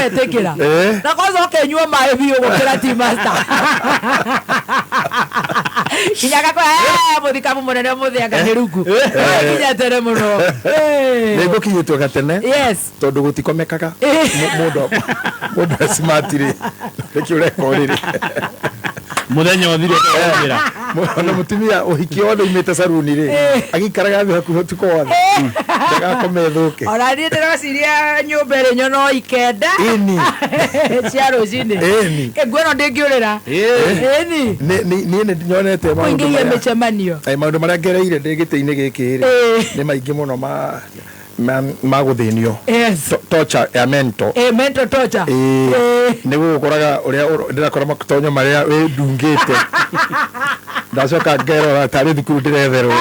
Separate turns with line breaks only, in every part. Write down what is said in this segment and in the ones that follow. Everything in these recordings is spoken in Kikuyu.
Ũgetĩkĩra.
Eh.
Na kwanza ũkenyua maĩ biũ gũkĩra tea master. Nginya gakora "Eh, mũthikabu mũnene ũmũthĩ anga nĩ rungu. Nginya tene mũno. Eh.
Nĩ ngũkinyĩtwo gatene.
Yes.
Tondũ gũtikomekaga.
Eh.
Mũndũ ecimatirĩ nĩkĩ ũreka ũrĩrĩ.
Mũthenya ũthire ũkĩra.
Ona mũtumia ũhiki wothe umĩte caruni rĩ, agĩikaraga thĩ hakuhĩ ũtukũ wothe ndagakome thũke.
Ona niĩ ndĩreciria nyũmba ĩrĩ nyono ikenda cia rũcinĩ. Nguo ĩno ndĩngĩũrĩra. Ĩni.
Niĩ nĩ nyonete maũndũ
Kũingĩhia
marĩa
mĩcemanio.
Maũndũ marĩa ngereire ndĩ gĩtĩ-inĩ gĩkĩ rĩ, nĩ maingĩ mũno ma gũthĩnio. Torture ya mental.
Mental torture.
Nĩ gũgũkoraga ũrĩa ndĩrakora matonyo marĩa wĩndungĩte, ndacoka ngerora tarĩ thukuru ndĩretherwo,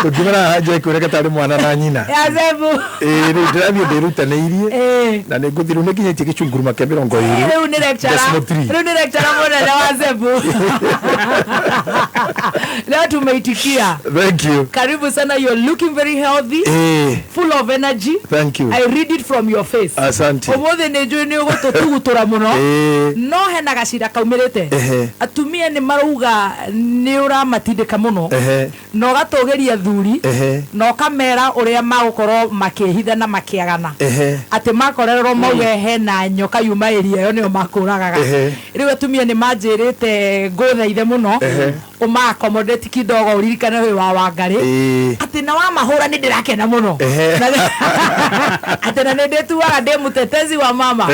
tũngiumĩra haha nja ĩkwĩreke tarĩ mwana na nyina.
Ya Zebu.
Rĩu ndĩrathiĩ ndĩrutanĩirie na nĩ ngũthiĩ rĩu nĩnginyĩtie gĩcunguruma kĩa 20.
Rĩu nĩ lecturer.
Decimal three.
Rĩu nĩ lecturer mũnene wa Zebu. Leo tumeitikia.
Thank you.
Karibu sana, you're looking very healthy. Full of energy.
Thank you.
I read it from your face.
Asante.
Ũmũthĩ nĩ njũĩ nĩ ũgũtũtugutũra mũno. No hena gacira kaumĩrĩte. Atumia nĩ marauga nĩ ũramatindĩka mũno. Na ũgatũgĩria thuri. Na ũkamera ũrĩa magũkorwo makĩhitha na makĩagana. Atĩ makorererwo mauge hena nyoka yuma area ĩyo nĩyo makũragaga. Rĩu atumia nĩ manjĩrĩte ngũthaithe mũno. Ũma accommodate kidogo ũririkane wĩ wa Wangarĩ. Atĩ na wamahũra nĩ ndĩrakena mũno. Atĩ na nĩ ndĩtuaga ndĩ mũtetezi wa mama.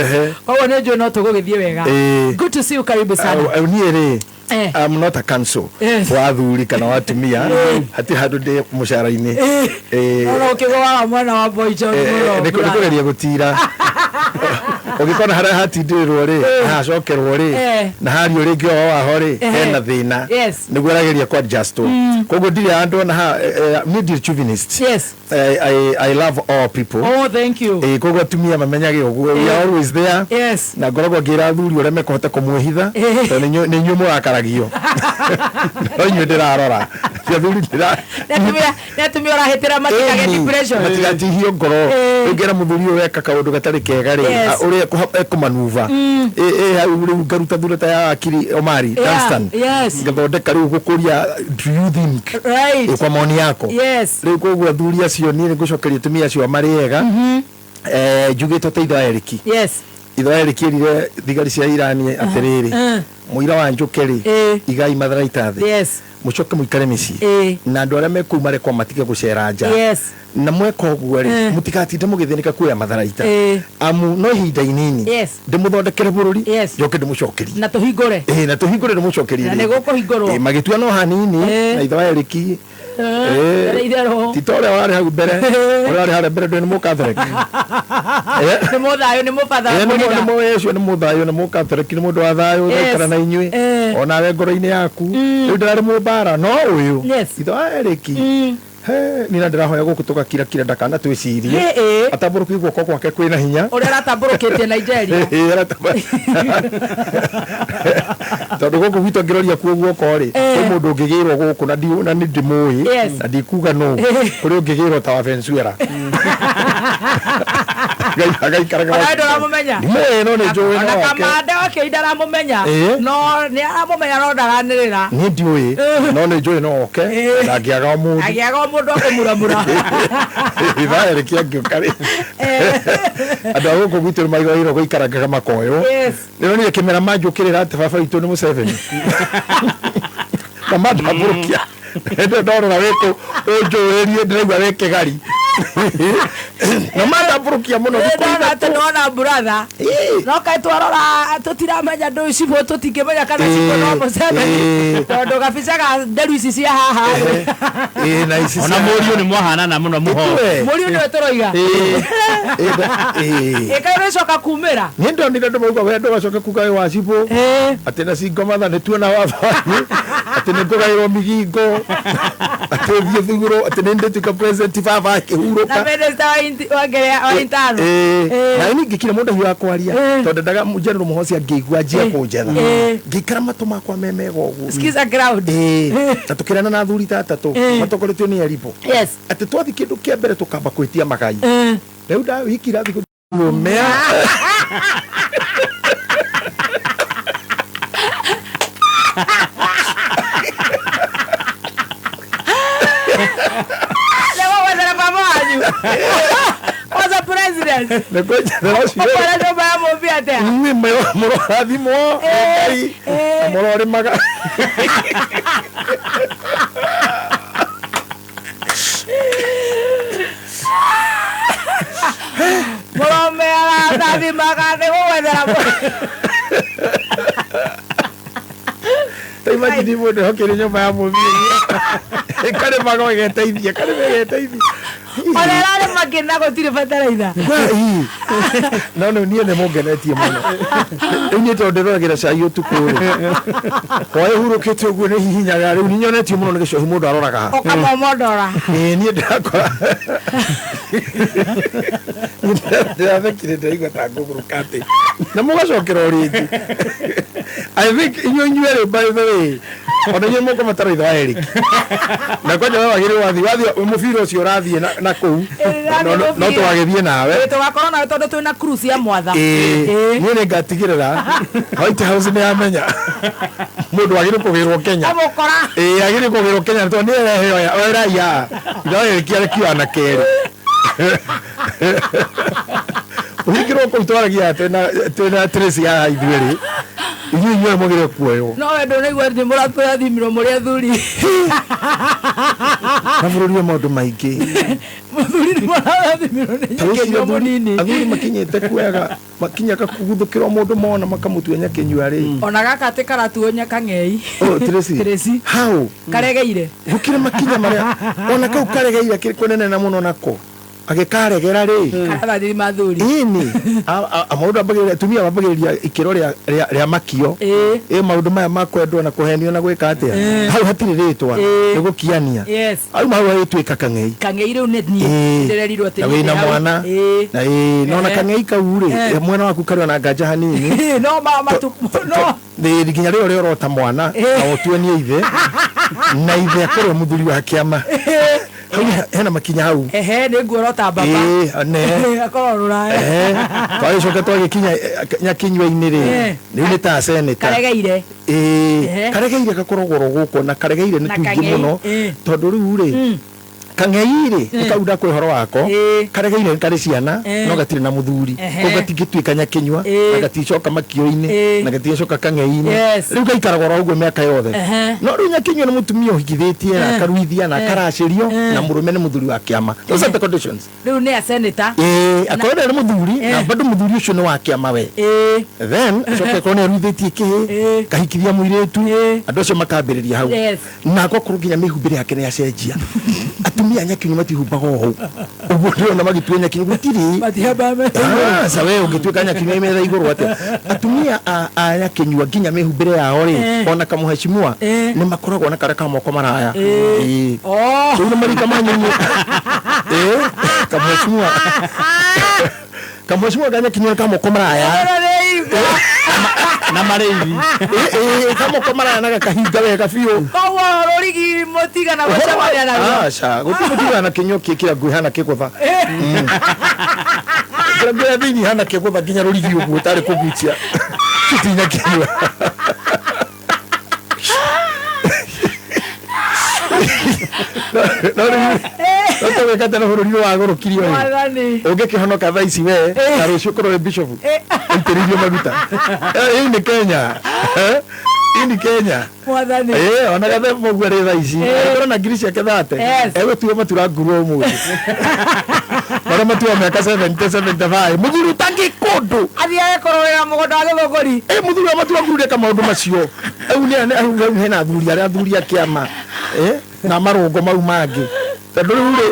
Koguo nĩ njũĩ no tũgũgĩthiĩ wega. Good to see you, karibu sana.
Niĩ rĩ, I'm not a council wa athuri kana wa atumia, hatirĩ handũ ndĩ mũcara-inĩ.
Ona ũkĩgũaga mwena wa boy child mũno.
Nĩ kũgeria gũtira ũgĩkona harĩa hatindĩrĩrwo rĩ, hacokerwo rĩ, na hario rĩngĩ o waho rĩ, hena thĩna. Nĩguo arageria kũ adjust. Koguo ndirĩ handũ ona ha niĩ ndirĩ chauvinist. I love all people.
Oh, thank you.
Koguo atumia mamenyage ũguo, we are always there. Na ngoragwo ngĩra athuri ũrĩa mekũhota kũmwĩhitha, tondũ nĩ inyuĩ mũrakaragio, no inyuĩ ndĩrarora, ti athuri ndĩra
Nĩ atumia ũrahĩtĩra matikagĩe depression.
Matigatihio ngoro. Rĩu ngera mũthuri ũyũ eka kaũndũ gatarĩ kega rĩ, ũrĩa ekũmanuva ĩ hau rĩu ngaruta thurata ya wakiri Omari Dunstan, ngathondeka rĩu gũkũria, do you think, kwa maoni yako. Rĩu koguo athuri acio, niĩ nĩ ngũcokeria atumia acio marĩ ega. Njugĩte ta ithe wa Eriki. Ithe wa Eriki erire thigari cia Irani atĩrĩrĩ, mũira wa njũke rĩ, igai matharaita thĩ, mũcoke mũikare mĩciĩ, na andũ arĩa mekũu marekwo matige gũcera nja. Na mweka ũguo rĩ, mũtigatinde mũgĩthĩnĩka kuoya matharaita, amu no ihinda inini ndĩmũthondekere bũrũri, njoke ndĩmũcokerie.
Na tũhingũre.
Na tũhingũre ndĩmũcokerie
Na
rĩngĩ.
Nĩgũkũhingũrwo.
Magĩtua no hanini. Na ithe wa Eriki
Ndarĩ itherũ.
Ti ta ũrĩa warĩ hau mbere, ũrĩa warĩ harĩa mbere ndũĩ nĩ mũkathoreki.
Nĩ mũthayũ, nĩ mũbatha.
Nĩ ũcio nĩ mũthayũ, nĩ mũkathoreki, nĩ mũndũ wa thayũ, ũraikara na inyuĩ onawe ngoro-inĩ yaku rĩu ndĩrarĩ mũmbara no ũyũ ithe wa Eriki. He, niĩ na ndĩrahoya gũkũ tũgakirakira ndakana twĩcirie atambũrũkie guoko gwake kwĩna hinya.
Ũrĩa aratambũrũkĩtie Nigeria.
Tondũ gũkũ gwitũ angĩroria kuo guoko rĩ, kwĩ mũndũ ũngĩgĩrwo gũkũ na na nĩ ndĩmũĩ, na ndikuga nũ, kũrĩ ũngĩgĩrwo ta wa Venezuela. Agaikaraga.
Ona we ndũramũmenya?
Ndimũĩ, no nĩ njũĩ
Ona
no wake.
Kamande wakĩoi ndaramũmenya. No nĩ aramũmenya no ndaranĩrĩra.
Niĩ ndiũĩ, no nĩ njũĩ no oke ndangĩaga o mũndũ.
Agĩaga o mũndũ akũmuramura.
Ithaa rĩkĩ angĩũka rĩ, andũ a gũkũ gwitũ nĩ maigagĩrwo gũikarangaga makoywo. Nĩronire kĩmera manjũkĩrĩra atĩ baba witũ nĩ Museveni na mandambũrũkia ndĩ ndorora wĩkũ ũnjũrĩrie ndĩraigua wĩ kĩgari na mandambũrũkia mũno thikũ
Ndona atĩ
3.
Nĩwona brother, no kaĩ twarora tũtiramenya ndũ cibũ, tũtingĩmenya kana cibũ no Museveni, tondũ gabica ga nderu ici cia haha rĩ.
Na ici
Ona mũriũ nĩ mwahanana mũno mũho.
Ĩtue.
Mũriũ nĩwe tũroiga. Ĩkaĩ rĩcoka kumĩra.
Niĩ ndonire andũ mauga we andũ gacoke kuga wĩ wa cibũ, atĩ na cingomatha nĩ tuona watho wanyu, atĩ nĩ ngũgaĩrwo migingo, atĩ thiĩ thugurwo, atĩ nĩ ndĩtuĩka president baba
na
akĩhurũka.
Minister wa ngerea wa intano.
Na niĩ ngĩkira mũndũ ahiũha kwaria, tondũ ndendaga General Mũhosi angĩigua anjie kũnjetha, ngĩikara matũ makwa me mega ũguo.
Skiza ground.
Na tũkĩrana na athuri ta atatũ matongoretio nĩ Eribo, atĩ twathiĩ kĩndũ kĩa mbere tũkamba kwĩtia magai. Rĩu ndawikira thikũ Mũmea.
Nĩgũgwethera baba wanyu. Kwanza president.
Nĩkwenjethera ũcio.
Ũkora nyũmba ya mũmbi atĩa?
Inyuĩ mũrorathimwo Ngai na mũrorĩmaga.
Mũrome arathathimaga nĩgũgwethera
Ta imagine mũndũ ehokire nyũmba ya mũmbi ĩkarĩmaga ĩgeteithia karĩma ĩgeteithia.
Ona ĩrarĩma kĩna gũtirĩ bataraitha.
No rĩu niĩ nĩ mũngenetie mũno. Rĩu niĩ tondũ ndĩroragĩra cai ũtukũ rĩ, hwaĩ hurũkĩte ũguo nĩ hihinyaga rĩu nĩ nyonetio mũno nĩ gĩcohi mũndũ aroraga ha.
Ũkamomondora.
Ĩĩ niĩ ndĩrakora ndĩrathekire ndĩraigua ta ngũgũrũka atĩ na mũgacokera o rĩngĩ. I think inyuĩ inyuerĩ by the way ona inyuĩ mũkũbatara ithe wa Eric na kwanja we wagĩrĩirwo wathiĩ wathiĩ mũbira ũcio ũrathiĩ na kũu
Ĩĩ,
no
mũbira.
tũgagĩthiĩ nawe.
Tũgakorwo nawe tondũ twĩna cruise ya mwatha.
Ĩĩ
Ĩĩ.
niĩ nĩ ngatigĩrĩra White House nĩ yamenya mũndũ wagĩrĩirwo kũgĩrwo Kenya.
Amũkora.
Ĩĩ agĩrĩirwo kũgĩrwo Kenya tondũ nĩ ereheo raia ithe wa Eric arekio na kerĩ ũhingĩrwo kũu twaragia twĩna Tracy ya ithuerĩ inyuĩ inyuĩ mwagĩrĩirwo kuoywo.
No we ndũnaigua atĩ mũratũrathimirwo mũrĩ athuri.
Na bũrũri wa maũndũ maingĩ.
Mũthuri nĩ mũrathimirwo nĩ
Ta wĩcirie
nyakĩnyua mũnini.
Athuri makinyĩte kuoyaga makinyaga kuguthũkĩrwo mũndũ mona makamũtua nyakĩnyua rĩ.
Ona gaka atĩ karatuo nyakang'ei.
Oh, Tracy.
Tracy.
How?
Karegeire.
Gũkĩrĩ makinya marĩa ona kau karegeire kĩrĩ kũnene na mũno nako. Agĩkaregera rĩ.
Karathima athuri.
Ĩni. Maũndũ ambagĩrĩria atumia mambagĩrĩria ikĩro rĩa makio.
Ĩĩ.
Ĩ maũndũ maya ma kwendwo na kũhenio na gwĩka atĩa. Hau hatirĩ rĩtwa.
Ĩĩ.
Nĩ gũkiania.
Yes.
Hau hau hagĩtuĩka kang'ei.
Kang'ei rĩu nĩ niĩ.
Ĩĩ.
Ndĩrerirwo atĩ
Na
niĩ
wĩna
ndĩ hau.
mwana.
Ĩĩ.
Na ĩĩ nona kang'ei kau rĩ mwena waku karĩ ona nganja hanini.
No ma matu no.
Nĩ nginya rĩo rĩorota mwana na ũtue nĩ ithe na ithe akorwo mũthuri wa kĩama. Hau hena makinya hau.
Ehe nĩ nguorota baba.
Ĩĩ ne.
Akorwo rũraya.
Twagĩcoka twagĩkinya nyakinyua-inĩ rĩ rĩu nĩ ta seneta.
Karegeire.
Ĩĩ karegeire gakoragwo oro gũkũ na karegeire nĩ
Na
tũingĩ
kang'ei,
mũno tondũ rĩu rĩ kang'ei rĩ nĩ kau ndakũhe ũhoro wako karegeire nĩ karĩ ciana no gatirĩ na mũthuri koguo gatingĩtuĩka nyakinyua na gaticoka makio-inĩ na gatigacoka kang'ei-inĩ rĩu gaikaraga oro ũguo mĩaka yothe no rĩu nyakinyua nĩ mũtumia ũhikithĩtie na akaruithia na akaracĩrio na mũrũme nĩ mũthuri wa kĩama. Those are the conditions.
Rĩu nĩ a senator.
Ĩĩ akorwo nĩ mũthuri na bado mũthuri ũcio nĩ wa kĩama we. Then acoke akorwo nĩ aruithĩtie kĩhĩ kahikithia mũirĩtu andũ acio makambĩrĩria hau na gwakorwo nginya mĩhumbĩre yake nĩ yacenjia. Atumia a nyakinyua matihumbaga ũũ ũguo ndĩrona magĩtua nyakinyua gũtirĩ. Aca we ũngĩtuĩka nyakinyua metha igũrũ atĩa. Atumia a nyakinyua nginya mĩhumbĩre yao rĩ ona kamũhecimua nĩ makoragwo na karĩa ka moko maraya. Ĩĩ rĩu nĩ marika manyu. Ĩĩ kamũhecimua kamũhecimua ka nyakinyua ka moko maraya
na marĩithi.
Ĩĩ kamoko maraya na gakahinga wega biũ.
Koguo rũrigi mũtigana gũcemania naruo.
Aca gũtirĩ mũtigana kĩnyua kĩkĩra nguo ihana kĩgũtha. Kĩra nguo ya thĩinĩ ihana kĩgũtha nginya rũrigi ũguo ũtarĩ kũgucia. Tũtinya kĩnyua. No rĩu no tũgĩka atĩa na bũrũri ũyũ wagũrũkirio rĩ. Ũngĩkĩhonoka thaa ici we na rũciũ ũkorwo wĩ bishop ũitĩrĩirio maguta. Ĩĩ nĩ Kenya. Ĩĩ nĩ Kenya.
Mwathani.
Ĩĩ ona gathemba ũguo arĩ thaa ici. Angĩkorwo na ngiri ciake thate. Egũtua matura nguru ũmũthĩ. Marĩa matuaga mĩaka 70 75. Mũthuri ũtangĩ kũndũ.
Athiage kũrũĩra mũgũnda wa Gĩthũngũri.
Ĩĩ mũthuri wa matura nguru ndeka maũndũ macio. Rĩu nĩ hena athuri arĩa athuri a kĩama. Na marũngo mau mangĩ. Tondũ rĩu rĩ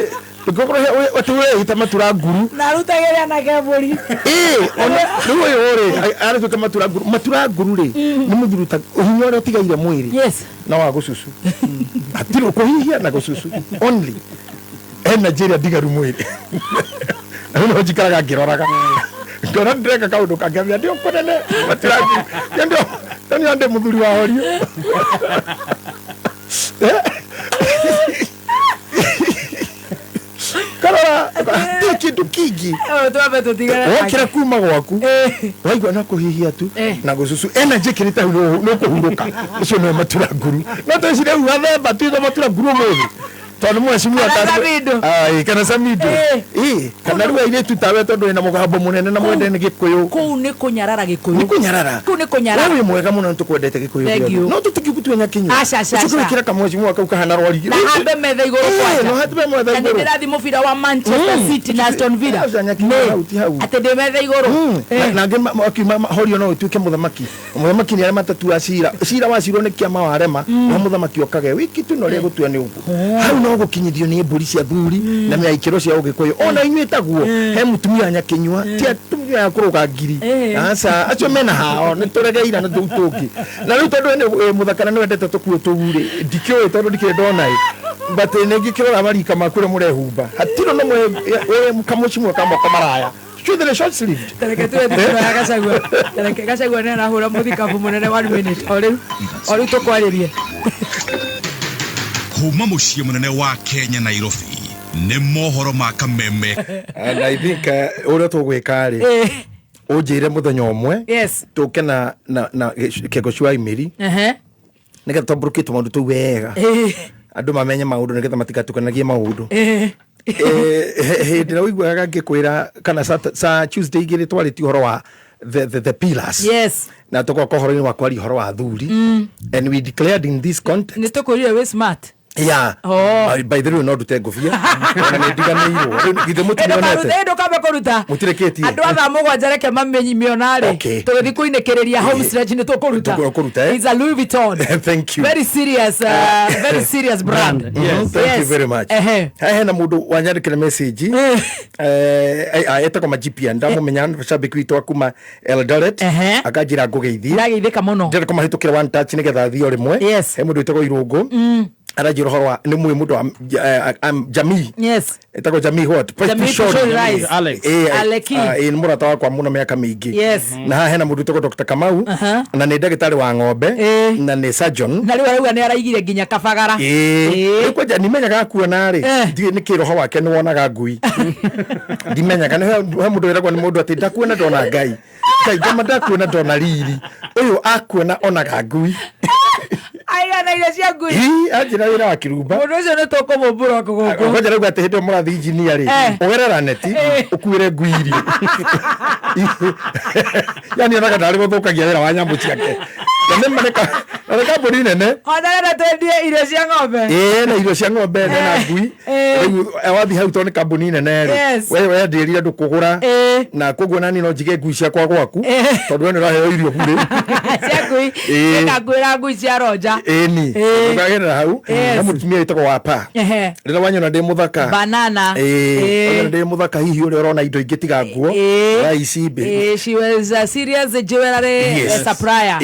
ũngĩkorwo wĩita matura nguru.
Na arutagĩre anake mbũri.
Ĩĩ ona rĩu ũyũ rĩ aratuĩka matura nguru. Matura nguru rĩ nĩ mũthuri ta ũhinya ũrĩa ũtigaire mwĩrĩ. Na wa gũcucu. Hatirĩ kũhihia na gũcucu only. Energy ĩrĩa ndigaru mwĩrĩ. Na rĩu no njikaraga ngĩroraga. Ngona ndĩreka kaũndũ kangĩambia ndio kũnene matura nguru. Ndio ndio mũthuri wa horio. Karora Hatirĩ kĩndũ kĩngĩ.
Twambe tũtigane.
Wokĩra kuma gwaku, waigua na kũhihia tu na gũcucu energy ĩkĩrĩte hau, nĩ ũkũhurũka. Ũcio nĩwe matura nguru. No twĩcire rĩu gathemba tuitho matura nguru ũmũthĩ tondũ mheshimiwa.
Kana Samido.
Ai, kana Samido. Kana rĩu airĩtu tawe, tondũ wĩna mũgambo mũnene na mwende nĩ Gĩkũyũ.
Kũu nĩ kũnyarara Gĩkũyũ.
Nĩ kũnyarara.
Kũu nĩ kũnyarara.
We wĩ mwega mũno, nĩ tũkwendete Gĩkũyũ
Thank
gĩothe.
you.
No tũtingĩgũtua nyakinyua.
Aca, aca,
Ũcoke
aca.
wĩkĩre kamheshimiwa kau kahana rwari.
Na hambe metha igũrũ kwanja.
No hambe metha
Na nĩ
igũrũ.
ndĩrathiĩ mũbira wa Manchester City na Aston Villa.
Aca, nyakinyua hau ti hau.
Atĩ ndĩ metha igũrũ.
Na angĩ makiuma horio no ũtuĩke mũthamaki. Mũthamaki nĩ arĩa matatua cira. Cira wacirwo nĩ kĩama warema, no mũthamaki okage wiki tu na ũrĩa gũtua nĩ ũguo. Hau no gũkinyithio nĩ mbũri cia thuri na mĩaikĩro cia Ũgĩkũyũ. Ona inyuĩ taguo he mũtumia nyakinyua, ti atumia a kũrũga ngiri. Aca, acio mena hao nĩ tũregeira na tũu tũngĩ. Na rĩu tondũ we nĩ wĩ mũthaka na nĩ wendete tũkuo tũu rĩ, ndikĩũĩ tondũ ndikĩrĩ ndona ĩ, but nĩ ngĩkĩrora marika maku ũrĩa mũrehumba, hatirĩ na wĩ kamũcimwe ka moko maraya. Truthfully, short sleeved.
Tareke tuwe thikũ ya Gachagua. Tareke Gachagua nĩ arahũra mũthikabu mũnene. One minute, o rĩu o rĩu tũkwarĩrie.
Kuma mũciĩ mũnene wa Kenya, Nairobi, nĩ mohoro ma Kameme.
And I think ũrĩa tũgwĩka rĩ, ũnjĩre mũthenya ũmwe tũke na kĩongo cia imĩri, nĩgetha twambũrũkie tũmaũndũ tũu wega, andũ mamenye maũndũ nĩgetha matigatukanagie maũndũ. Hĩndĩ ĩrĩa ũiguaga ngĩkwĩra kana sa Tuesday igĩrĩ twarĩtie ũhoro wa the pillars, na tũgoka ũhoro-inĩ wa kwaria ũhoro wa athuri, and we declared in this context.
Nĩ tũkwĩrire wĩ smart.
Yeah.
Oh.
By the way, no ndute ngũbia ona nĩ ndiganĩirwo. Rĩu githĩ mũtionete?
Ndũkambe kũruta.
Mũtirĩkĩtie?
Andũ a thaa 7 reke mamĩona rĩ. Tũgĩthiĩ kũinĩkĩrĩria home stretch nĩ tũkũruta.
Tũkũruta, eh?
It's a Louis Vuitton.
Thank you.
Very serious, very serious brand.
Thank you very much. Haha hena mũndũ wanyandĩkĩra message, etagwo Majipia, ndamũmenya, shabiki witũ wa kuma Eldoret. Akanjĩra ngũgeithie.
Ndageithĩka mũno.
Ndĩrenda kũmahĩtũkĩra one touch nĩgetha athiĩ o rĩmwe. He mũndũ wĩtagwo Irũngũ, aranjĩra ũhoro wa nĩ mũĩ mũndũ wa Jamii. Etagwo Jamii what?
Jamii.
Pishori.
Pishori Rice.
Alex.
Aleki.
Nĩ mũrata wakwa mũno mĩaka mĩingĩ. Na haha hena mũndũ wĩtagwo Dr. Kamau, na nĩ ndagĩtarĩ wa ng'ombe, na nĩ surgeon.
Na rĩu arauga nĩ araigire nginya kabagara.
Rĩu kwanja nimenyaga kuona rĩ, ndiũĩ nĩ kĩ roho wake nĩ wonaga ngui. Ndimenyaga nĩ he mũndũ wĩragwo nĩ mũndũ atĩ ndakuona ndona Ngai. Ngai ngama ndakuona ndona riri. Ũyũ akuona onaga ngui.
Aigana irio cia ngui.
Ii, anjĩra wĩra wa kirumba.
Mũndũ ũcio nĩ tũkũmũmbũra gũkũ.
Kwanja rauga atĩ hĩndĩ ĩyo mũrathiĩ injinia rĩ, ũgerera neti ũkuĩre ngui irio. Yani onaga ndarĩ gũthũkagia wĩra wa nyamũ ciake. Na nĩ ma na nĩ kambuni nene.
Ona renda twendie irio cia ng'ombe.
Ĩĩ, na irio cia ng'ombe na ngui. Rĩu wathiĩ hau tondũ nĩ kambuni nene rĩ, we wendĩrire andũ kũgũra, na koguo nani no njige ngui ciakwa gwaku, tondũ we nĩ ũraheo irio burĩ.
Cia ngui. Ĩkanguĩra ngui cia ronja.
Ĩni ũkagerera hau. Na mũtumia wĩtagwo Wapa, rĩrĩa wanyona ndĩ mũthaka,
Banana.
Wanyona ndĩ mũthaka, hihi ũrĩa ũrona indo ingĩ tiga nguo thaa ici
She was a serious jewelry supplier.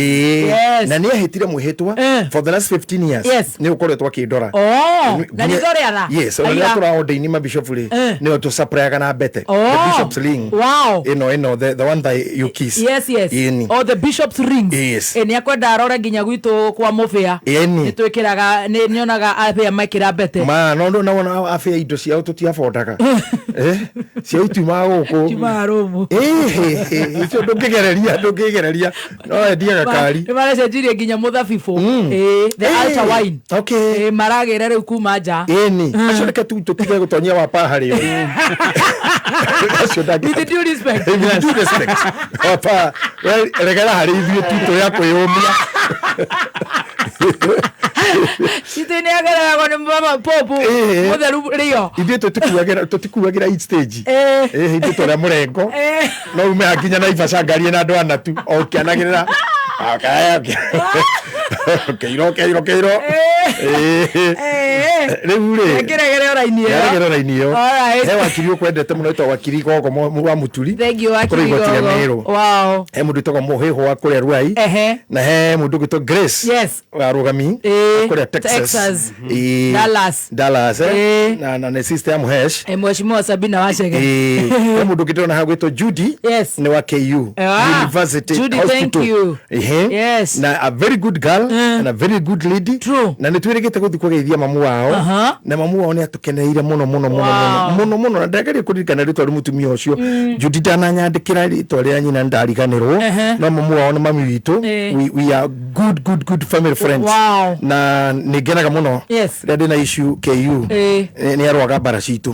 Na nĩ ehĩtire mwĩhĩtwa for the last 15 years nĩ ũkoretwo akĩndora.
Oh, na nĩ thore atha.
Yes, ona rĩrĩa tũraordaini mabishopu rĩ, nĩo tũsupplyaga na mbete, the bishop's ring. Ĩno the one that you kiss.
Yes.
Ĩni.
Oh, the bishop's rings.
Yes.
Nĩ akwenda arore nginya gwitũ kwa mũbĩa.
Ĩni.
Nĩ twĩkĩraga, nĩ nyonaga abĩa mekĩra mbete.
Ma no no na abĩa indo ciao tũtiabondaga, ciao itiumaga gũkũ.
Tiumaga rũmũ.
Icio ndũngĩgereria no endiaga kari.
Nĩ maracenjirie nginya mũthabibũ. The altar wine. Maragĩra rĩu kuma nja.
Ĩni, acio reke tu tũtige gũtonyia wapa harĩo acio.
With due respect.
With due respect, wapa we regera harĩ ithuĩ tu tũrĩ a kwĩyũmia.
Citũ nĩ agereragwo nĩ mama popu mũtheru Rio.
Ithuĩ tũtikuagĩra each stage. Ithuĩ tũrĩa mũrengo no ume hakinya Naivasha ngarie na andũ ana tu o ũkĩanagĩrĩra keiro keiro keiro. Rĩu rĩ,
Kĩregere raini ĩyo.
Yaregera raini ĩyo.
Alright.
He wakiri ũkwendete mũno wĩtagwo Wakiri Gogo wa Mũturi.
Thank you, wakiri
Kũrĩa igoti rĩa
Gogo.
Meru. He mũndũ wĩtagwo Mũhĩhũ wa kũrĩa Ruai, na he mũndũ ũgwĩtwo Grace wa Rũgami kũrĩa Texas.
Texas. Dallas.
Dallas, na nĩ sister ya Mũhesh.
Mheshimiwa Sabina Wachege.
He mũndũ ũngĩ ndĩrona hau gwĩtwo Judy, nĩ wa KU University
Judy, thank
Hospital.
you.
Na a very good girl and a very good lady.
True.
Na nĩ twĩrĩgĩte gũthiĩ kũgeithia mamu wao, na mamu wao nĩ atũkenagia. ndamakeneire mũno mũno mũno mũno mũno mũno, na ndageria kũririkana rĩtwa rĩa mũtumia ũcio. Judy ndananyandĩkĩra rĩtwa rĩa nyina, ndariganĩrwo. No mamu wao nĩ mami witũ. We are good good good family friends. Na nĩ ngenaga mũno rĩrĩa ndĩna issue KU, nĩ arũaga mbara citũ.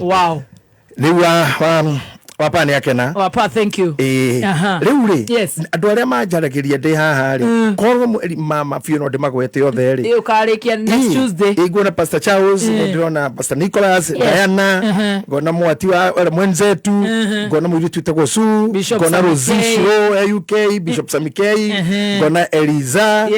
Rĩu wapa nĩ akena.
Wapa, thank you.
Ĩĩ. Rĩu rĩ, andũ arĩa manjaragĩria ndĩ haha rĩ, korwo mama biũ no ndĩmagwete othe rĩ.
Ĩ, ũkarĩkia next Tuesday.
Ĩ, nguona Pastor Charles, ndĩrona Pastor Nicholas, Diana, ngona mwati wa mwenzetu, ngona mũirĩtu wĩtagwo Sue,
Bishop
ngona
Sammy
Rosie
K.
Shiro e UK, Bishop Samikei, ngona Eliza,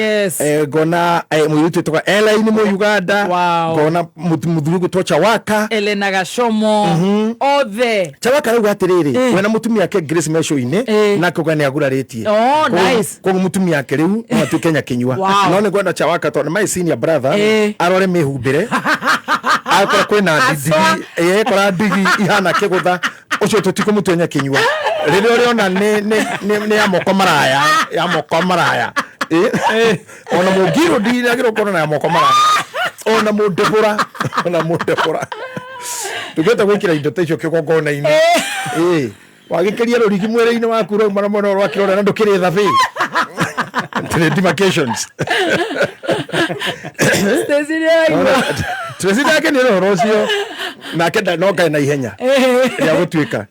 ngona mũirĩtu wĩtagwo Elaine mũ Uganda, ngona mũthuri ũgwĩtwo Chawaka.
Elena Gashomo, othe.
Chawaka rauga atĩrĩrĩ, we na mũtumia ake Grace meco-inĩ, nake uga nĩ agurarĩtie.
Oh, nice.
Koguo mũtumia ake rĩu no atuĩke nyakinyua. No nĩ ngwenda Chawaka, tondũ my senior brother, arore mĩhumbĩre, akora kwĩna ndigi, kora ndigi ihana kĩgũtha, ũcio tũtikũmũtua nyakinyua. Rĩrĩa ũrĩona nĩ ya moko maraya, ya moko maraya. Ona mũngirũ ndinagĩrwo gũkorwo na ya moko maraya, ona mũndebũra, ona mũndebũra tũngĩhota gwĩkĩra indo ta icio kĩgongona-inĩ. Wagĩkĩria rũrigi mwĩrĩ-inĩ waku rau mara mwena rwa kĩrore na ndũkĩrĩ thabĩ. Tũrĩ demarcations.
Stacy nĩ araigua.
Tracy nake nĩ ũhoro ũcio nake no kae na ihenya rĩa gũtuĩka.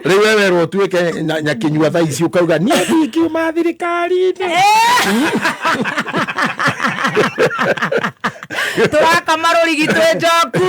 Rĩu we werwo ũtuĩke nyakinyua thaa ici, ũkauga niĩ ndingiuma thirikari-inĩ.
Tũrakama rũrigi twĩ njoku.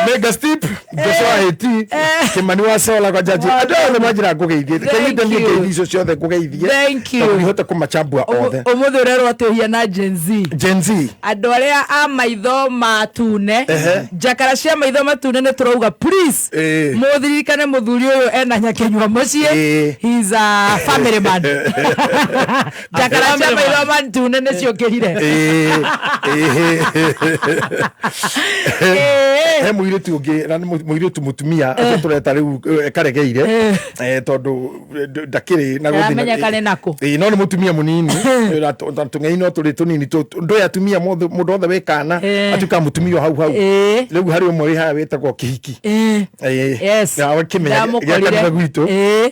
Mega Step, Joshua Haiti, Kimani wa Sola kwa jaji. Andũ othe manjĩra ngũgeithie.
Thank
Kĩnyite niĩ
you.
ngeithi icio ciothe ngũgeithie.
Thank you.
Tondũ ndihote kũmachambua othe.
Ũmũthĩ ũrerwo atĩ ũhiana Gen Z.
Gen Z.
Andũ arĩa a maitho matune, njakara cia maitho matune, nĩ tũrauga please mũthirikane mũthuri ũyũ ena nyakenyua mũciĩ. He's a family man. Njakara cia maitho matune nĩ ciũkĩrire.
He mũirĩtu ũngĩ, na nĩ mũirĩtu mũtumia ũcio tũreta rĩu, karegeire, tondũ ndakĩrĩ na gũthiĩ
Ndamenyeka nĩ nakũ.
Ĩĩ, no nĩ mũtumia mũnini. Na tũng'ei no tũrĩ tũnini ndũĩ atumia mothe, mũndũ wothe wĩ kana atuĩkaga mũtumia o hau hau. Rĩu harĩ ũmwe wĩ haha wĩtagwo Kĩhiki. Nawe kĩmenya
Ndamũkorire.
gĩa kanitha gwitũ.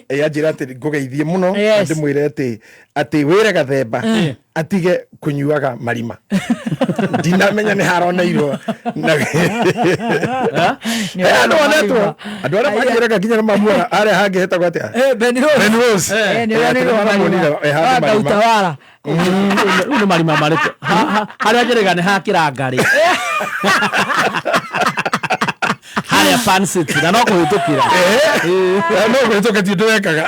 Anjĩra atĩ ngũgeithie mũno na ndĩmwĩre atĩ wĩre Gathemba atige kũnyuaga marima. Ndinamenya nĩ haroneirwo.
Nĩ
Andũ onetwo.
marima.
Andũ arĩa manjĩraga nginya nĩ mamuona harĩa hangĩ hetagwo atĩa?
Ben Rose.
Ben Rose.
Nĩ ũroneirwo
Atĩ nĩ
marima.
maramuonire, handũ
Wanga
marima.
utawala.
Rĩu nĩ marima marĩkũ? Harĩa njĩrĩga nĩ hakĩra ngarĩ harĩa Pan City na no kũhĩtũkĩra.
No kũhĩtũka ti ũndũ wekaga.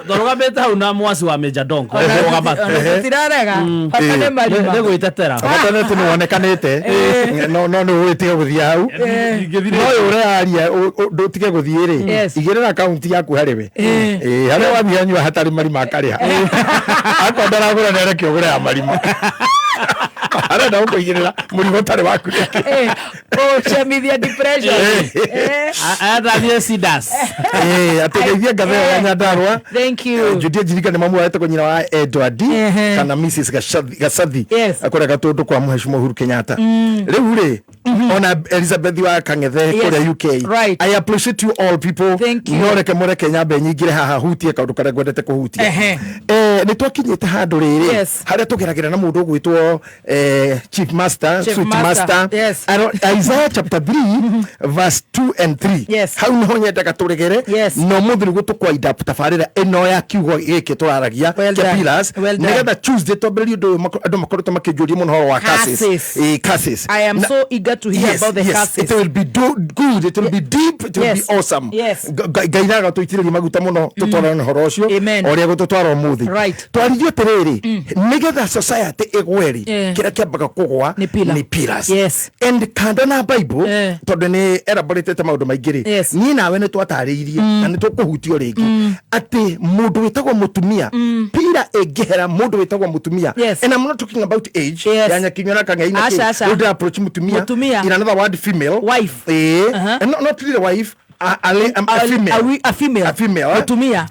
Twarũgamĩte hau na mwasi wa Major Donko kũrũgama.
Ona tũtirarega. Bata nĩ marima.
Nĩ gwĩtetera.
Bata nĩ atĩ nĩ wonekanĩte, no nĩ ũgĩtiga gũthiĩ hau. No ũyũ ũrearia ndũtige gũthiĩ rĩ, igĩrĩra akaunti yaku harĩ we. Harĩa wathiĩ anyua hatarĩ marima akarĩha, akorwo ndaragũra nĩ areke ũgũre ya marima, arenda gũkũigĩrĩra mũrigo ũtarĩ waku rĩngĩ.
Kũcemithia depression.
Aya Sidas.
Atĩ geithie ngathĩo ya Nyandarua.
Thank you.
Judy njirikane mamu wa etagwo nyina wa Edward kana Mrs Gacathi, kũrĩa Gatũndũ kwa Mheshimiwa Uhuru Kenyatta. Rĩu rĩ, ona Elizabeth wa Kang'ethe kũrĩa UK. I appreciate you all people.
Thank you.
No reke mũreke nyambe nyingĩre haha hutie kaũndũ karĩa ngwendete kũhutia. Nĩ twakinyĩte handũ rĩrĩ harĩa tũgeragĩra na mũndũ ũgwĩtwo Chief Master,
Chief
Sweet
Master.
Master. Isaiah chapter 3 verse 2 and 3. Hau niho nyendaga tũregere. Na ũmũthĩ nĩguo tũkwainda tabarĩra ĩno ya kiugo gĩkĩ tũraragia
Well
kĩa
done.
pillars,
Well done.
nĩgetha Tuesday twambĩrĩrie ũndũ ũyũ. Andũ makoretwo makĩnjũria mũno ũhoro wa curses.
Curses.
Curses.
I am so eager to hear about the curses.
It will be good, it will be deep, it will be awesome. Ngai naga tũitĩrĩrie maguta mũno tũtwarane ũhoro ũcio
Amen.
o ũrĩa gũtũtwara ũmũthĩ. Twaririe atĩrĩrĩ, nĩgetha society ĩgwe rĩ, kĩrĩa kĩambaga kũgwa
Nĩ pillar.
nĩ pillars. And kanda na Bible, tondũ nĩ elaboratĩte maũndũ maingĩ rĩ, niĩ nawe nĩ twatarĩirie na nĩ tũkũhutio rĩngĩ atĩ mũndũ wĩtagwo mũtumia, pillar ĩngĩhera mũndũ wĩtagwo mũtumia, and I'm not talking about age ya nyakinyua na kang'ei na
Aca,
kĩ.
aca.
Rĩu ndĩra approach mũtumia.
Mũtumia.
In another word, female.
Wife.
And not really wife, a female.
A female.
A female, eh?
Mũtumia.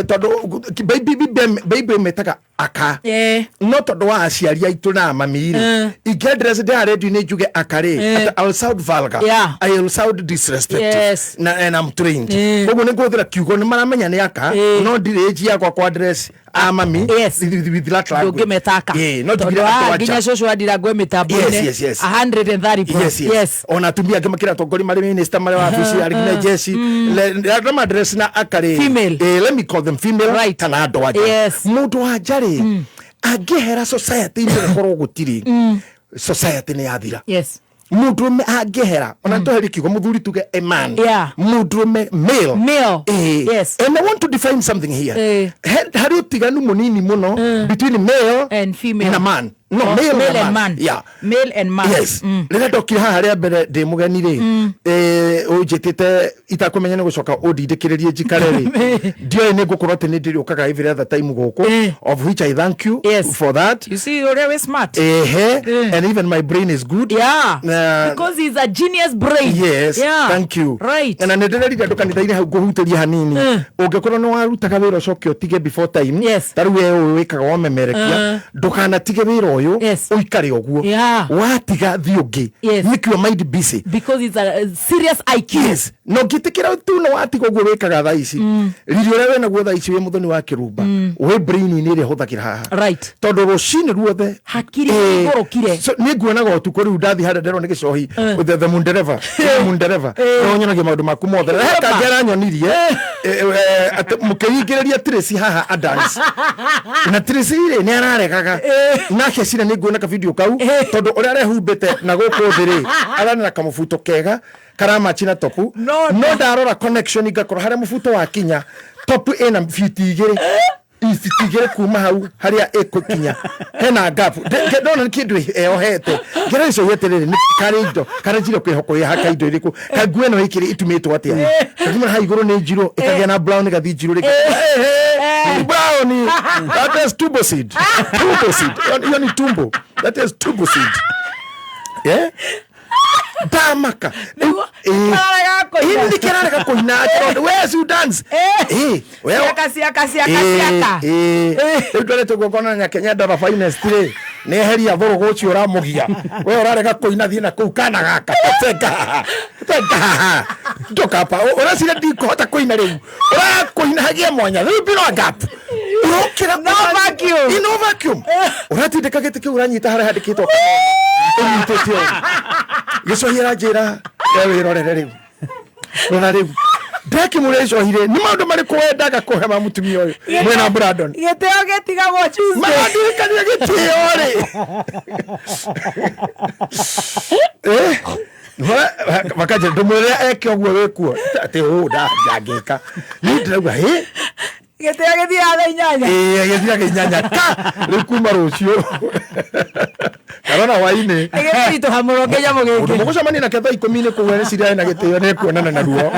Tondũ Bible ĩmetaga Aka.
Eh.
No tondũ wa aciari aitũ na mami rĩ, ingĩ address ndĩ radio-inĩ njuge aka rĩ, atĩ I'll sound vulgar. I'll sound disrespectful. Na and I'm trained. Koguo nĩ ngũhũthĩra kiugo nĩ maramenya nĩ aka, no ndirĩ age yakwa kwa address a mami with that language.
Ndũngĩmetaka.
No njugire
Tondũ
andũ
haha
anja.
nginya cũcũ andirangwe mĩtambo-inĩ.
Yes.
130.
Yes. Ona atumia angä makĩra atongoria marĩ minister, marĩ wabici arĩ nginya jeshi, arĩa address na akarĩ
Female.
Let me call them female kana andũ anja. Mũndũ wa nja rĩ, angĩehera society-inĩ, gũkorwo gũtirĩ society, nĩ yathira. Mũndũrũme angĩehera, ona tũherie kiugo mũthuri, tuge a man, mũndũrũme, male.
Male.
And I want to define something here. Harĩ ũtiganu mũnini mũno between male
And female.
na man. No,
Oh,
male,
male
na
and
man.
man. Male and man.
Yes. Rĩrĩa ndokire haha rĩa mbere ndĩ mũgeni rĩ, ũnjĩtĩte itakũmenya nĩ gũcoka ũndindĩkĩrĩrie njikare rĩ, ndioĩ nĩ ngũkorwo atĩ nĩ ndĩrĩũkaga every other time gũkũ, of which I thank you for that.
You see ũrĩa wĩ smart.
Ehe, and even my brain is good.
Because he's a genius brain.
Yes, thank you. Na nä ndärerire andå kanitha-inä hau ngåhutĩria hanini. Ũngĩkorwo nĩ warutaga wĩra ũcoke ũtige before time, ta rĩu we ũyũ wĩkaga wamemerekia, ndũkanatige wĩra ũyũ, ũikare ũguo. Watiga thiĩ ũngĩ. Make your mind busy.
Because it's a serious IQ.
Yes, na ũngĩtĩkĩra tu na watiga ũguo wĩkaga thaa ici, riri ũrĩa wĩnaguo thaa ici wĩ mũthoni wa kĩrumba, wĩ brain-inĩ ĩrĩa hũthagĩra haha, tondũ rũcinĩ ruothe
Hakiri igũrũkire.
So, nĩ nguonaga ũtukũ rĩu ndathiĩ harĩa nderwo nĩ gĩcohi, the mundereva, mundereva nĩ ũnyonagia maũndũ maku mothe. He kangĩ aranyonirie, atĩ mũkĩringĩrĩria Tracy haha a dance na Tracy rĩ, nĩ araregaga nake cira. Nĩ nguona ka video kau, tondũ ũrĩa arehumbĩte na gũkũ thĩ rĩ, arana na kamũbuto kega karamachi na topu.
No,
No ndarora connection ngakorwo harĩa mũbuto wakinya, topu ĩna fiti 2, fiti 2 kuma hau harĩa ĩkũkinya hena gap. Ndona nĩ kĩndũ eyohete, ngĩra ico atĩrĩrĩ, nĩ karĩ indo karanjire kwĩhoko ĩhaka indo irĩkũ, kanguo ĩno ĩkĩrĩ ĩtumĩtwo atĩa, kakuma haha igũrũ nĩ njirũ, ĩkagĩa na brown, ĩgathiĩ njirũ rĩngĩ. Brown, that is tumbo seed, tumbo seed. Hiyo ni tumbo, that is tumbo seed. Yeah, ndamaka.
Nĩguo, kĩrarega kũina.
Ĩĩ, nĩ kĩrarega kũina. Where you dance?
Ciaka, ciaka, ciaka, ciaka.
Rĩu ndwarĩte guo ngona Nyakenya Ndora Finest rĩ, nĩ eheria thũrũgũ ũcio ũramũgia we ũrarega kũina, thiĩ na kũu kana gaka tenga haha, tenga haha, ndũkapa ũreciria ndikũhota kũina. Rĩu ũrakũina hagie mwanya rĩu bino gap ũrokĩra.
No vacuum.
Ĩ, no vacuum. Ũratindĩka gĩtĩ kĩu, ũranyita harĩa handĩkĩtwo ũnyitĩte ũũ. Gĩcohi aranjĩra, we wĩrorere rĩu, rora rĩu. Ndakĩmũrĩa icohi rĩ, nĩ maũndũ marĩkũ wendaga kũhe ma mũtumia ũyũ mwĩna Brandon?
Gĩtĩo gĩtigagwo Tuesday.
Marandirikania gĩtĩo rĩ. Makanja ndũmwĩre eke ũguo wĩkuo atĩ ũ ndangĩka niĩ, ndĩrauga hĩ.
Gĩtĩo gĩthiaga thaa 8.
Ĩĩ, gĩthiaga 8 ka rĩu kuma rũciũ karona hwainĩ.
Nĩgĩkũritũha mũno kĩnyamũ
Mũndũ
gĩkĩ.
mũgũcemania nake thaa 10 nĩ kũu eciria ena gĩtĩo, nĩ kuonana naruo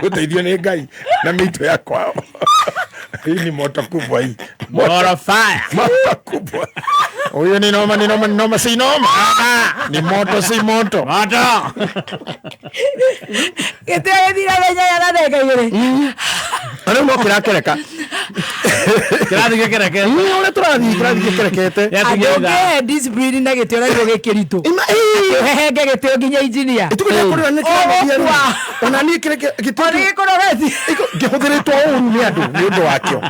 gũteithio nĩ Ngai na mĩitũ ya kwao. Hii ni moto kubwa hii.
Moto fire.
Moto kubwa. Huyu ni noma, ni noma, ni noma, si noma, ni moto, si moto.
Moto.
Gĩtĩo gĩthiaga thaa 8 na ndagĩka 2.
Rĩu no kĩrakereka.
Kĩrathiĩ gĩkerekete.
Ũrĩa tũrathiĩ kĩrathiĩ gĩkerekete.
Gĩathiĩ
Andũ
gĩthaa.
ũngĩhe discipline na gĩtĩo nakĩo gĩkĩritũ, ũhehenge gĩtĩo nginya engineer.
Ituko rĩa kũrĩra nĩ kĩrathia.
Ũgũkua.
Ona niĩ kĩrĩa gĩtĩo
Ona gĩkũnogetie.
ngĩhũthĩrĩtwo ũru nĩ andũ nĩ ũndũ wakĩo.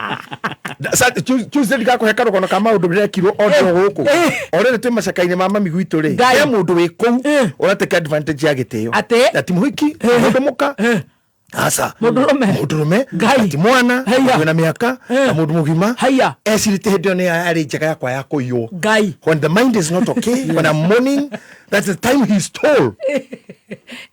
Tuesday ndigakũhe karũgano ka maũndũ ndĩrekirwo o ndĩ gũkũ. O rĩrĩ twĩ macaka-inĩ ma mami gwitũ rĩ,
Ngai.
he mũndũ wĩ kũu ũratake advantage ya gĩtĩo.
Atĩ?
Ati mũhiki mũndũ mũka, aca.
Mũndũrũme?
Mũndũrũme.
Ngai.
Ati mwana
Haiya.
wĩna mĩaka na mũndũ mũgima.
Haiya.
Ecirĩte hĩndĩ ĩyo nĩ yarĩ njega yakwa ya kũiywo.
Ngai.
When the mind is not okay, when I'm mourning, that's the time he stole.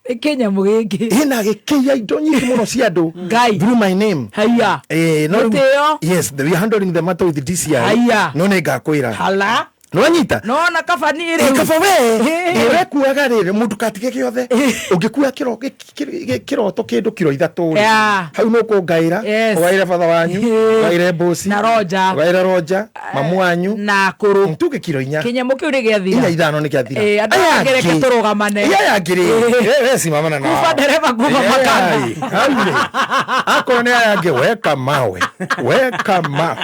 Nĩ kĩnyamũ gĩkĩ.
Ĩna gĩkĩiya indo nyingĩ mũno cia andũ
Ngai.
through my name.
Haiya.
No,
Gĩtĩo.
yes, we are handling the matter with the DCI.
Haiya.
No nĩ ngakwĩra.
Hala.
Nĩwanyita?
Nona kaba niĩ
Eh,
rĩu.
kaba we.
Eh.
Wekuaga rĩrĩ mũndũ katige gĩothe ũngĩkua kĩroto kĩndũ kiro 3 rĩ, hau nũkũngaĩra, ũgaĩre batha wanyu, ũgaĩre mbũci
Na Roger.
ũgaĩre Roja mamu wanyu
na kũrũ
tuge kiro 4
kĩnyamũ kĩu nĩ
4
gĩathira.
5 nĩ kĩathira.
Eh, andũ
Aya
aya reke
angĩ-
tũrũgamane.
Aya angĩ rĩ, we simamana nao.
Kuba ndereba kuba
Eh,
makanga.
ai, hau rĩ, akorwo nĩ aya angĩ weka mawe, weka mawe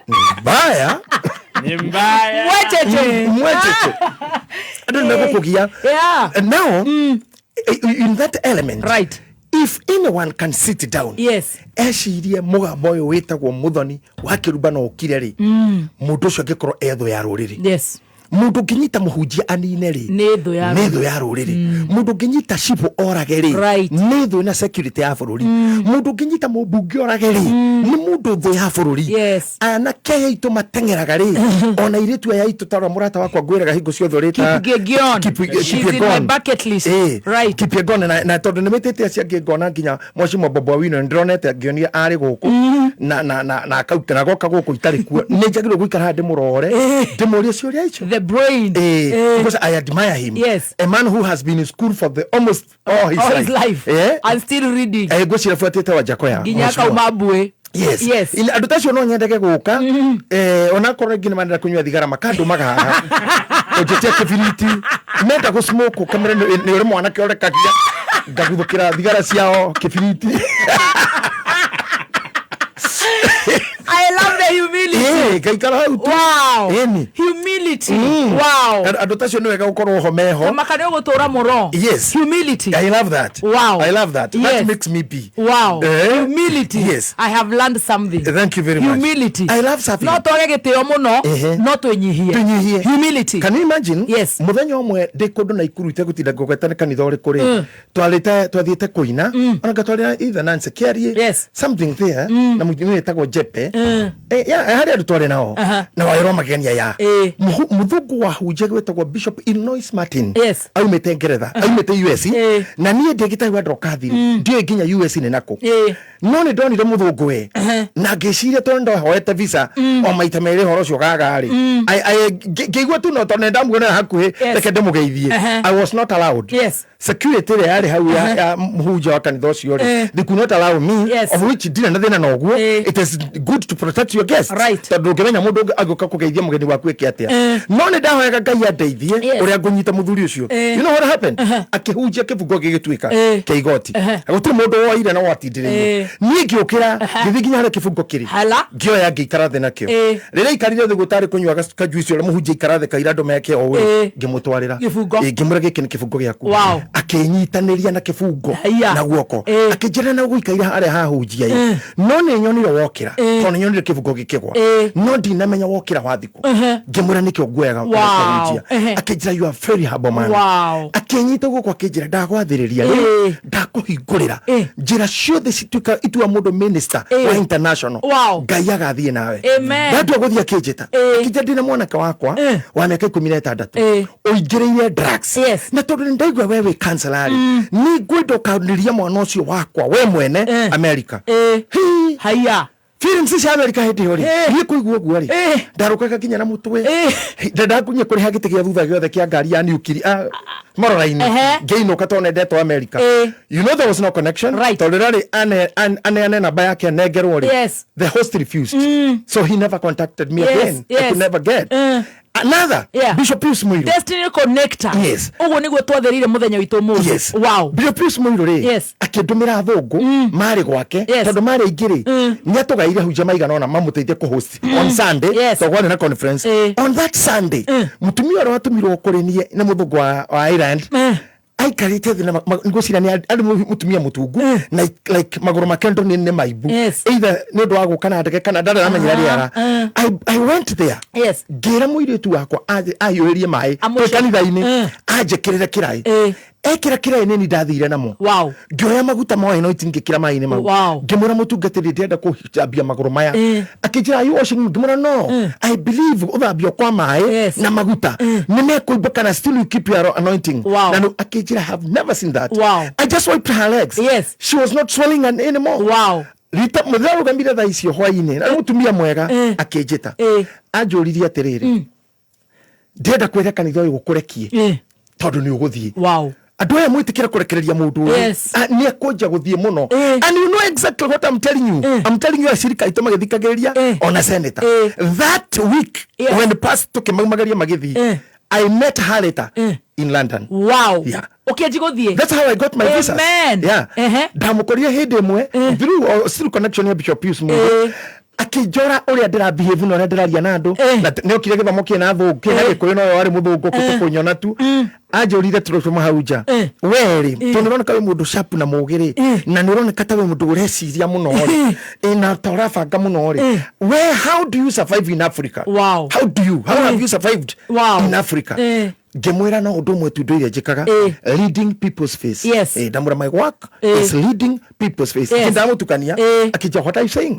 ni mbaya.
Nĩ mbaya.
Mwecheche.
Mwecheche andũ nĩ megũkũgia. Now in that element, if anyone can sit down, ecirie mũgambo ũyũ wĩtagwo Muthoni wa Kĩrumba no ũkire rĩ, mũndũ ũcio angĩkorwo e thũ ya rũrĩrĩ. Mũndũ ũngĩnyita mũhunjia anine rĩ,
Nĩ thũ ya
nĩ thũ ya rũrĩrĩ. Mũndũ ũngĩnyita cibũ orage rĩ, nĩ thũ na security ya bũrũri. Mũndũ ũngĩnyita mũmbunge orage rĩ, nĩ mũndũ thũ ya bũrũri. Anake aya aitũ mateng'eraga rĩ, ona airĩtu aya aitũ, tarora mũrata wakwa ngwĩraga hingo ciothe ũrĩta
Kipyegon. She's in my bucket list.
Kipyegon, na tondũ nĩ mĩtĩte acio angĩ ngona nginya Mheshimiwa Bobo Owino nĩndĩronete ngĩonia arĩ gũkũ na akauta na goka gũkũ itarĩ kuo, nĩ njagĩrĩirwo gũikara haha ndĩmũrore, ndĩmũrie ciũria icio.
The brain.
Because I admire him. A man who has been in school for the almost all his
All
life.
his life. And still reading.
Ngwĩciria buatĩte Wajakoya.
Nginya
Mheshimiwa.
akauma mbuĩ.
Yes. Andũ ta acio no nyendege gũka, onakorwo aingĩ nĩ marenda kũnyua thigara makandũmaga haha kũnjĩtia kĩbiriti, menda gũsmoke kamera nĩ ũrĩ mwanake ũrekagia ngaguthũkĩra thigara ciao kĩbiriti.
I love the humility.
Ngaikara hau tu.
Wow.
Ĩni.
Humility. Wow.
Andũ ta acio nĩ wega gũkorwo ho meho.
Maka nĩ ũgũtũra mũno.
Yes.
Humility.
I love that.
Wow.
I love that. That makes me be.
Wow. Humility.
Yes.
I have learned something.
Thank you very much.
Humility.
I love serving.
No twage gĩtĩo mũno, no twĩnyihie.
Twĩnyihie.
Humility.
Can you imagine?
Yes.
Mũthenya ũmwe ndĩ kũndũ na ikuru itegũtinda ngũgweta nĩ kanitha ũrĩkũ rĩ, twarĩte twathiĩte kũina, ona ngatwarĩra either Nancy Kĩarie, something there, na mũtumia wĩtagwo Jepe. Yeah, harĩ andũ twarĩ nao na wawĩrwo magenia ya mũthũngũ wahunjia gwĩtagwo Bishop Illinois Martin, aumĩte Ngeretha, aumĩte US, na niĩ ndĩ gĩtahũ androkathi ndiũĩ nginya US nĩ nakũ, no nĩ ndonire mũthũngũ we na ngĩciria tondũ ndohoete visa o maita merĩ horo ũcio gaga rĩ, ngĩigua tu no tondũ nĩ ndamuonera hakuhĩ, reke ndĩmũgeithie. I was not allowed. Security ĩrĩa yarĩ hau ya mũhunjia wa kanitha ũcio rĩ, they could not allow me, of which ndirĩ na thĩna na ũguo. It is good to protect your guests, tondũ ndũngĩmenya mũndũ angĩũka kũgeithia mũgeni waku ĩke atĩa. No nĩ ndahoyaga Ngai andeithie ũrĩa ngũnyita mũthuri ũcio. You know what happened? Akĩhunjia kĩbungo gĩgĩtuĩka kĩa igoti, gũtirĩ mũndũ woire na watindĩrĩirwo. Niĩ ngĩũkĩra ngĩthiĩ nginya harĩa kĩbungo kĩrĩ, ngĩoya ngĩikara thĩ nakĩo. Rĩrĩa aikarire thĩ gũtarĩ kũnyua kajuici ũrĩa mũhunjia aikara thĩ kaira andũ meke o ũrĩ, ngĩmũtwarĩra.
Gĩbungo.
Ngĩmwĩra gĩkĩ nĩ kĩbungo gĩaku. Akĩnyitanĩria na kĩbungo na guoko, akĩnjĩra na gũikaire harĩa hahunjia ĩ, no nĩ nyonire wokĩra, tondũ nĩ nyonire kĩbungo gĩkĩgwa, no ndinamenya wokĩra wathikũ. Ngĩmwĩra nĩkĩo nguoyaga kũhunjia. Akĩnjĩra, "You are very humble man." Akĩnyita guoko akĩnjĩra, "Ndagwathĩrĩria rĩu, ndakũhingũrĩra njĩra ciothe cituĩka itua mũndũ minister wa international. Ngai agathiĩ nawe." Ndatua gũthiĩ akĩnjĩta, akĩnjĩra ndĩna mwanake wakwa wa mĩaka 16 ũingĩrĩire drugs, na tondũ nĩ ndaigua we wĩ counselor rĩ, nĩ ngwenda ũkanĩria mwana ũcio wakwa we mwene America. Hii.
Haiya.
Films cia America hĩndĩ ĩyo rĩ, niĩ kũigua ũguo rĩ, ndarũkaga nginya na mũtwe. Ndendaga nginya kũrĩha gĩtĩ gĩa thutha gĩothe kĩa ngari ya nukiri marora-inĩ, ngĩinũka tondũ nendetwo America. You know there was no connection, tondũ rĩrarĩ aneane namba yake anengerwo rĩ, the host refused, so he never contacted me again. I could never get another. Bishop Pius Muiru.
Destiny connector. Ũguo nĩguo twathĩrĩire mũthenya witũ ũmũthĩ. Wow.
Bishop Pius Muiru rĩ, akĩndũmĩra athũngũ marĩ gwake, tondũ marĩ aingĩ rĩ, nĩ atũgaire hunjia maigana ũna mamũteithie kũhost on Sunday, tondũ kwarĩ na conference on that Sunday. Mũtumia ũrĩa watũmirwo kũrĩ niĩ nĩ mũthũngũ wa Ireland, aikarĩte thĩ na ngwĩciria nĩ arĩ mũtumia mũtungu na like magũrũ make ndo nĩ maimbu, either nĩ ũndũ wa gũka na ndege kana ndarĩ aramenyera rĩera. I went there, ngĩra mũirĩtu wakwa ahiũhĩrie maĩ twĩ kanitha-inĩ, anjĩkĩrĩre kĩraĩ. Ekĩra kĩraĩ nĩ ni ndathire namo. Ngĩoya maguta ma anointing ngĩkĩra maĩ-inĩ mau. Ngĩmwĩra, "Mũtungatĩri, ndĩrenda kũthambia magũrũ maya." Akĩnjĩra, "Are you washing?" Ngĩmwĩra, "No, I believe ũthambio kwa maĩ na maguta nĩ mekũimba kana still you keep your anointing." Na akĩnjĩra, "I have never seen that." I just wiped her legs. She was not swelling anymore. Rita mũthenya rũgamire thaa icio hwainĩ na nĩ mũtumia mwega, akĩnjĩta, anjũririe atĩrĩrĩ, Ndĩrenda kwĩra kanitha ũyũ gũkũrekie tondũ nĩ ũgũthiĩ. Andũ aya mwĩtĩkĩra kũrekereria mũndũ ũyũ, nĩ ekũnja gũthiĩ mũno. And you know exactly what I'm telling you. I'm telling you, acirika aitũ magĩthikagĩrĩria, ona senator, that week, when past tũkĩmaumagaria magĩthiĩ, I met her later in London. Yeah.
Ũkĩanji gũthiĩ.
That's how I got my visas.
Amen.
Yeah. Ndamũkorire hĩndĩ ĩmwe through still connection ya Bishop Pius Mungu, akĩnjora ũrĩa ndĩra behave na ũrĩa ndĩraria na andũ. Na nĩ okire gĩthomo kĩna thũngũ, kĩna gĩkũyũ, no warĩ mũthũngũ kũte kũnyona tu. Anjũrire tũrũtũma hau nja, we rĩ, tondũ nĩũroneka wĩ mũndũ sharp na mũgĩ rĩ, na nĩũroneka ta wĩ mũndũ ũreciria mũno rĩ, na ta ũrabanga mũno rĩ, we, how do you survive in Africa? How have you survived in Africa? Ngĩmwĩra no ũndũ ũmwe tu ndũire njĩkaga, leading people's face. Ndamwĩra my work is leading people's face. Ndamũtukania. Akĩnjia, "What are you saying?"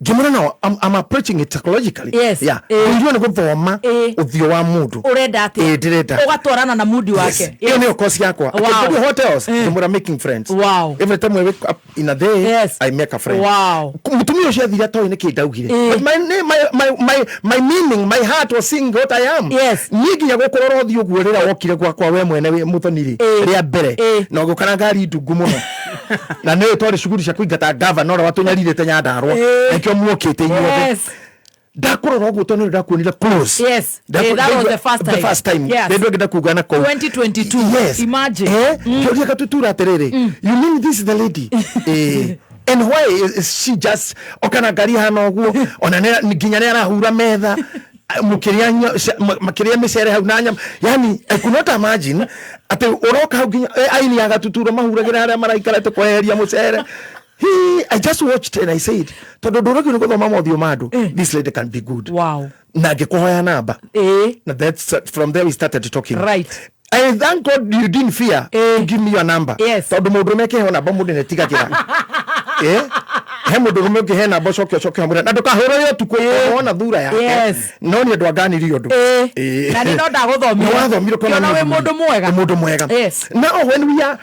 Ngĩmwĩra no, I'm approaching it psychologically. Yeah. Ngũirio nĩ gũthoma ũthiũ wa mũndũ.
Ũrenda atĩa?
Ndĩrenda.
Ũgatwarana na mudi wake.
Ĩyo nĩyo course yakwa. Akĩnjũria, "What else?" Ngĩmwĩra, "Making friends." Every time I wake up in a day, I make a friend. Mũtumia ũcio athire atoĩ nĩkĩ ndaugire. But my meaning, my heart was seeing what I am. Niĩ nginya gũkũrora ũthiũ ũguo rĩrĩa wokire gwakwa we mwene wĩ mũthoni rĩ, rĩa mbere, na ũgĩũka na ngari ndungu mũno, na nĩyo twarĩ cuguri cia kũingata gavana ũrĩa watũnyarirĩte Nyandarũa. Nĩkĩo muokĩte inyuothe. Ndakũrora ũguo tondũ ndakuonire close.
That was the first
The
time.
first time. Ndendwo ngĩenda kuga na kũu.
2022.
Yes.
Imagine.
Kĩũria gatutura atĩrĩrĩ, "You mean this is the lady?" And why is she just oka na ngari hana ũguo, ona nginya nĩ arahura metha mũkĩrĩa makĩrĩa mĩcere hau na nyama? Yani I could not imagine atĩ ũroka hau nginya aini ya Gatuturo mahuragĩra harĩa maraikarĩte kweheria mũcere. I just watched and I said, tondũ ndũragio nĩ gũthoma mothiũ ma andũ, this lady can be good. Na ngĩkũhoya namba. Na that's from there we started talking. I thank God you didn't fear to give me your number. Tondũ mũndũ ũrũme akĩheo namba, mũndũ nĩetigagĩra. He mũndũ ũrũme ũngĩhe namba, ũcoke ũcoke hamwe na ndũkahũrĩre ũtukũ wona thura yake. No nĩ ũndũ anganirie ũndũ.
Na nĩ no ndagũthomire.
Nĩ wathomire ũkona
Ngĩona wĩ mũndũ mwega.
Nĩ mũndũ mwega. Now when we are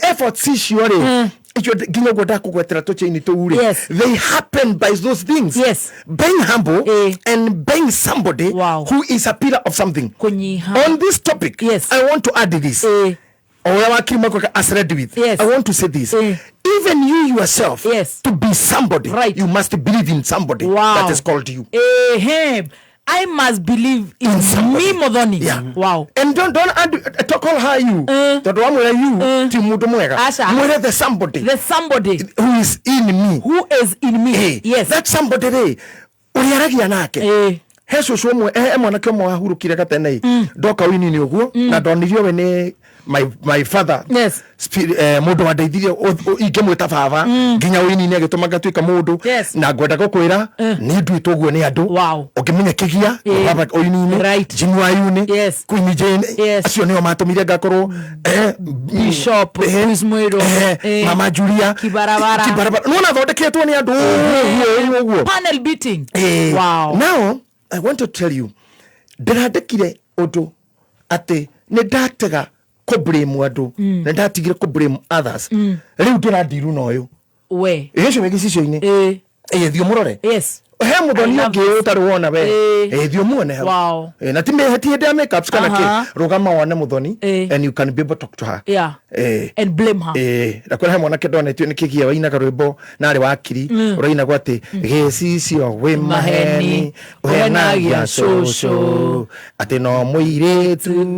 efforts icio rĩ, icio nginya ũguo ndakũgwetera tũchaini tũu rĩ, they happen by those things, being humble and being somebody who is a pillar of something.
Kũnyiha.
On this topic, I want to add this. Oya wakiri Makwaka has read with, I want to say this. Even you yourself, to be somebody, you must believe in somebody that has called you.
Ehe. I must believe in,
In somebody.
me, Muthoni.
And don't add, to call her you, tondu wamwira you ti mundu mwega.
Aca.
Mwire the somebody
The somebody
who is in me.
Who is in me.
That somebody rĩ, ũrĩa aragia nake. He cũcũ ũmwe, he mwanake ũmwe wahurũkire gatene ndoka ũini-inĩ ũguo, na ndonirio we nĩ my father. Mũndũ wandeithirie, ingĩmwĩta baba nginya ũini-inĩ, agĩtũma ngatuĩka mũndũ. Na ngwenda gũkwĩra nĩ nduĩtwo ũguo nĩ andũ. Ũngĩmenya kĩgia baba ũini-inĩ, Jimmy Wayuni, Queen Jane, acio nĩo matũmire ngakorwo
Bishop Pius Muiru.
Mama Julia.
Kibarabara.
Kibarabara nĩwona thondeketwo nĩ andũ ũguo ũguo.
Panel beating.
Now I want to tell you, ndĩrandĩkire ũndũ atĩ nĩ ndatega kũ blame andũ, nĩ ndatigire kũ blame others. Rĩu ndĩrandiru na ũyũ
We.
ĩ ũcio wĩ gĩcicio-inĩ. Ĩ thiĩ ũmũrore. He mũthoni
I love
ũngĩ
this.
ũtarĩ wona we. Ĩ thiĩ ũmuone hau. Na ti ti hĩndĩ ya makeups kana kĩ, rũgama wone mũthoni and you can be able to talk to her.
And blame her.
Na kwĩra he mwanake ndonetio nĩ kĩgia wainaga rwĩmbo narĩ wakiri ũrainagwo atĩ gĩcicio wĩ maheni ũhenagia cũcũ atĩ no mũirĩtu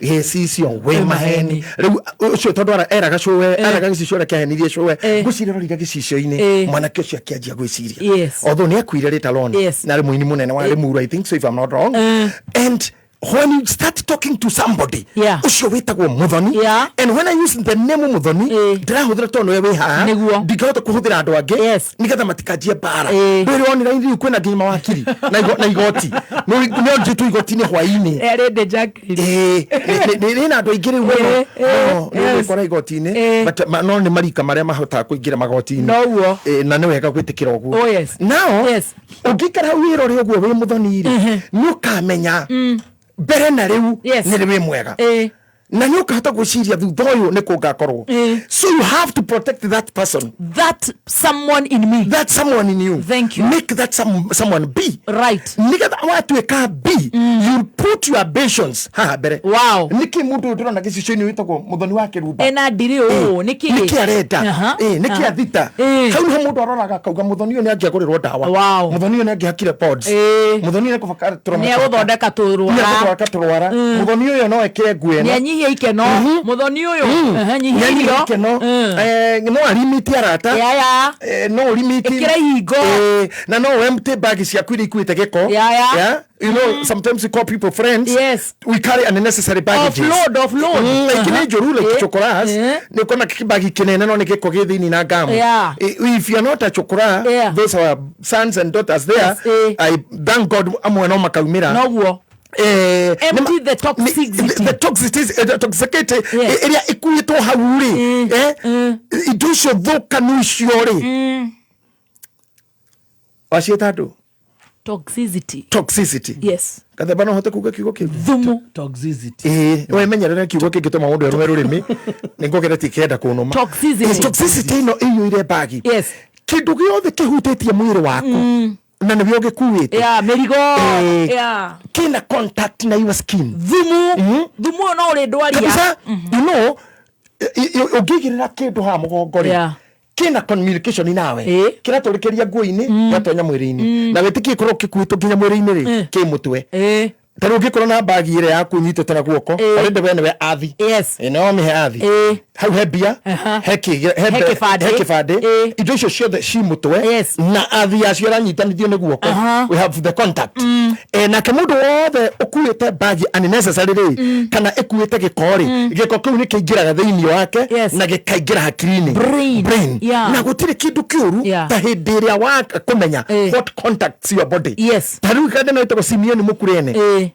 gĩcicio wĩ maheni. Rĩu ũcio tondũ eraga cũwe, eraga gĩcicio ũrĩa kĩahenirie cũwe, ngwĩciria rorire gĩcicio-inĩ, mwanake ũcio akĩanjia gwĩciria. Although nĩ akuire later on, na arĩ mũini mũnene wa Limuru, I think so, if I'm not wrong. And when you start talking to somebody, ũcio wĩtagwo Muthoni, and when I use the name Muthoni, ndĩrahũthĩra tondũ nĩwe wĩ haha. Ndingĩhota kũhũthĩra andũ angĩ nĩgetha matikanjie mbara. Ndũrĩ wonera rĩu kwĩna nginya mawakiri na igoti nĩ njĩtwo igoti-inĩ hwaĩ-inĩ.
Rĩndĩ Jacqueline.
Rĩna andũ aingĩ rĩu mũno mũno, nĩ ũgwĩkora igoti-inĩ. But no nĩ marika marĩa mahotaga kũingĩra magoti-inĩ.
Noguo.
Na nĩ wega gwĩtĩkĩra ũguo. Now ũngĩikara hau wĩrore ũguo wĩ Mũthoni rĩ, nĩ ũkamenya mbere na rĩu nĩ rĩ wĩ mwega. Na nĩ ũkahota gwĩciria thutha ũyũ nĩ kũ ngakorwo. So you have to protect that person.
That someone in me.
That someone in you.
Thank you.
Make that someone be.
Right.
Nigetha watuĩka B, you put your ambitions haha mbere.
Wow.
Nĩkĩ mũndũ ũyũ ndĩrona gĩcicio-inĩ wĩtagwo Mũthoni wa Kĩrumba
Ena ndiri ũũ, nĩkĩ?
Nĩkĩ arenda?
Aha.
Nĩkĩ athita? Hau nĩho mũndũ aroraga akauga mũthoni ũyũ nĩ angĩagũrĩrwo ndawa.
Wow.
Mũthoni ũyũ nĩ angĩhakire pods. Mũthoni ũyũ nĩ
Nĩ egũthondeka tũrwara.
Nĩegũthondeka tũrwara. Mũthoni ũyũ no ekĩre nguo ĩno.
Nĩanyihia ikeno. Mũthoni ũyũ, ehe, nyihia
Nĩanyihia
irio.
ikeno. No arimiti arata.
Ya, ya.
No ũrimiti.
Ĩkĩra ihingo.
Na no empty bag ciaku iria ikuĩte gĩko.
Ya, ya.
Yeah? You know, sometimes we call people friends.
Yes.
We carry unnecessary baggages.
Offload, offload.
Like nĩ njũru like chokoras. Nĩ ũkona kĩbagi kĩnene no nĩ gĩko gĩ thĩinĩ na ngamu. If you are not a chokora, those are sons and daughters there.
Yes, eh.
I thank God amwe no makaumĩra.
Noguo. Empty the toxicity.
The toxicity, the toxicity ĩrĩa ĩkuĩtwo hau rĩ, indo icio thũkanu icio rĩ, waciĩta andũ?
Toxicity.
Toxicity.
Yes.
Gathemba no hote kuga kiugo kĩu?
Thumu.
Toxicity.
Ĩĩ, wemenyerere kiugo kĩngĩtũma mũndũ arũme rũrĩmĩ, nĩ ngũgeretie kĩenda kũnũma.
Toxicity.
Toxicity ĩno ĩiyũire bagi.
Yes.
Kĩndũ gĩothe kĩhutĩtie mwĩrĩ waku na nĩwe ũgĩkuĩte.
Yeah, mĩrigo. Yeah.
Kĩna contact na your skin.
Thumu. Thumu ũyũ no ũrĩ ndwaria.
Kabisa. You know, ũngĩigĩrĩra kĩndũ haha mũgongo rĩ, kĩna communication nawe, kĩratũrĩkĩria nguo-inĩ, gĩgatonya mwĩrĩ-inĩ, na wĩtĩkie korwo gĩkuĩtwo nginya mwĩrĩ-inĩ rĩ, kĩ mũtwe. Ta rĩu ũngĩkorwo na bagi ĩrĩa yaku ũnyitĩte na guoko, already we nĩwe athi.
Yes.
No mĩhe athi. Hau he mbia, he kĩ, he
He kĩbandĩ.
he kĩbandĩ. Indo icio ciothe ci mũtwe.
Yes.
Na athi yacio ĩranyitanithio nĩ guoko.
Aha.
We have the contact. Nake mũndũ wothe ũkuĩte bagi unnecessary rĩ, kana ĩkuĩte gĩko rĩ, gĩko kĩu nĩ kĩingĩraga thĩinĩ wake
Yes.
na gĩkaingĩra hakiri-inĩ.
Brain.
Brain.
Yeah.
Na gũtirĩ kĩndũ kĩũru
Yeah.
ta hĩndĩ ĩrĩa wa kũmenya what contacts your body.
Yes.
Ta rĩu kande no ĩtagwo Simeon Mũkurene.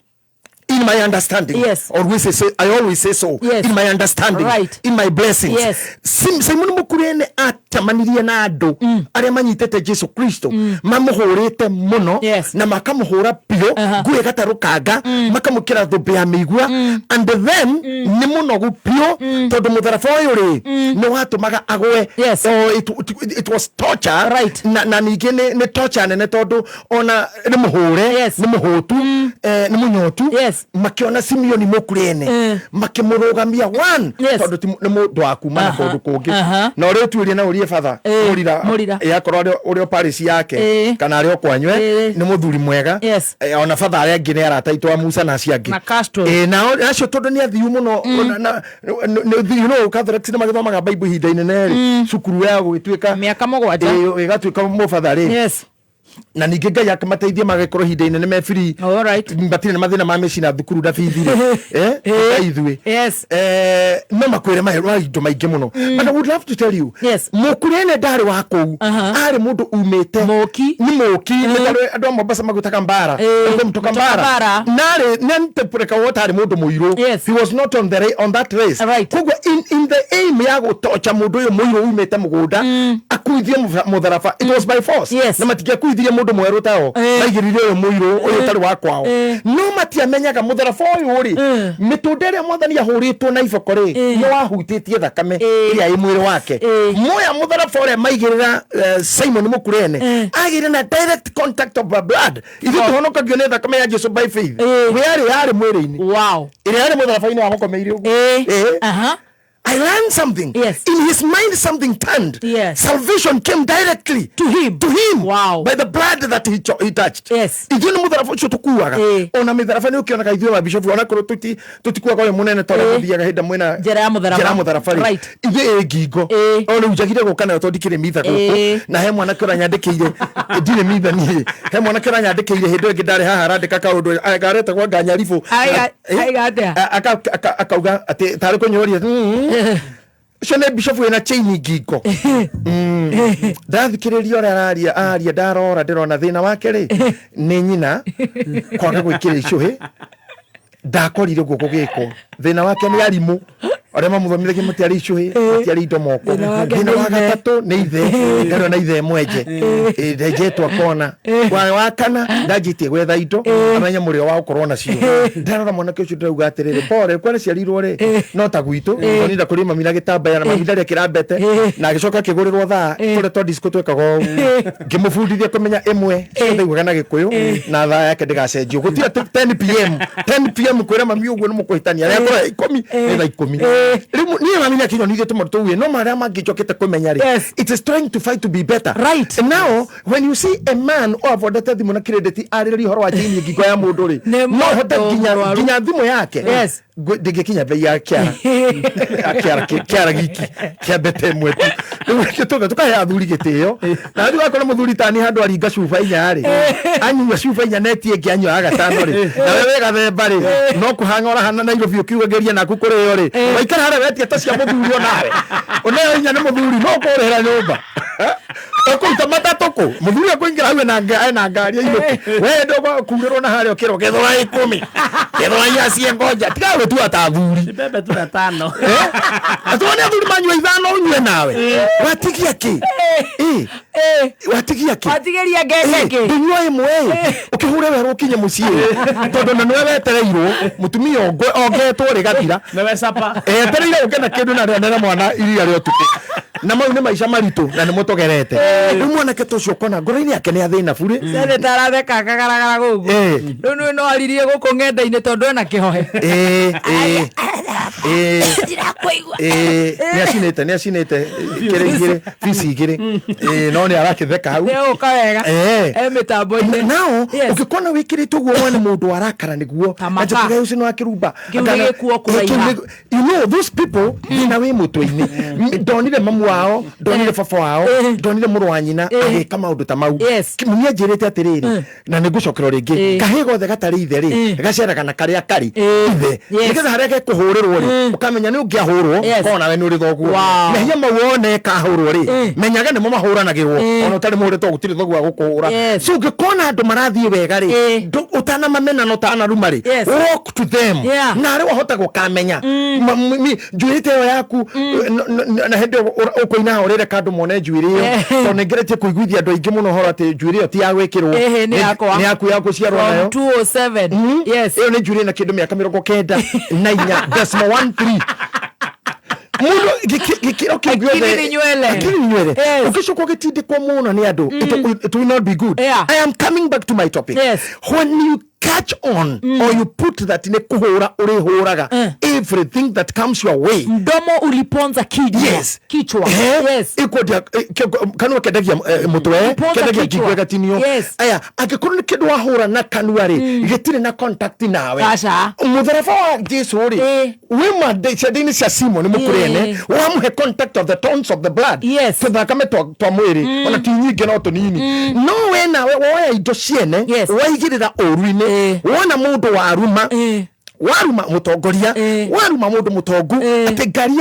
In my understanding,
Yes.
always say, I always say so.
Yes.
In my understanding,
Right.
in my blessings.
Yes.
Simon Mukurene atamanirie na andũ arĩa manyitĩte Jesu Kristo, mamũhũrĩte mũno,
Yes.
na makamũhũra biũ, nguo ĩgatarũkanga, makamũkĩra thũmbĩ ya mĩigua, and then nĩ mũnogu biũ, tondũ mũtharaba ũyũ rĩ nĩ watũmaga agwe.
Yes.
Oh, it was torture.
Right.
Na ningĩ nĩ torture nene, tondũ ona nĩ mũhũre,
Yes.
nĩ mũhũtu, nĩ mũnyotu.
Yes.
Makĩona Simeon Mũkurene, makĩmũrũgamia one,
Yes.
tondũ nĩ mũndũ wa kuma na kũndũ kũngĩ.
Aha.
Na ũrĩa ũtuĩrie na ũrie batha, Mũrira,
Mũrira.
akorwo ũrĩ o parish yake, kana arĩ o kwanywe, nĩ mũthuri mwega.
Yes.
Ona batha arĩa angĩ nĩ arata aitũ a Musa na acio angĩ.
Na Castro.
Na acio tondũ nĩ athiu mũno, you know, Catholics nĩ magĩthomaga Bible ihinda inene rĩ, cukuru ya gũgĩtuĩka
Mĩaka mũgwanja.
Ĩgatuĩka mũbatha rĩ.
Yes.
Na ningĩ Ngai akĩmateithia magĩkorwo ihinda inene me free.
All right.
Matirĩ na mathĩna ma mĩciĩ na thukuru na bithi rĩ. Ta ithuĩ.
Yes.
No makwĩre maherwo indo maingĩ mũno. But I would love to tell you.
Yes.
Mũkurene ndarĩ wa kũu.
Aha.
Arĩ mũndũ umĩte.
Mũki.
Nĩ mũki. Nĩ tarĩ andũ a Mombasa magwĩtaga mbara.
Eh,
Nĩ mũtoka mbara.
mbara.
Narĩ, nĩ ntepureka wote arĩ mũndũ mũirũ.
Yes.
He was not on that race.
Right.
Koguo in the aim ya gũtocha mũndũ ũyũ mũirũ umĩte mũgũnda, akuithie mũtharaba. It was by force.
Yes.
Na matingĩakuithirie mũndũ mwerũ tao. Maigĩrĩire ũyũ mũirũ, ũyũ ũtarĩ wa kwao. No matiamenyaga mũtharaba ũyũ rĩ, mĩtũnda ĩrĩa mwathani ahũrĩtwo na iboko rĩ, nĩ wahutĩtie thakame ĩrĩa ĩ mwĩrĩ wake. Moya mũtharaba ũrĩa maigĩrĩra, Simon Mũkurene agĩire na direct contact of the blood. Ithuĩ tũhonokagio nĩ thakame ya Jesu by faith. We yarĩ mwĩrĩ-inĩ.
Wow.
Ĩrĩa yarĩ mũtharaba-inĩ wamũkomeire ũguo.
Aha.
I learned something.
Yes.
In his mind, something turned.
Yes.
Salvation came directly
To him.
To him.
Wow.
By the blood that he touched.
Yes.
Ithuĩ nĩ mũtharaba ũcio tũkuaga. Ona mĩtharaba nĩ ũkĩonaga ithuĩ mabishofu, ona korwo tũtikuaga ũyũ mũnene ta ũrĩa mũthiaga hĩndĩ mwĩna
Njĩra ya mũtharaba.
Njĩra ya mũtharaba rĩ.
Right.
Ithuĩ ĩ ngingo. O rĩu njagire gũka nayo tondũ ndikĩrĩ mitha gũkũ. Na he mwanake ũranyandĩkĩire. Ndirĩ mitha niĩ. He mwanake ũranyandĩkĩire hĩndĩ ĩyo ĩngĩ ndarĩ haha arandĩka kaũndũ, aretagwo Nganyaribũ.
Aiga atĩa?
Akauga atĩ tarĩ kũnyũria. Ũcio nĩ bishop wĩna chain ngingo. Ndathikĩrĩria ũrĩa araria, aria ndarora ndĩrona thĩna wake rĩ nĩ nyina kwaga gwĩkĩra icũhĩ, ndakorire ũguo gũgĩkwo. Thĩna wake nĩ arimũ. Arĩa mamũthomithagia matiarĩ icũhĩ, matiarĩ indo moko.
Thĩna wake
Thĩna
nĩ
wa
ithe.
gatatũ nĩ ithe, ndarĩ na ithe mwenje. Ndenjetwo akona. Wa kana ndanjĩtie gwetha indo, amenye mũrĩo wa gũkorwo nacio. Ndarora mwanake ũcio ndĩrauga atĩrĩrĩ, pole, kwa nĩciarirwo rĩ, no ta gwitũ, tondũ kũrĩ mami na gĩtambaya na mami ndarĩ akĩra mbete, na agĩcoka akĩgũrĩrwo thaa tũrĩa twa disco twekaga ũũ. Ngĩmũbundithia kũmenya ĩmwe ciothe augaga na Gĩkũyũ, na thaa yake ndĩgacenjio. Gũtirĩ atĩ 10 p.m., 10 p.m. kwĩra mami ũguo nĩ mũkũhĩtania. Rĩakorwo 10 nĩ thaa 10. Rĩu niĩ mami nĩakĩnyonithie tũmaũndũ tũu, no marĩa mangĩ njokete kũmenya rĩ, it is trying to fight to be better. Now when you see a man ũavondete thimũ na credit arĩrĩria ũhoro wa chain ngingo ya mũndũ rĩ,
Nĩ
no hote
mũndũ
nginya
mũrwaru.
nginya thimũ yake ndĩngĩkinya bei ya kĩara ya kĩara giki kĩa mbete ĩmwe tu. Rĩu reke tũkahe athuri gĩtĩo, na rĩu akorwo mũthuri tani handũ aringa cuba 4 rĩ, anyua cuba 4 neti ĩngĩ anyua ya gatano rĩ, nawe wĩ gathemba rĩ, no kũhang'a ũrahana Nairobi ũkiugagĩria naku kũrĩo rĩ, waikara harĩa wetia ta cia mũthuri, onawe ũneo 4 nĩ mũthuri, no kũrĩhĩra nyũmba ũkũruta matatũ kũ mũthuri akũingĩra hau ena ngari ainũke, we ndũkurĩrwo na harĩa ũkĩrwo gĩthũra 10, gĩthũra 4 cie ngoja tiga gũtua ta athuri.
Mbembe tu na tano.
Atuone athuri manyua 5, ũnyue nawe watigia kĩ? Watigia kĩ?
Watigĩria ngenge kĩ?
Ndũnyua ĩmwe ũkĩhure werũ ũkinye mũciĩ, tondũ na nĩwe wetereirwo mũtumia ongetwo rĩ gathira.
Newe sapa.
Etereire ũke na kĩndũ na rĩanere mwana iria rĩa ũtukũ, na mau nĩ maica maritũ na nĩ mũtogerete. Rĩu mwanake ta ũcio ũkona ngoro-inĩ yake nĩ athĩna burĩ.
Seneta aratheka akagaragara gũkũ. Rĩu nĩ no aririe gũkũ ng'enda-inĩ tondũ ena kĩhohe.
Ĩ, ĩ, ĩ.
Ndirakũigua.
Ĩ, nĩ acinĩte kĩrĩ 2, bici 2. Ĩ, no nĩ arakĩtheka hau.
Nĩ egũka wega. E mĩtambo-inĩ.
Nao ũngĩkona wĩkĩrĩte ũguo wone mũndũ arakara nĩguo
Ta maka.
anjĩkĩra ũcio nĩ wakĩrumba.
Kĩu nĩ gĩkuo kũraiha.
You know those people, thĩna wĩ mũtwe-inĩ. Ndonire mamu wao, ndonire baba wao, ndonire mũrũ wa nyina agĩka maũndũ ta mau. Mami anjĩrĩte atĩrĩrĩ, na nĩ ngũcokerwo rĩngĩ, kahĩ gothe gatarĩ ithe rĩ, gaceraga na karĩa karĩ ithe, nĩgetha harĩa gekũhũrĩrwo rĩ, ũkamenya nĩ ũngĩahũrwo korwo nawe nĩ ũrĩ thoguo. Mehia mau one kahũrwo rĩ, menyaga nĩmo mahũranagĩrwo, ona ũtarĩ mũhũre to gũtirĩ thoguo wa gũkũhũra. So ũngĩkona andũ marathiĩ wega rĩ, ũtanamamena na ũtanaruma rĩ, walk to them na arĩ wahota gũkamenya njuĩrĩ ta ĩyo yaku na hĩndĩ ĩyo ũkũina ũrĩre kandũ mone njuĩrĩ ĩyo, tondũ nĩ ngeretie kũiguithia andũ aingĩ mũno ũhoro atĩ njuĩrĩ ĩyo ti ya gwĩkĩrwo.
Ĩhĩ, nĩ yakwa.
Nĩ yaku ya gũciarwo
From
nayo.
207. Yes.
Ĩyo nĩ njuĩrĩ na kĩndũ mĩaka 94.13 mũndũ gĩkĩro kĩu
Akili
gĩothe.
ni nywele.
Akili ni nywele. Ũgĩcoka ũgĩtindĩkwo mũno nĩ andũ, it will not be good. I am coming back to my topic. When you catch on or you put that nĩ kũhũra ũrĩhũraga everything that comes your way.
Mdomo uliponza kichwa. Kichwa.
Ĩkwendia kanua kendagia mũtwe,
Uliponza
kendagia
kichwa.
ngingo ĩgatinio. Aya, angĩkorwo nĩ kĩndũ wahũra na kanua rĩ, gĩtirĩ na contact nawe.
Aca.
Mũtharaba wa Jesu rĩ, wĩ ciande-inĩ cia Simon mũkũrene, wamũhe contact of the tones of the blood, tũthakame twa mwĩrĩ, ona ti nyingĩ no tũnini, no we nawe woya indo ciene, waigĩrĩra ũru-inĩ, wona mũndũ waruma, waruma mũtongoria, waruma mũndũ mũtongu, atĩ ngari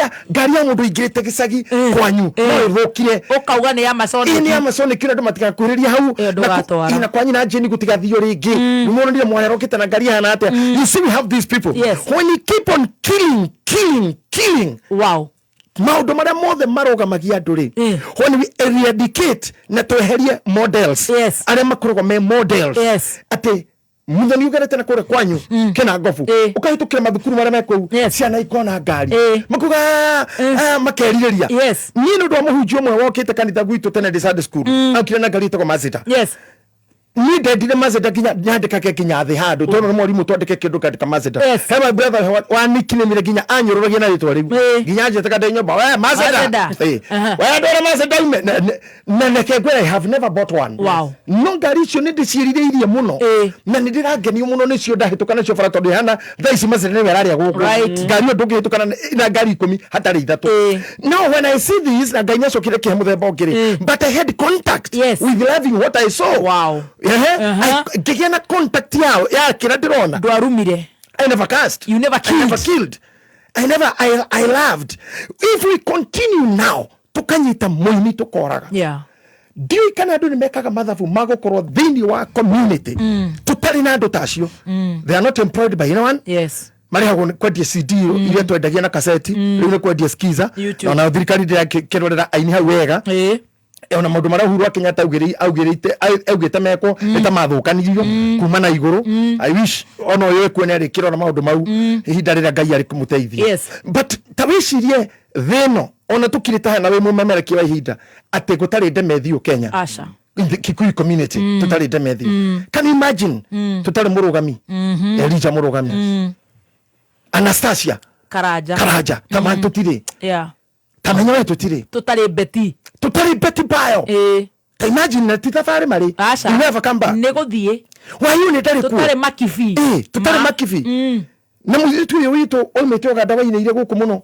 ya mũndũ ingĩrĩte gĩcagi kwanyu no ĩthũkire,
Ũkauga nĩ Amazon.
Ĩ, nĩ Amazon kĩrĩa andũ matigakuhĩrĩria hau.
Ĩyo ndũgatwara.
Na kwa nyina Jane gũtigathio rĩngĩ, nĩmuonire mwana arokĩte na ngari ihana atĩa. You see, we have these people. When you keep on killing, killing, killing, maũndũ marĩa mothe marũgamagia andũ rĩ, when we eradicate na tweherie models, arĩa makoragwo me models, atĩ muthoni ugerete na kũrĩa kwanyu kĩna ngobu, ũkahĩtũkĩra mathukuru marĩa me kũu, ciana ikona ngari, makuga "Ah," makerirĩria. Niĩ nĩ ũndũ wa mũhunjia ũmwe wokĩte kanitha gwitũ tene ndĩ Sunday school, aukire na ngari ĩtagwo Mazda. Niĩ ndendire Mazda nginya nyandĩkage nginya thĩ handũ, tondũ nĩ mwarimũ twandĩke kĩndũ ngandĩka Mazda. He my brother wa nickname nginya anyũrũragia na rĩtwa rĩu, nginya anjĩtaga ndĩ nyũmba, we Mazda.
Mazda.
We ndwara Mazda ume na reke ngwĩre, I have never bought one. No ngari icio nĩ ndĩciĩrirĩirie mũno, na nĩ ndĩragenio mũno nĩcio ndahĩtũka nacio bara, tondũ ihana thaa ici Mazda nĩwe ĩrarĩa gũkũ. Ngari ĩyo ndũngĩhĩtũka na ngari 10 hatarĩ 3. Now when I see this, na Ngai nĩacokire kĩhe mũthemba ũngĩ rĩ, but I had contact with loving what I saw. Ehe, ngĩgĩa na contact yao ya kĩrĩa ndĩrona.
Ndwarumire.
I never cast.
You never
I never
killed.
Killed. I never, I loved. If we continue now, tukanyita mũini tũkoraga. Ndiũĩ kana andũ nĩ mekaga mathabu magũkorwo thĩinĩ wa community tũtarĩ na andũ ta acio. They are not employed by anyone. Marĩhagwo nĩ kwendia CD iria twendagia na kaseti, rĩu nĩ kwendia skiza.
YouTube.
Na thirikari ndĩrakĩrorera aini hau wega. Ona maũndũ marĩa Uhuru wa Kenyatta augĩrĩte, augĩte mekwo nĩ ta mathũkanirio kuma na igũrũ. I wish ona ũyũ ekuo nĩ arĩkĩrora maũndũ mau ihinda rĩrĩa Ngai arĩ kũmũteithia. But ta wĩcirie thĩ ĩno ona tũkirĩte haha na wĩ mũmemerekia wa ihinda atĩ gũtarĩ ndemethiũ Kenya.
Aca.
In the Kikuyu community tũtarĩ ndemethiũ. Can you imagine tũtarĩ mũrũgami, Elijah Mũrũgami, Anastasia
Karanja.
Karanja, kama tũtirĩ tamenya we tũtirĩ.
Tũtarĩ Beti.
Tũtarĩ Betty Bayo. Ta imagine na ti thabarĩ marĩ.
Aca.
You never come back.
Nĩ gũthiĩ.
Wayu nĩ ndarĩ kuo.
Tũtarĩ Makibi.
Tũtarĩ Makibi. Na mũirĩtu ũyũ witũ oimĩte Ũganda wainĩire gũkũ mũno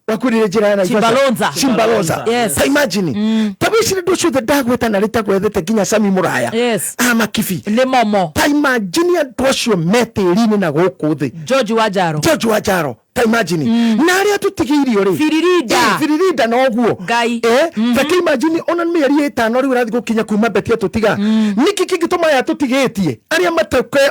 wakwĩrire njĩra ya Naivasha.
Chimbalonza.
Chimbalonza. Ta imagine, ta wĩcire ndũ ciothe ndagweta na rĩtagwethete nginya Sami Mũraya. A Makibi.
Nĩ momo.
Ta imagine andũ acio me tĩri-inĩ na gũkũ thĩ.
George Wanjaro.
George Wanjaro, ta imagine na arĩa tũtigĩirio rĩ.
Biririnda.
Biririnda noguo.
Ngai.
Take imagine ona mĩeri 5 rĩu ĩrathiĩ gũkinya kuma Beti atũtiga. Nĩkĩ kĩngĩtũma aya tũtigĩtie arĩa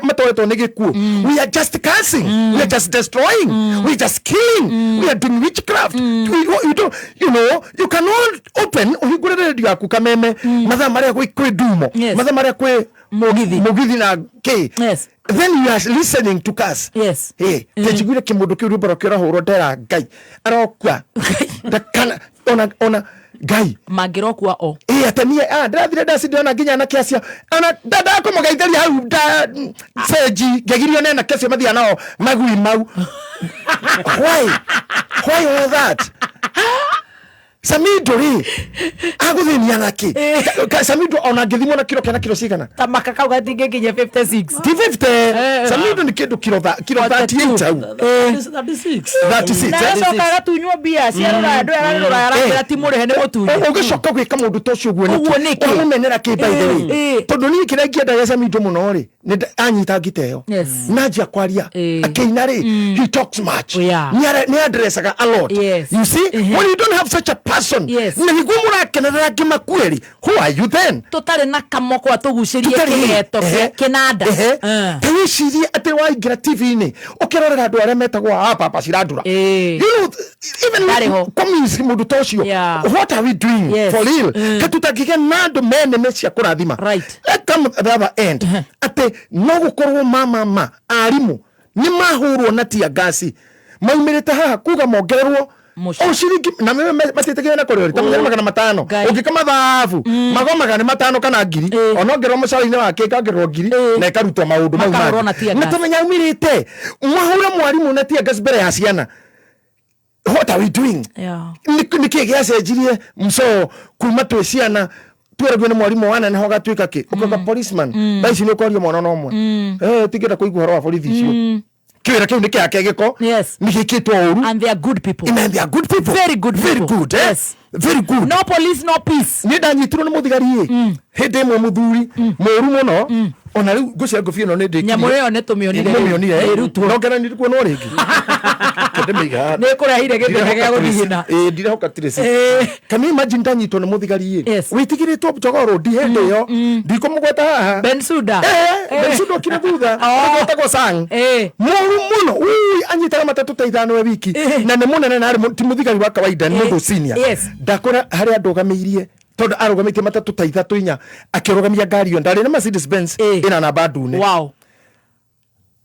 matoetwo nĩ gĩkuũ? We are just cursing, we are just destroying, we are just killing, we are doing witchcraft. We don't, you know, you cannot open ũhingũre radio yaku kameme mathaa marĩa kwĩ ndumo, mathaa marĩa kwĩ
Mũgithi.
Mũgithi na kĩ. Then you are listening to curse. Tejiguire kĩmũndũ kĩu rwĩmbo rwake rwahũrwo ndera Ngai arokua ndakana ona Ngai.
Mangĩrokua o.
Atanie ndĩrathire ndaci ndĩrona nginya anake acio ona ndakũmũgeithĩria hau nda cenji ngegirio nĩ anake acio mathiaga nao magui mau. Why all that? Samido rĩ agũthĩnia nake. Samido ona angĩthimwo na kiro kena kiro cigana?
Ta maka kau gatingĩkinya 56.
Ti 50. Samido nĩ kĩndũ kiro 38 hau.
36.
36.
Na agacoka agatunywo mbia cia rũraya, andũ aya arĩ rũraya aramwĩra ti mũrĩhe nĩ mũtunye.
Ũgĩcoka gwĩka mũndũ ta ũcio ũguo
Ũguo nĩkĩ?
Ũramũmenera kĩ by the way? Tondũ niĩ kĩrĩa ingĩenda gĩa Samido mũno rĩ nĩ anyita ngita ĩyo. Na anjia kwaria akĩina rĩ, he talks much. Nĩ addressaga a lot. You see, when you don't have such a person, na nĩguo mũrakenerera ngĩmakue rĩ, who are you then?
Tũtarĩ na kamoko atũgucĩrie kĩgeto kĩa kĩnanda.
Ta wĩcirie atĩ waingĩra TV-inĩ ũkĩrorera andũ arĩa metagwo a Papa Shirandula. You know, even
Ndarĩ ho.
communist mũndũ ta ũcio. What are we doing for real? Ka tũtangĩgĩa na andũ mene cia kũrathima. Let come the other end. Atĩ no gũkorwo ma arimũ nĩ mahũrwo na tear gas maumĩrĩte haha kuga mongererwo
Mũciĩ.
o ciringi na matĩtĩkĩire na kũrĩo ta mũthenya 500. Ũngĩka mathabu magomaga nĩ 500 kana 1000. Ona ongererwo mũcara-inĩ wake ĩkongererwo 1000 na ĩkarutwo maũndũ mau
Makahũrwo
mangĩ.
na tear
Na
gas.
tamenya aumĩrĩte mwahũra mwarimũ na tear gas mbere ya ciana. What are we doing? Nĩ kĩĩ gĩacenjirie mso kuma twĩ ciana tweragio nĩ mwarimũ wa neneha ũgatuĩka kĩ ũkauga policeman thaa ici nĩ ũkorio mwana na ũmwe. Tingĩenda kũigua ũhoro wa borithi icio. Kĩwĩra kĩu nĩ kĩake gĩko. Nĩ gĩkĩtwo ũru.
And they are good people.
And they are good people.
Very good
Very
people.
good, Very good.
No police, no peace.
Nĩ ndanyitirwo nĩ mũthigari ĩ hĩndĩ ĩmwe mũthuri mũru mũno ona rĩu ngũcia ngũbia ĩno nĩ ndĩkirie.
Nyamũ ĩyo nĩ tũmĩonire.
Mũmĩonire, eh?
Ĩrutwo.
No ngena nĩ kuonwo rĩngĩ. Kĩndĩmĩiga haha.
Nĩ ĩkũrehire gĩthĩna gĩa gũthigina.
Ndirehoka Tracy. Can you imagine ndanyitwo nĩ mũthigari ĩ? Wĩtigĩrĩtwo Jogoo Road hĩndĩ ĩyo. Ndikũmũgweta haha.
Bensuda.
Bensuda okire thutha. Ũgwetagwo Sang. Mũru mũno. Ui, anyitaga matatũ ta 5 e wiki. Na nĩ mũnene na arĩ ti mũthigari wa kawaida, nĩ mũndũ senior. Ndakora harĩa ndũgamĩirie tondũ arũgamĩtie matatũ ta 3 4 akĩrũgamia ngari ĩyo ndarĩ na Mercedes Benz ĩna namba ndune.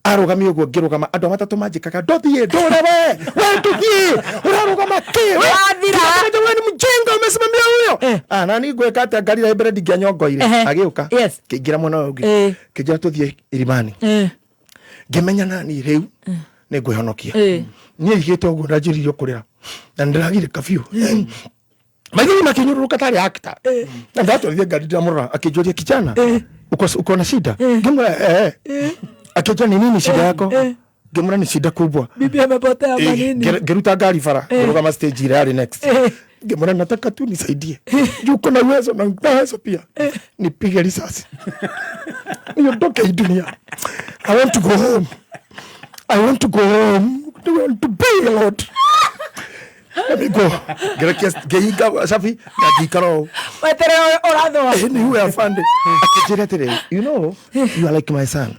Arũgamia ũguo ngĩrũgama andũ a matatũ manjĩkaga ndũthiĩ ndũre we we ndũthiĩ ũrarũgama kĩ we
Wathira.
we ni mjinga umesimamia huyo. Na niĩ ngwĩka atĩa ngari ĩrĩa mbere ndingĩanyongoire. Agĩũka. Kĩingĩra mwena ũyũ ũngĩ. Kĩnjĩra tũthiĩ irimani. Ngĩmenya nani rĩu nĩ ngwĩhonokia. Niĩ igĩte ũguo ndanjĩrĩirie kũrĩra na nĩndĩragirĩka biũ. Maithori makĩnyũrũrũka tarĩ actor. Na ndatwarithia ngari ndĩramũrora akĩnjũria kijana uko na shida? Ngĩmwĩra Akĩnjũria ni nini shida yako? Ngĩmwĩra ni shida kubwa.
Bibi amepotea manini.
Ngĩruta ngari bara ngĩrũgama stage ĩrĩa yarĩ next. Ngĩmwĩra nataka tu nisaidie. Juu uko na uwezo na uwezo pia. Nipige risasi. Niondoke hii dunia. I want to go home. I want to go home. I want to be a lot. Let me go. Ngĩrekia ngĩhinga cabi na ngĩikara ũũ.
Weterere ũrathũa.
Ni huyo afande akĩnjĩra atĩrĩrĩ, you know, you are like my son,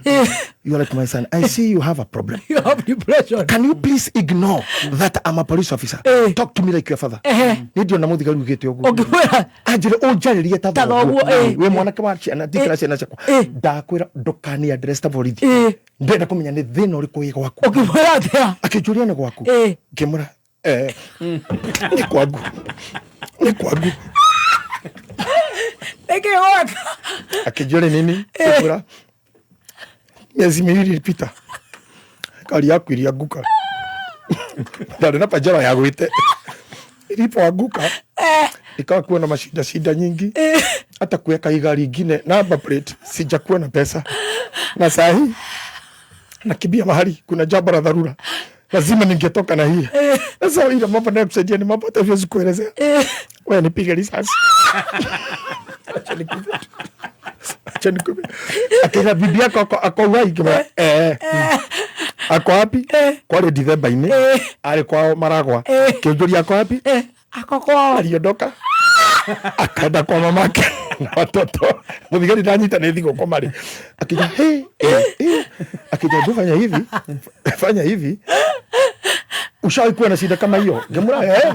you are like my son, I see you have a problem.
You have depression.
Can you please ignore that I'm a police officer? Talk to me like your father. Nĩ ndiona mũthigari ugĩte ũguo.
Ũngĩmwĩra
Anjĩre ũnjarĩrie ta
Ta thoguo,
thoguo. Wĩ mwanake wa ciana, ndikĩra ciana ciakwa. Ndakwĩra ndũkani address ta borithi. Ndĩrenda kũmenya nĩ thĩna ũrĩkũ wĩ gwaku.
Ũngĩmwĩra atĩa?
Akĩnjũria nĩ gwaku. Ngĩmwĩra nĩ kwangu, nĩ kwangu.
Nĩkĩ gwaka?
Akĩnjũria nini? Ngĩmwĩra miezi miwili ilipita gari yaku ilianguka, ndarĩ na Pajero yagwĩte, ilipoanguka ikawa kuwa na mashida shida nyingi, hata kuweka hii gari ingine number plate sijakuwa na pesa, na sahi nakimbia mahali kuna jambo la dharura, lazima ningetoka na hii. Sasa ile mambo nayokusaidia ni mambo hata siwezi kuelezea. Wewe nipige risasi. Acha nikupe. Acha nikupe. Akira bibi yako ako uhai? Ngĩmwĩra, eh. Ako wapi? Kwarĩ Dithemba-inĩ. Arĩ kwao Maragwa. Kĩnjũria ako wapi?
Ako kwao.
Aliondoka akaenda kwa mamake na watoto. Mũthigari ndanyita nĩ thigũkũ marĩ. Akija hey, hey, hey. Akija hebu fanya hivi, fanya hivi. Ushawahi kuwa na shida kama hiyo? Ngĩmwĩra eh.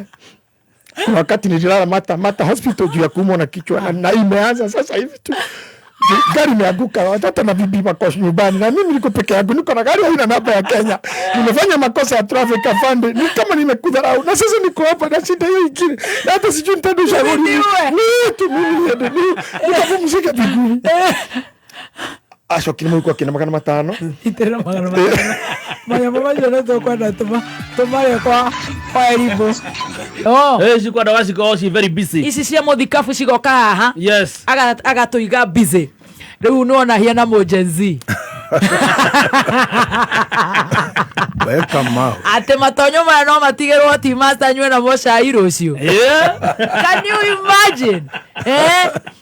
Kuna wakati nililala Mata hospital juu ya kuumwa na kichwa na imeanza sasa hivi tu. Gari imeanguka, watoto na bibi wako nyumbani na mimi niko peke yangu, niko na gari haina namba ya Kenya. Nimefanya makosa ya traffic afande, ni kama nimekudharau na sasa niko hapa na shida hiyo ingine. Na hata sijui nitaenda ushauri. Ni tu mimi niende, ni nikapumzike mbinguni. Acokire mũhuko akĩna 500.
Itĩrĩra 500. Manyamũ macio nĩ tũkwenda tũmarĩe kwa Erimbo. Oh.
Cikwenda wacikorwo ci very busy.
Ici cia mũthikabu cigoka haha.
Yes.
Agatũiga busy. Rĩu nĩwona hiana mũ Gen Z.
Welcome mao.
Atĩ matonyo maya no matigĩrwo tea master anyue namo cai rũciũ.
Yeah.
Can you imagine?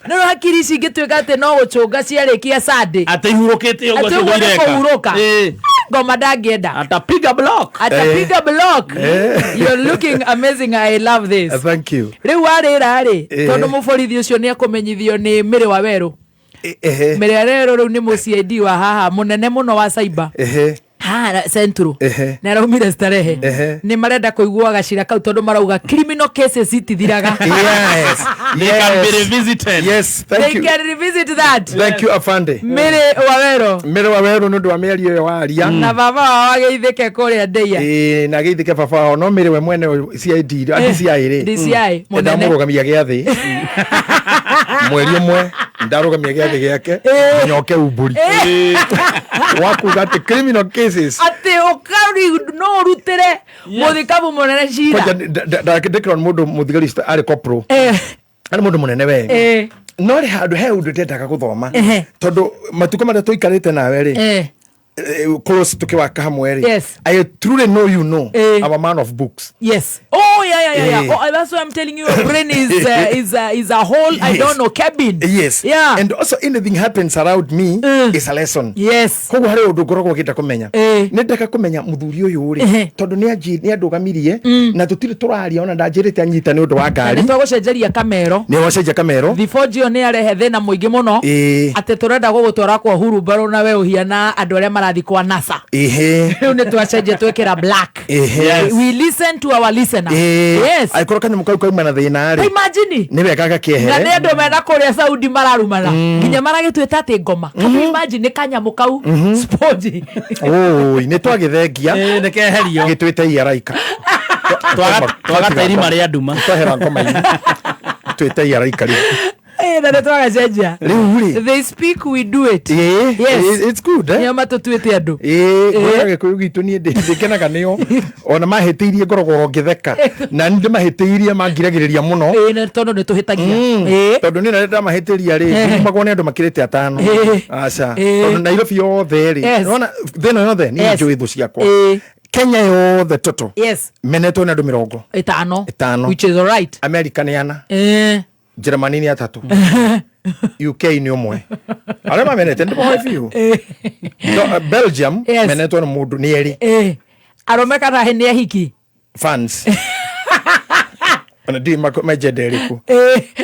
Nĩ hakiri ici ingĩtuĩka atĩ no gũcũnga ciarĩkia Sunday.
Atĩ ihurũkĩte ũguo
Atĩ ũguo nĩ
ireka.
kũhurũka. Ngoma ndangĩenda.
Atapiga block.
Atapiga block. You're looking amazing. I love this.
Thank you.
Rĩu warĩra rĩ, tondũ mũborithi ũcio nĩ ekũmenyithio nĩ Mĩrĩ wa Werũ. Mĩrĩ wa Werũ rĩu nĩ mũ CID wa haha mũnene mũno wa cyber. Haha Central. Nĩ araumire starehe. Nĩ marenda kũigua gacira kau tondũ marauga criminal cases itithiraga.
Yes.
They can be revisited.
Yes, thank
They
you.
can revisit that.
Thank you afande.
Mĩrĩ wa Werũ.
Mĩrĩ wa Werũ nĩ ũndũ wa mĩario ĩyo waria.
Na baba wao ageithĩke kũrĩa Ndeia.
Na ageithĩke baba wao, no Mĩrĩ we mwene CID, DCI rĩ.
DCI, mũnene.
Ndamũrũgamia gĩathĩ. Mweri ũmwe ndarũgamia gĩathĩ gĩake, nyoke umbũri. Wa kuga atĩ criminal cases.
Atĩ ũkari no ũrutĩre mũthikabu mũnene cira.
Kwanja ndakĩrwo nĩ mũndũ mũthigari arĩ corporal. Arĩ mũndũ mũnene we. No rĩ handũ he ũndũ ndendaga gũthoma. Tondũ matukũ marĩa tũikarĩte nawe rĩ, close tukiwaka hamwe rĩ.
Yes.
I truly know you know. I'm a man of books.
Yes. Oh yeah, yeah, yeah, yeah. Oh, that's why I'm telling you, your brain is a whole, I don't know, cabin.
Yes.
Yeah.
And also anything happens around me is a lesson.
Yes.
Koguo harĩ ũndũ ngoragwo ngĩenda kũmenya. Nĩ ndeka kũmenya mũthuri ũyũ rĩ, tondũ nĩ andũgamirie na tũtirĩ tũraria ona ndanjĩrĩte anyita nĩ ũndũ wa ngari.
Nĩ twagũcenjeria kamero.
Nĩ wacenjia kamero.
Thiboji nĩ arehe thĩna mũingĩ mũno. Atĩ tũrenda gũgũtwara kwa hurumbarũ na we ũhiana andũ arĩa marathiĩ kwa NASA. Rĩu nĩ twacenjia twekĩra black. We listen to our listener. Yes.
Angĩkorwo kanyamũ kau kauma na thĩna rĩ.
Imagine.
Nĩ wega gakĩehere.
Na nĩ andũ mena kũrĩa Saudi mararumana. Nginya maragĩtuĩta atĩ ngoma. Can you imagine nĩ kanyamũ kau? Sponge.
Oi, nĩ twagĩthengia.
Nĩ keherio.
Gĩtuĩte iaraika.
Twagata irima rĩa nduma.
Twahera ngoma-inĩ. Tuĩte iaraika rĩu.
Na nĩ twagacenjia.
Rĩu rĩ.
They speak, we do it. Yes.
It's good, eh?
Nĩo matũtuĩte andũ.
Ngwĩra Gĩkũyũ gitũ niĩ ndĩkenaga nĩo. Ona mahĩtĩirie ngoragwo oro ngĩtheka. Na nĩ ndĩmahĩtĩirie mangiragĩrĩria mũno.
Na tondũ nĩ tũhĩtagia.
Tondũ niĩ na ndamahĩtĩria rĩ, ndumagwo nĩ andũ makĩrĩte atano. Aca. Tondũ Nairobi yothe rĩ, nĩwona thĩ ĩno yothe niĩ njũĩ thũ ciakwa. Kenya yothe toto. Menetwo nĩ andũ mĩrongo
ĩtano.
Ĩtano.
Which is all right.
America nĩ ana. Germany nĩ atatũ. UK nĩ ũmwe. Arĩa mamenete nĩ mahoe biũ. Belgium menetwo nĩ mũndũ nĩ erĩ.
Arũme kana nĩ ahiki?
Fans. Ona ndiũĩ mejenda ĩrĩkũ.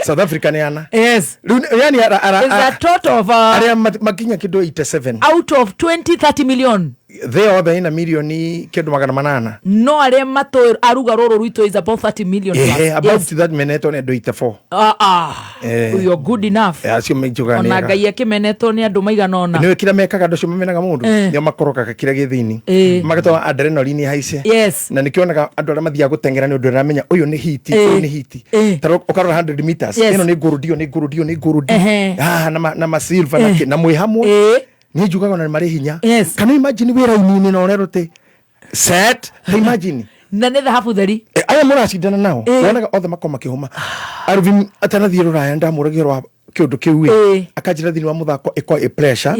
South Africa nĩ ana. Rĩu yani
Is a total of
arĩa makinya kĩndũ 87
out of 20 30 million.
Thĩ yothe ĩna mirioni kĩndũ 800.
No arĩa matũ aruga rũrũ rwitũ is about 30 million plus.
Ehe, about that menetwo nĩ andũ 84.
Ah, ah.
Eh.
You're good enough.
Acio menjugaga
Ona
nĩ
Ngai akĩmenetwo nĩ andũ maigana ũna.
Nĩwe kĩrĩa mekaga andũ acio mamenaga mũndũ nĩo makorogaga kĩrĩa gĩ thĩinĩ, magatũma adrenaline ihaice. Na nĩkĩonaga andũ arĩa mathiaga gũteng'era nĩ ũndũ ũramenya ũyũ nĩ hiti, ũyũ nĩ hiti. Ta ũkarora 100 meters, ĩno nĩ ngũrũndi, ĩyo nĩ ngũrũndi, ĩyo nĩ ngũrũndi. Ah, na masilver na kĩ, na mwĩ hamwe. Niĩ njugaga ona nĩ marĩ hinya. Kana imagine wĩra-inĩ na ũrerwo atĩ set ta imagine.
Na nĩ thahabu theri.
Aya mũracindana nao, wonaga othe makorwo makĩhũma. Arvin atanathiĩ rũraya ndamũragia ũhoro wa kĩũndũ kĩu ĩ, akanjĩra thĩinĩ wa mũthako ĩkoragwo ĩ pressure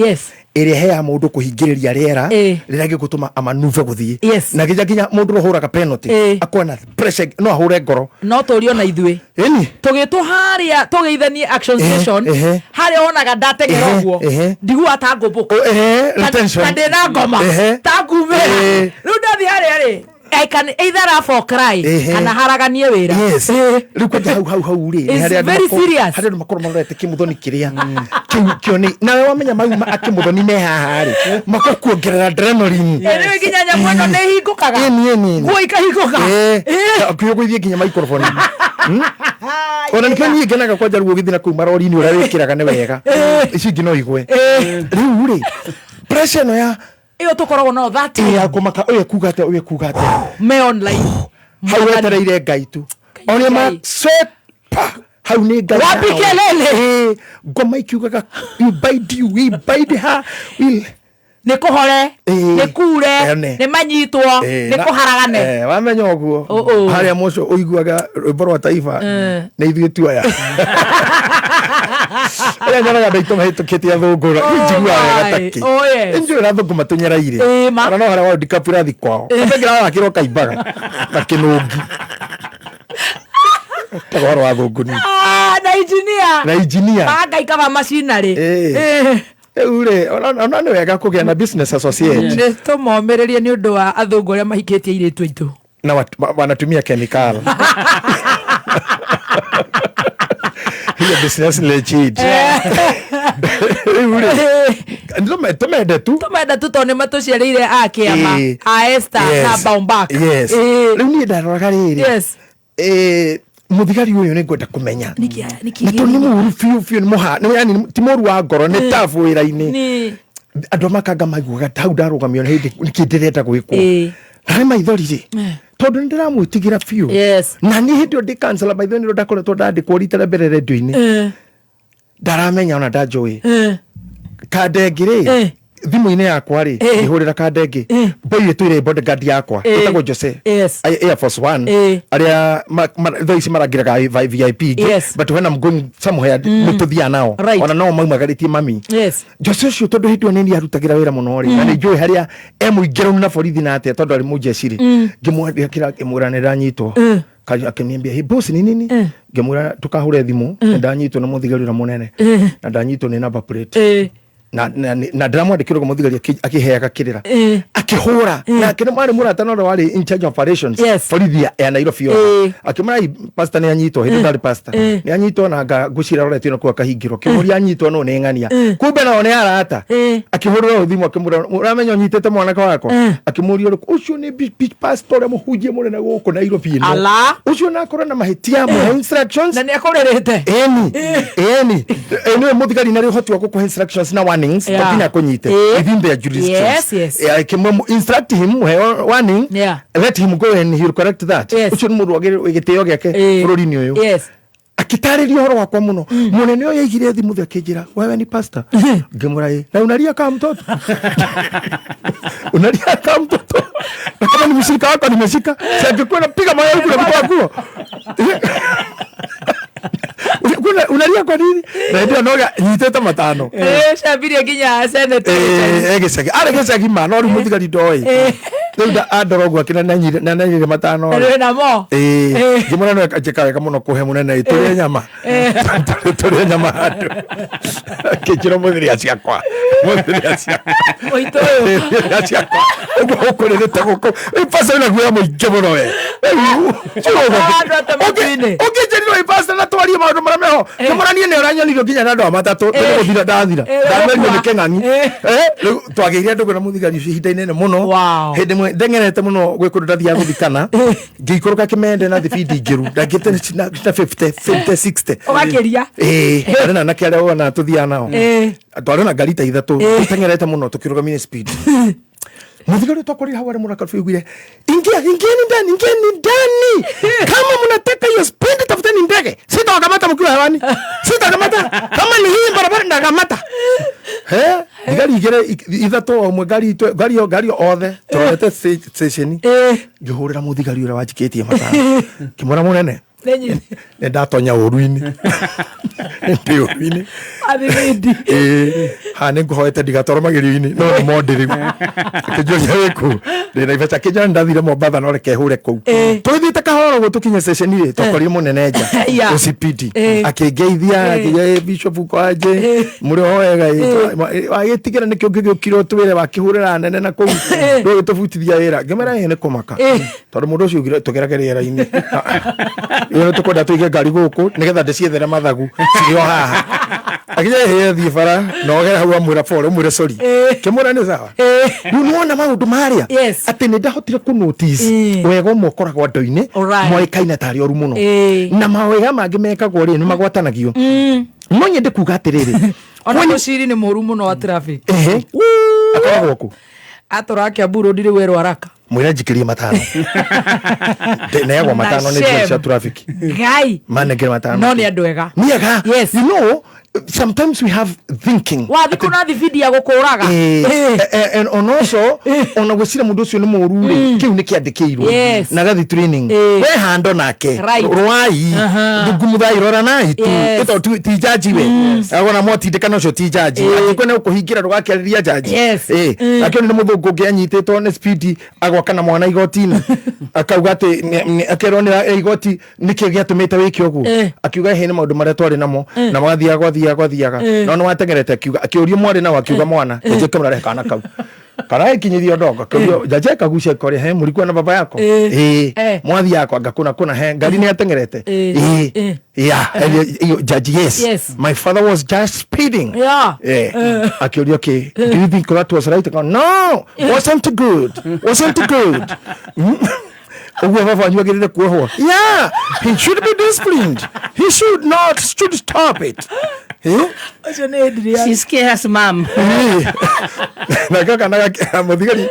ĩrĩa ĩheaga mũndũ kũhingĩrĩria rĩera rĩrĩa gĩgũtũma amanuve gũthiĩ. Na nginya mũndũ ũrĩa ũhũraga penalty akorwo na pressure, no ahũre ngoro.
No tũrio na ithuĩ.
Ĩni.
Tũgĩtwo harĩa tũgeithanie action station, harĩa wonaga ndateng'era ũguo, ndiguaga ta ngũmbũka.
Oh, retention.
Ta ndĩna ngoma. Ta ngumĩra. Rĩu ndathiĩ harĩa rĩ, I can either laugh or cry, kana haraganie wĩra.
Rĩu kwanja hau hau hau rĩ, nĩ
It's
harĩa andũ
very serious.
Harĩa andũ makorwo marorete kĩmuthoni kĩrĩa kĩu kĩo nĩ nawe wamenya mau akĩmuthoni me haha rĩ, makũkuongerera adrenaline.
Rĩu nginya nyamũ ĩno nĩ ĩhingũkaga.
Ĩni, ĩni, ĩni.
Nguo ikahingũka.
Akĩũgũithie nginya microphone. Ona nĩkĩo niĩ ngenaga kwanja rĩu ũgĩthiĩ na kũu marori-inĩ ũrĩa wĩkĩraga nĩ wega, ici ingĩ no igwe. Rĩu rĩ, pressure ĩno ya
Ĩyo tũkoragwo nayo that time.
Ya kũmaka ũyũ ekuga atĩa, ũyũ ekuga atĩa.
Me online.
Hau wetereire Ngai tu. Ona ma
Ngai.
sweat pa hau nĩ Ngai.
Wapi kelele?
Ngoma ikiugaga you bide, you we bide her we
Nĩ kũhore, nĩ kure,
Ene.
nĩ manyitwo, nĩ kũharagane.
Wamenya ũguo
Oh, oh.
harĩa mũco ũiguaga rwĩmbo rwa taifa nĩ ithuĩ tuoya ĩrĩa nyonaga andũ aitũ mahĩtũkĩtie athũngũ
Oh,
njiguaga wega
my.
takĩ.
Oh, yes.
Njũĩ na athũngũ matũnyereire.
Ma.
Ona no harĩa World Cup ĩrathiĩ kwao atengera arakĩrwo kaimbaga na kĩnũngi taga ũhoro wa athũngũ ni.
Ah, na engineer.
Na engineer.
Ngai kaba machinery.
Rĩu rĩ, ona nĩ wega kũgĩa na business associate.
Nĩ tũmomĩrĩrie nĩ ũndũ wa athũngũ arĩa mahikĩtie airĩtu aitũ.
Na wanatumia chemical hiyo business legit. Rĩu rĩ, tũmende tu.
Tũmenda tu tondũ nĩ matũciarĩire a kĩama, a Esther na Baumbach.
Rĩu niĩ ndaroraga rĩrĩ, mũthigari ũyũ nĩ ngwenda kũmenya
Nĩkĩ
na tondũ nĩ mũru biũ biũ, nĩ mũha nĩ yani ti mũru wa ngoro, nĩ tabu wĩra-inĩ. Andũ a makanga maiguaga hau ndarũgamio nĩ hĩndĩ nĩkĩ ndĩrenda gwĩkwo. Na nĩ maithori rĩ, tondũ nĩ ndĩramwĩtigĩra biũ. Na niĩ hĩndĩ ĩyo ndĩ kansela maitho nĩ ndakoretwo ndandĩkwo rita rĩa mbere rendio-inĩ. Ndaramenya ona ndanjũĩ. Kandengĩ rĩ, thimũ-inĩ yakwa rĩ, ngĩhũrĩra kandengĩ boy ĩtũire bodyguard yakwa ĩtagwo Jose. Air Force One. Arĩa thaa ici marangĩraga VIP ingĩ. But when I'm going somewhere nĩ tũthiaga nao. Ona no maumagarĩtie mami. Jose ũcio tondũ hĩndĩ ĩyo nĩ niĩ arutagĩra wĩra mũno rĩ, na nĩ njũĩ harĩa e mũingĩranu na borithi na atĩa tondũ arĩ mũjeshi rĩ, ngĩmwandĩkĩra ngĩmwĩra nĩ ndanyitwo. Akiniambia, "Hey boss, ni nini?" Ngĩmwĩra tũkahũre thimũ, nĩ ndanyitwo nĩ mũthigari ũrĩa mũnene na ndanyitwo nĩ number plate. Na ndĩramwandĩkĩra ũguo mũthigari akĩheaga kĩrĩra akĩhũra nake nĩ mwarĩ mũrata na ũrĩa warĩ in charge of operations borithi ya Nairobi yothe. Akĩmwĩra, "Ai, pastor nĩ anyitwo." Hĩndĩ ndarĩ pastor nĩ anyitwo na ngwĩciria aroretio na kũu akahingĩrwo kĩmũria anyitwo no nĩ ng'ania kumbe nao nĩ arata. Akĩhũrĩra thimũ akĩmwĩra, "Ũramenya ũnyitĩte mwanake wakwa?" Akĩmũria ũrĩkũ ũcio nĩ pastor ũrĩa mũhunjia mũnene gũkũ Nairobi ĩno.
Ala.
Ũcio nakorwo na mahĩtia mũhe instructions.
Na nĩ akũrĩrĩte.
Eni eni nĩwe mũthigari na ũhoti wa gũkũhe instructions na warnings to nginya akũnyite within their jurisdictions. Akĩmwe instruct him, mũhe warning, let him go and he'll correct that. Ũcio nĩ mũndũ wagĩrĩirwo gĩtĩo gĩake bũrũri-inĩ ũyũ. Akĩtarĩria ũhoro wakwa mũno mũnene ũyũ aigire thimũ thĩ akĩnjĩra, "Wewe ni pastor?" Ngĩmwĩra, "Ĩ." "Na unalia kama mtoto, unalia kama mtoto, na kama ni mshirika wako nimeshika, si angekuwa napiga mawe huku na kutoa nguo. Unalia kwa nini?" Na hĩndĩ ĩyo noga nyitĩte matano.
Cambirie nginya senate.
Gĩcagi arĩ gĩcagi ma no rĩu mũthigari ndoĩ. Rĩu andora ũguo akĩna na nanyire matano rĩ.
Rĩ namo.
Ĩĩ, ngĩmwĩra no njĩka wega mũno kũhe mũnene ĩ, tũrĩe nyama. Tũrĩe nyama handũ. Akĩnjĩra mũthĩrĩa ciakwa. Mũthĩrĩa ciakwa.
Mũitũ ũyũ.
Mũthĩrĩa ciakwa. Ũguo ũkũrĩrĩte gũkũ. Ĩ pastor wĩna guoya mũingĩ mũno we.
Andũ ate matu-inĩ.
Ũngĩnjĩrirwo ĩ pastor na twarie maũndũ marĩa meho. Ngĩmwĩra niĩ nĩ ũranyonirio nginya na andũ a matatũ. Nĩ gũthira ndathira. Ndamerio nĩ kĩng'ang'i. Rĩu twagĩire ndũgũ na mũthigari ũcio ihinda inene mũno. Hĩndĩ ĩmwe ndengerete mũno gwĩ kũndũ ndathiaga gũthikana. Ngĩikũrũka kĩmende na thibindi ngĩru. Ndangĩte na 50, 50, 60.
Ũgakĩria.
Ĩĩ, arĩ na anake arĩa wona tũthiaga nao. Twarĩ na ngari ta ithatũ tũteng'erete mũno tũkĩrũgamia speed. Mũthigari twakorire hau arĩ mũrakaru biũ augire, ingia, ingieni ndani, ingieni ndani. Kama mnataka hiyo speed tafuteni ndege. Sitawakamata mkiwa hewani. Sitawakamata. Kama ni hii barabara ndakamata. He, thigari igĩrĩ ithatũ o ũmwe ngari itũ ngari ngari othe tũrorete station. Ngĩhũrĩra mũthigari ũrĩa wanjikĩtie matano. Ngĩmwĩra mũnene, nĩ ndatonya ũru-inĩ. Ndĩ ũru-inĩ.
Athibindi.
Ĩĩ, haha nĩ ngũhoete ndigatwarwo magerio-inĩ no nĩ mondi rĩu. Akĩnjũria wĩkũ? Ndĩ Naivasha. Akĩnjĩra nĩ ndathire Mombatha no reke hũre kũu. Tũgĩthiĩte kahora ũguo tũkinye station rĩ, twakorire mũnene nja. OCPD. Akĩngeithia, akĩnjĩra, "Ĩ, Bishop uko aje? Mũrĩ o wega ĩ?" Wagĩtigĩra nĩkĩ ũngĩgĩũkire ũtwĩre wakĩhũrĩra anene na kũu ndũgĩtũbutithia wĩra. Ngĩmwĩra ĩ nĩ kũmaka. Tondũ mũndũ ũcio augire tũgerage rĩera-inĩ. Ĩyo tũkwenda tũige ngari gũkũ nĩgetha ndĩciethere mathagu cirĩ o haha. Akĩnjĩra ĩhĩ thiĩ bara na ogere hau amwĩra pole ũmwĩre sorry. Kĩmwĩra nĩ sawa. Rĩu nĩwona maũndũ marĩa atĩ nĩ ndahotire kũ notice wega ũmwe ũkoragwo andũ-inĩ moĩkaine tarĩ oru mũno. Na mawega mangĩ mekagwo rĩ nĩ magwatanagio. No nyende kuga atĩrĩrĩ.
Ona mũciri nĩ mũru mũno wa traffic.
Akoragwo kũ?
Atũraga Kiambu Road rĩu erwo haraka.
Mwĩra njikĩrie matano. Neagwo matano nĩ njĩra cia traffic.
Ngai.
Manengere matano.
No nĩ andũ ega.
Nĩ ega.
Yes.
You know, sometimes we have thinking.
Wathiĩ kũna thibindi ya gũkũraga.
And on also, ona gwĩciria mũndũ ũcio nĩ mũũru rĩ, kĩu nĩ kĩandĩkĩirwo. Na gathi training. We hando nake. Rwai. Ngumuthai roranai tu. Ĩto ti jaji we. Agona mwatindĩkana ũcio ti jaji. Angĩkorwo nĩ ũkũhingĩra ndũgakĩarĩria jaji. Akĩona nĩ mũthũngũ ũngĩ anyitĩtwo nĩ speed agwaka na mwana igoti-inĩ. Akauga atĩ akerwo nĩ igoti nĩkĩ gĩatũmĩte wĩke ũguo. Akiuga ĩhĩ nĩ maũndũ marĩa twarĩ namo na magathiaga gwathiaga gwathiaga. No nĩ watengerete akiuga akĩũrio mwarĩ nao akiuga mwana njaji akĩmwĩra rehe kana kau. Kana ĩkinyithio ndongo akĩũrio njaji akagucia ikoria he mũrikuwa na baba yako. Ĩĩ. Mwathiaga kwanga kũna kũna he ngari nĩ yatengerete. Ĩĩ. Yeah, judge, yes. My father was just speeding. Akĩũrio kĩ, do you think that was right? No, wasn't good. Wasn't good. Ũguo baba wanyu agĩrĩire kuohwo. Yeah, he should be disciplined. He should not, should stop it.
Ũcio nĩ Adrian.
She scares mom.
Na kana mũthigari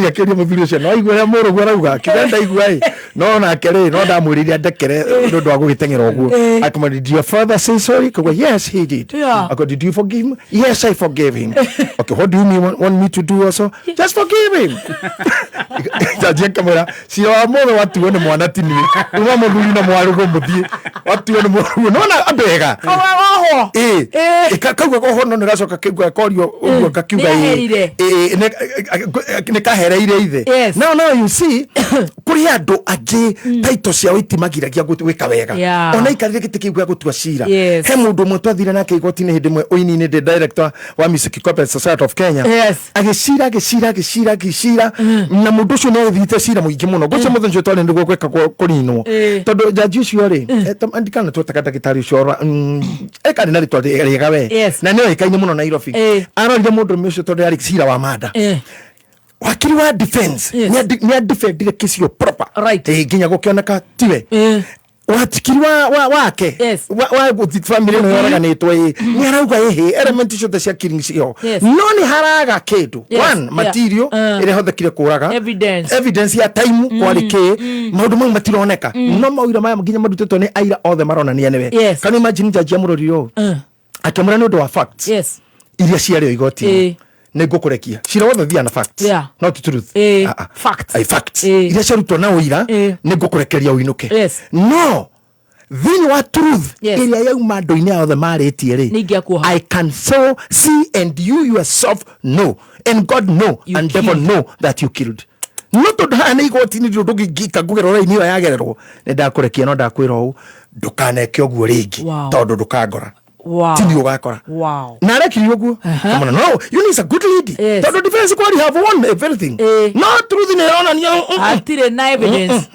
akĩũria mũthuri ũcio no aigue ũrĩa mũrũguo arauga akiuga ndaigua ĩ no nake rĩ no ndamwĩrire andekere nĩ ũndũ wa gũgĩteng'era ũguo. Akamwĩra, did your father say sorry? Akauga, yes he did. Akauga, did you forgive him? Yes, I forgave him. Okay, what do you mean, want me to do also? Just forgive him. Jaji akamwĩra, cira wa mũthĩ watuo nĩ mwana ti niĩ. Uma mũthuri na mwarũgũ mũthiĩ. Watuo nĩ mwarũgũ. Nĩwona andũ ega?
Wohwo.
Ĩĩ. Kauga koho no nĩgacoka kĩuga korio ũguo gakiuga ĩĩ. Ĩĩ, nĩ kahereire ithe. Now you see, kũrĩ andũ angĩ title ciao itimagiragia gwĩka wega. Ona ikarire gĩtĩ kĩu gĩa gũtua cira. He mũndũ ũmwe twathire nake igoti-inĩ hĩndĩ ĩmwe ũini-inĩ ndĩ director wa Music Corporate Society of Kenya. Agĩcira, agĩcira, agĩcira, agĩcira. Na mũndũ ũcio nĩ agĩthiĩte cira mũingĩ mũno. Ngwĩciria mũthenya ũcio twarĩ nĩguo gwĩka kũninwo. Tondũ jaji ũcio rĩ, ndikana twetaga ndagĩtarĩ ũcio, ekarĩ na rĩtwa rĩega we. Na nĩ oĩkaine mũno Nairobi. Arorire mũndũrũme ũcio tondũ yarĩ cira wa manda. Wakiri wa defense nĩ adefendire kesi ĩyo proper. Nginya gũkĩoneka tiwe. Wakiri wake wa gũthi family ĩno yoraganĩtwo ĩ nĩ arauga ĩhĩ element ciothe cia killing ciho. No nĩ haraga kĩndũ. One material ĩrĩa ĩhũthĩkire kũraga. Evidence ya time kwarĩ kĩ. Maũndũ mau matironeka. No maũira maya nginya marutĩtwo nĩ aira othe maronania nĩwe. Can you imagine judge amũrorire ũũ? Akĩmwĩra nĩ ũndũ wa facts. Iria ciarĩ igoti-inĩ. Nĩ ngũkũrekia. Cira wothe thia na facts. Not truth.
Facts.
Facts. Iria ciarutwo na ũira nĩ ngũkũrekeria ũinũke. No thĩinĩ wa truth ĩrĩa yauma andũ-inĩ othe marĩtie rĩ, I can so see and you yourself know and God know and devil know that you killed. No tondũ haha nĩ igoti-inĩ ndirĩ ũndũ ngĩka ngũgerera raini ĩyo yagererwo, nĩ ndakũrekia no ndakwĩra ũũ, ndũkaneke ũguo rĩngĩ. Tondũ ndũkangora. Ti niĩ ũgakora. Na arekire ũguo. Kamona, no, Eunice a good lady. Tondũ defense kwari have won everything. No truth nĩ ĩronania
Hatirĩ na evidence.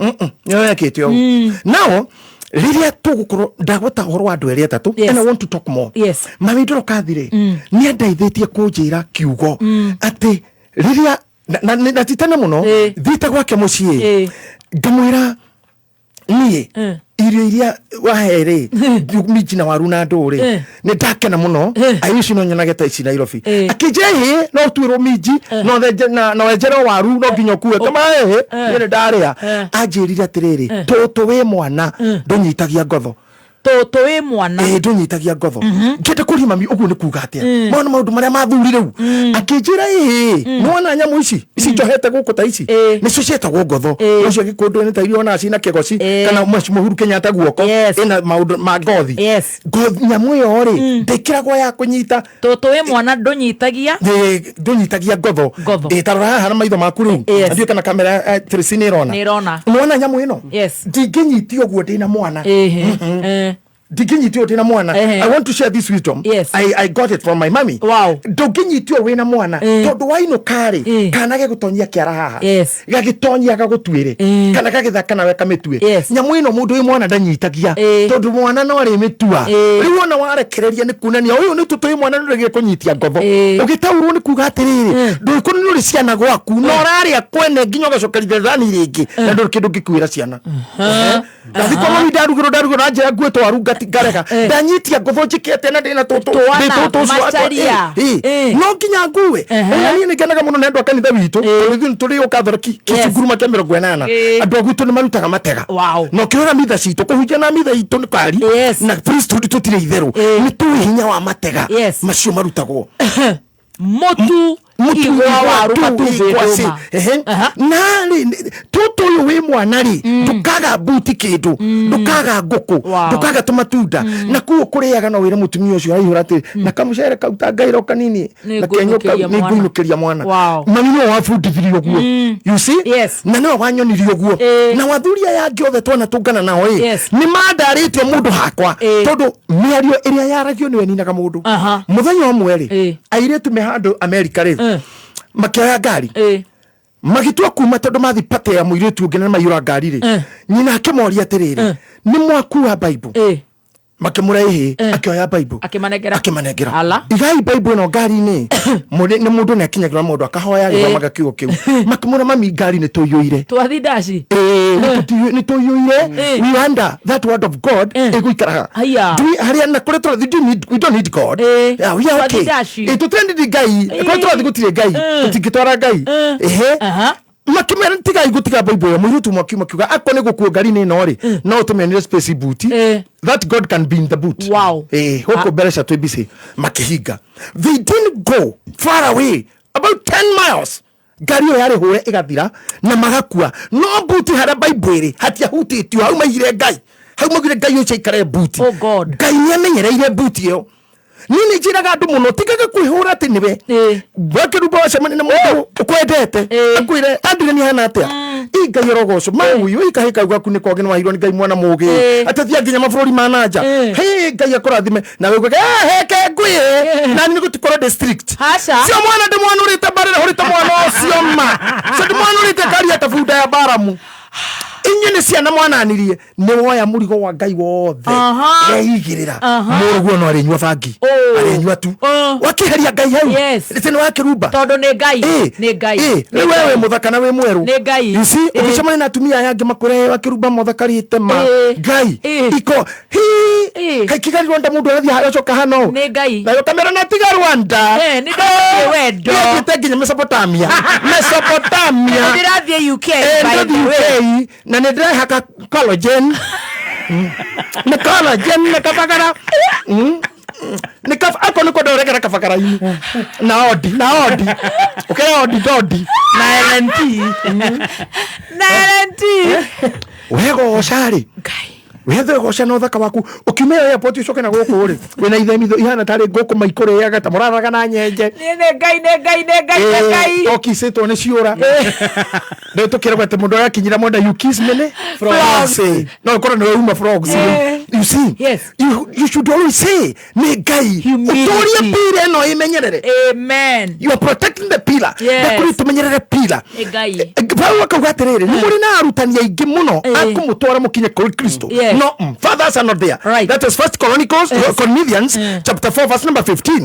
Nĩyo yekĩte ũguo. Now rĩrĩa tũgũkorwo ndagweta ũhoro wa andũ erĩ atatũ, and I want to talk more. Mami Ndorokathi rĩ, nĩ andeithĩtie kũnjĩra kiugo atĩ rĩrĩa na ti tene mũno, thiĩte gwake mũciĩ, ngamwĩra niĩ irio iria wahe rĩ, minji na waru na ndũ rĩ, nĩ ndakena mũno. I wish no nyonage ta ici Nairobi. Akĩnjĩra ĩhĩ, no ũtuĩrwo minji no thenje na wenjerwo waru no nginya ũkue kama ĩhĩ, niĩ nĩ ndarĩa. Anjĩrire atĩrĩrĩ, tũtũ wĩ mwana ndũnyitagia ngotho.
Tũtũ wĩ mwana.
Ĩĩ, ndũnyitagia ngotho. Ngĩenda kũria mami ũguo nĩ kuga atĩa, mona maũndũ marĩa mathuri rĩu. Akĩnjĩra ĩĩ, nĩwona nyamũ ici ici njohete gũkũ ta ici, nĩcio ciĩtagwo ngotho. Ũcio gĩkũndũ nĩ ta iria onaga ciĩna kĩgoci kana Mũhuru Kenyatta guoko, ĩna maũndũ ma ngothi. Ngothi nyamũ ĩyo rĩ, ndĩkĩragwo ya kũnyita.
Tũtũ wĩ mwana ndũnyitagia.
Ĩĩ, ndũnyitagia ngotho.
Ngotho.
Ĩĩ, ta rora haha na maitho maku rĩu. Ndiũĩ kana kamera Tracy nĩ ĩrona.
Nĩ ĩrona.
Nĩwona nyamũ ĩno?
Yes.
Ndingĩnyitia ũguo ndĩna mwana. Ndingĩnyitio ndĩna mwana. I want to share this wisdom. I got it from my mommy. Ndũngĩnyitio wĩna mwana tondũ wainũka rĩ, kana gegũtonyia kĩara haha, gagĩtonyia gagũtuĩre, kana gagĩthaka nawe kamĩtue. Nyamũ ĩno mũndũ wĩ mwana ndanyitagia, tondũ mwana no arĩmĩtua. Rĩu ona warekereria nĩ kuonania ũyũ nĩ tũtũ wĩ mwana nĩũregire kũnyitia ngotho. Ũgĩtaũrwo nĩ kuga atĩrĩrĩ, ndũĩkũ nĩ ũrĩ ciana gwaku na ũrarĩa kwene nginya ũgacokerithia thani rĩngĩ, na ndũrĩ kĩndũ ũngĩkuĩra ciana. Ndathi kwa mami, ndarugĩrwo na njĩra nguĩtwo waru ngati ngarega, ndanyitia ngotho njĩke atĩa na ndĩna tũtũ?
Twana,
ndĩ tũtũ ũcio wakwa.
Macharia.
No nginya ngue. Ona niĩ nĩngenaga mũno nĩ andũ a kanitha witũ, tondũ ithuĩ nĩtũrĩ ũkathoreki kĩcunguruma kĩa 80. Andũ a gwitũ nĩ marutaga matega. Na ũkĩrora mitha citũ, kũhunjia na mitha itũ nĩ kari na priesthood tũtirĩ itherũ. Nĩ tũĩ hinya wa matega macio marutagwo.
Mũtu,
Mũtu,
igwa,
igwa,
waru,
tu,
matumbĩ,
igwa, ci.
ndũma.
Na rĩ, tũtũ ũyũ wĩ mwana rĩ, ndũkaga mbuti kĩndũ, ndũkaga ngũkũ, ndũkaga tũmatunda, na kuo kũrĩaga no wĩre mũtumia ũcio aihũra atĩ na kamũcere kau ta ngairo kanini
Nĩ
na kenyũ kau
ngũinũkĩria
nĩ
mwana.
ngũinũkĩria mwana. Mami nĩwe wabundithirie ũguo, you see? Na nĩwe wanyonirie ũguo. Na wathuri aya angĩ othe twanatũngana nao ĩ, nĩ mandarĩtio mũndũ hakwa, tondũ mĩario ĩrĩa yaragio nĩwe ninaga mũndũ. Mũthenya ũmwe rĩ, airĩtu me handũ Amerika rĩ, makĩoya ngari, magĩtua kuma tondũ mathi pate ya mũirĩtu ũngĩ na maiyũra ngari rĩ, nyina akĩmoria atĩrĩrĩ, nĩ mwakua Bible? Makĩmũra ĩhĩ. Akĩoya Bible.
Akĩmanengera.
Akĩmanengera.
Ala.
Igai Bible ĩno ngari-inĩ. Nĩ mũndũ nĩ akinyagĩrwo mũndũ akahoya agĩthomaga kiugo kĩu. Makĩmũra mami, ngari nĩ tũiyũire.
Twathi ndaci.
Ĩĩ, nĩ tũiyũire. We wonder that word of God ĩgũikaraga.
Haiya.
Do we- harĩa na kũrĩa tũrathiĩ, do you need, we don't need God. Yeah, we are
Twathi
okay.
ndaci.
Ĩĩ, tũtirendidi Ngai. Kũrĩa tũrathiĩ gũtirĩ Ngai. Tũtingĩtwara Ngai. Ĩhĩ. Makĩmera tigai gũtiga Bible ĩyo. Mũirĩtu ũmwe akiuma akiuga akorwo nĩ gũkuo ngari-inĩ ĩno rĩ, no ũtũmĩonire space boot, that God can be in the boot. Gũkũ mbere cia twĩ busy makĩhinga. They didn't go far away, about 10 miles, ngari ĩyo yarĩ hũre ĩgathira na magakua, no buti harĩa Bible ĩrĩ hatiahutĩtio. Hau maigire Ngai, hau maugire Ngai ũcio aikare buti.
Oh God.
Ngai nĩ amenyereire buti ĩyo. Niĩ nĩ njĩraga andũ mũno, tigaga kwĩhũra atĩ nĩwe wakĩrumba wacemania na mũndũ ũkwendete, akwĩre andire nĩ hana atĩa, ĩ Ngai arogocwo maũyũ, ĩ kahĩ kau gaku nĩ koge, nĩ wahirwo nĩ Ngai mwana mũgĩ, atathia nginya mabũrũri ma nanja, hĩ Ngai akũrathime, na wĩguage heke ngwĩre nani nĩ gũtikorwo ndĩ strict.
Aca.
Cio mwana ndĩmwanũrĩte mbarĩra hũrĩte mwana ũcio ma cio ndĩmwanũrĩte karia ta bunda ya Baramu. Inyuĩ nĩ ciana mwananirie, nĩ woya mũrigo wa Ngai wothe, weigĩrĩra mũrũguo no arĩnyua bangi, arĩnyua tu, wakĩheria Ngai hau. Nĩ wakĩrumba.
Tondũ nĩ Ngai. Nĩ Ngai.
Rĩu we wĩ mũthaka na wĩ mwerũ.
Nĩ Ngai.
You see, ũngĩcemania na atumia aya angĩ makwĩre wakĩrumba mothakarĩte ma Ngai iko hi. Kaĩ kigali Rwanda mũndũ arathiĩ harĩa acoka hana ũũ.
Nĩ Ngai.
Nayo kamera na tiga Rwanda.
Nĩ ndĩrathiĩ wendo.
Nĩathiĩte nginya Mesopotamia, Mesopotamia.
Nĩ ndĩrathiĩ UK, by
ndĩrathiĩ
the way.
UK na nĩ ndĩrehaka collagen, nĩ collagen nĩ kabagara. Nĩ kab ako nĩ kwenda ũregera kabagara-inĩ na odi na odi ũkĩra odi dodi
na LNT.
Na LNT.
Wegoca rĩ.
Ngai.
Wethe goca na ũthaka waku ũkiuma ĩyo airport ũcoke na gũkũ rĩ wĩna ithemitho ihana tarĩ ngũkũ maikũrĩaga ta mũraraga na nyenje.
Nĩ Ngai, nĩ Ngai, nĩ Ngai, nĩ Ngai.
Tokicĩtwo nĩ ciũra rĩu tũkĩragwo atĩ mũndũ agakinyĩra mwenda, "You kiss many
frogs."
No ũkorwo nĩwe uma frogs. You see, you should always say nĩ Ngai.
Humility.
Ũtũrie pillar ĩno ĩmenyerere.
Amen.
You are protecting the pillar. Ndakũrĩ tũmenyerere pillar.
Nĩ Ngai.
Paulo akauga atĩrĩrĩ, nĩ mũrĩ na arutani aingĩ mũno akũmũtwara mũkinye kũrĩ Kristo. No fathers are not there. That is First Chronicles, Corinthians chapter 4 verse number 15.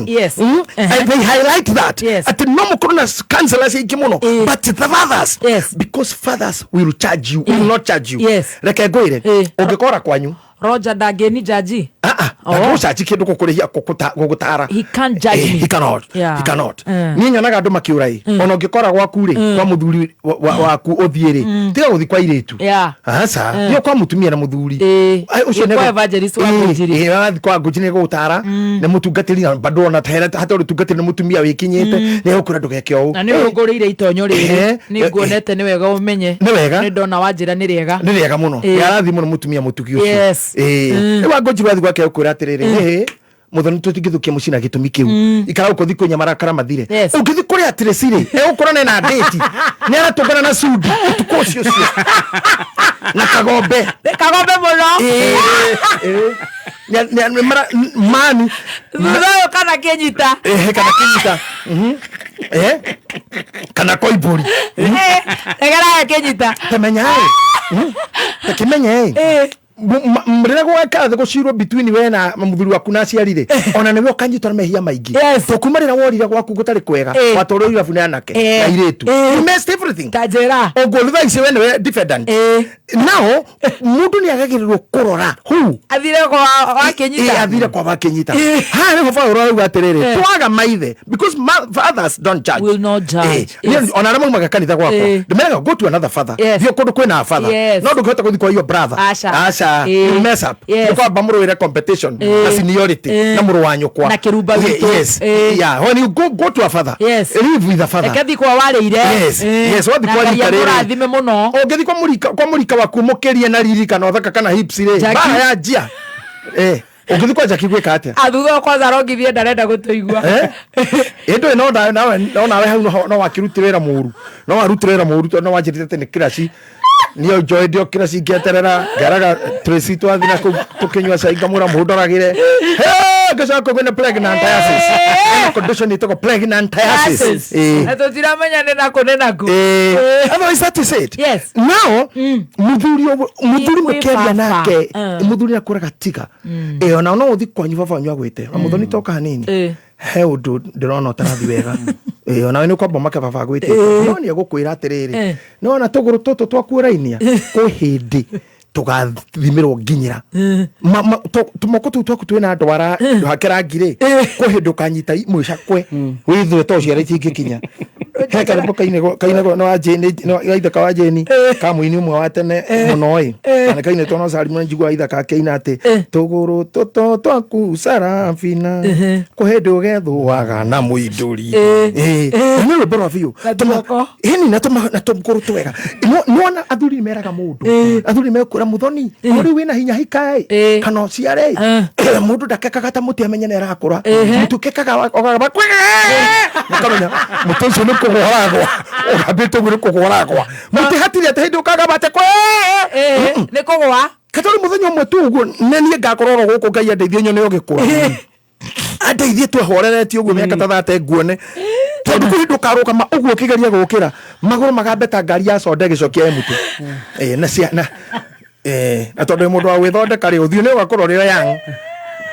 And they highlight that atĩ no mũkorwo na counselors aingĩ mũno, but the fathers, because fathers will charge you, will not charge you. Reke ngwĩre, ũngĩkora kwanyu,
Roger ndangĩni jaji.
Ah, ah. Ndangĩgũcaji kĩndũ gũkũrĩhia gũgũtara.
He can't judge me.
He cannot. He cannot. Niĩ nyonaga andũ makĩũra ĩ, ona ũngĩkora gwaku rĩ, kwa mũthuri waku ũthiĩ rĩ, tiga gũthiĩ kwa irĩtu. Aca, thiĩ kwa mũtumia na mũthuri. Ai, ũcio
Kwa evangelist wa Ngũnjiri.
Arathiĩ kwa Ngũnjiri nĩ gũgũtara nĩ mũtungatĩri na bado ona hatarĩ ũtungatĩri nĩ mũtumia wĩkinyĩte nĩ egũkwĩra ndũgeke ũũ.
Na nĩ ũngũrĩire itonyo rĩrĩ, nĩ nguonete nĩ wega ũmenye.
Nĩ wega.
Nĩ ndona wanjĩra nĩ rĩega.
Nĩ rĩega mũno. Nĩ arathi mũno mũtumia mũtugi ũcio. Rĩu Wangũnjiri wathiĩ gwake ũkwĩra atĩrĩrĩ, "Ĩhĩ, mũthoni, tũtingĩthũkia mũciĩ na gĩtũmi kĩu, ikara gũkũ thikũ inya marakara mathire." Ũngĩthiĩ kũrĩa Tracy rĩ, egũkorwo nena ndĩti nĩ aratũngana na Sudi ũtukũ ũcio ũcio na Kagombe.
Kagombe mũno.
Ĩĩ. Mani
thutha ũyũ kana kĩnyita.
Ehe, kana kĩnyita. Ehe, kana koimbũri.
Regeraga kĩnyita.
Tamenya ĩ, takĩmenya ĩ, rĩrĩa gwaka thĩ gũcirwo between we na mũthuri waku na aciari rĩ, ona nĩwe ũkanyitwo na mehia maingĩ. To kuma rĩrĩa worire gwaku gũtarĩ kwega, watwarwo irabu nĩ anake na airĩtu. You messed everything.
Ta njĩra.
Ũguo rĩu thaa ici we nĩwe defendant. Now mũndũ nĩ agagĩrĩrwo kũrora who
athire kwa wakĩnyita.
Athire kwa wakinyita. Haha nĩho Paũlũ arauga atĩrĩrĩ, twaga maithe, because fathers don't judge.
Will not judge.
Niĩ ona arĩa maumaga kanitha gwakwa, ndĩmeraga, "Go to another father." Thiĩ kũndũ kwĩna father. No ndũngĩhota gũthiĩ kwa your brother.
Aca.
Aca. You mess up. Nĩkwamba mũrũĩre competition na seniority na mũrũ wa nyũkwa.
Na kĩrumba gitũ.
Yeah, when you go to a father, live with a father.
Reke thiĩ kwa warĩire.
Yes, wathiĩ
Na
kwa
Ngai
rika rĩrĩ.
amũrathime mũno.
Ũngĩthiĩ kwa mũrika waku mũkĩrie na riri kana ũthaka kana hips rĩ,
Jackie.
mbara ya njia. Ũngĩthiĩ kwa Jackie gwĩka atĩa?
Athutha ũyũ kwanza arongithie ndarenda gũtũigua.
Ĩndũ no nawe no nawe hau no wakĩrutire wĩra mũru, no warutire wĩra mũru tondũ no wanjĩrire atĩ nĩ kĩraci niĩ njoĩ o kĩraci ngĩeterera ngeraga Tracy twathiĩ na kũu tũkĩnyua cai ngamwĩra mũndoragĩre ngĩcoka kwĩna pregnantiasis. Ĩno condition ĩtagwo pregnantiasis.
Na tũtiramenya nĩ nakũ nĩ nakũ.
Otherwise that is it. Now muthuri muthuri
Kwĩ
mũkĩaria
baba.
nake, muthuri akwĩraga tiga. Ona no ũthi kwanyu baba wanyu agwĩte na mũthoni toka hanini, he ũndũ ndĩrona ũtarathi wega. Onawe nĩ ũkwamba make baba agwĩtĩte, no nĩ egũkwĩra atĩrĩrĩ, nĩwona tũgũrũ tũtũ twakuorainia kwĩ hĩndĩ tũgathimĩrwo nginyĩra. Tũmoko tũu twaku twĩna ndwara hake rangi rĩ, kwĩ hĩndĩ ũkanyita mwĩcakwe wĩthwe to ciara itingĩkinya. He karĩmbo kainagwo nĩ wa Jane, nĩ wa ithaka wa Jane ka mũini ũmwe wa tene mũno ĩ, na kainĩtwo no Salim, njiguaga ithaka akĩina atĩ tũgũrũ tũtũ twaku Sarafina kwĩ hĩndĩ ũgethũaga na mũindũri. Na nĩ rwĩmbo rwa biũ.
Na tuoko.
Ĩni na tũmũkũrũ twega. Nĩwona athuri nĩ meraga mũndũ, athuri mekwĩra mũthoni o rĩu wĩna hinya hikaĩ kana ũciare. Mũndũ ndakekaga ta mũtĩ amenye nĩ arakũra. Mũtĩ ũkekaga ũgagamba ũkamenya mũtĩ ũcio nĩ kũgwa ũragwa, ũgambĩte ũguo nĩ kũgwa ũragwa. Mũtĩ hatirĩ atĩ hĩndĩ ũkagamba atĩ kwe.
Nĩ kũgwa.
Katori mũthenya ũmwe tu ũguo nĩ niĩ ngakorwo oro gũkũ, Ngai andeithie nyone ũgĩkũra, andeithie twehoreretie ũguo mĩaka ta thate nguone, tondũ kwĩ hĩndĩ ũkarũgama ũguo ũkĩgeria gũkĩra magũrũ magambe ta ngari ya soda ĩgĩcokia mũtĩ. Na cia na na tondũ wĩ mũndũ wa gwĩthondeka rĩ, ũthiũ nĩ ũgakorwo ũrĩ o young,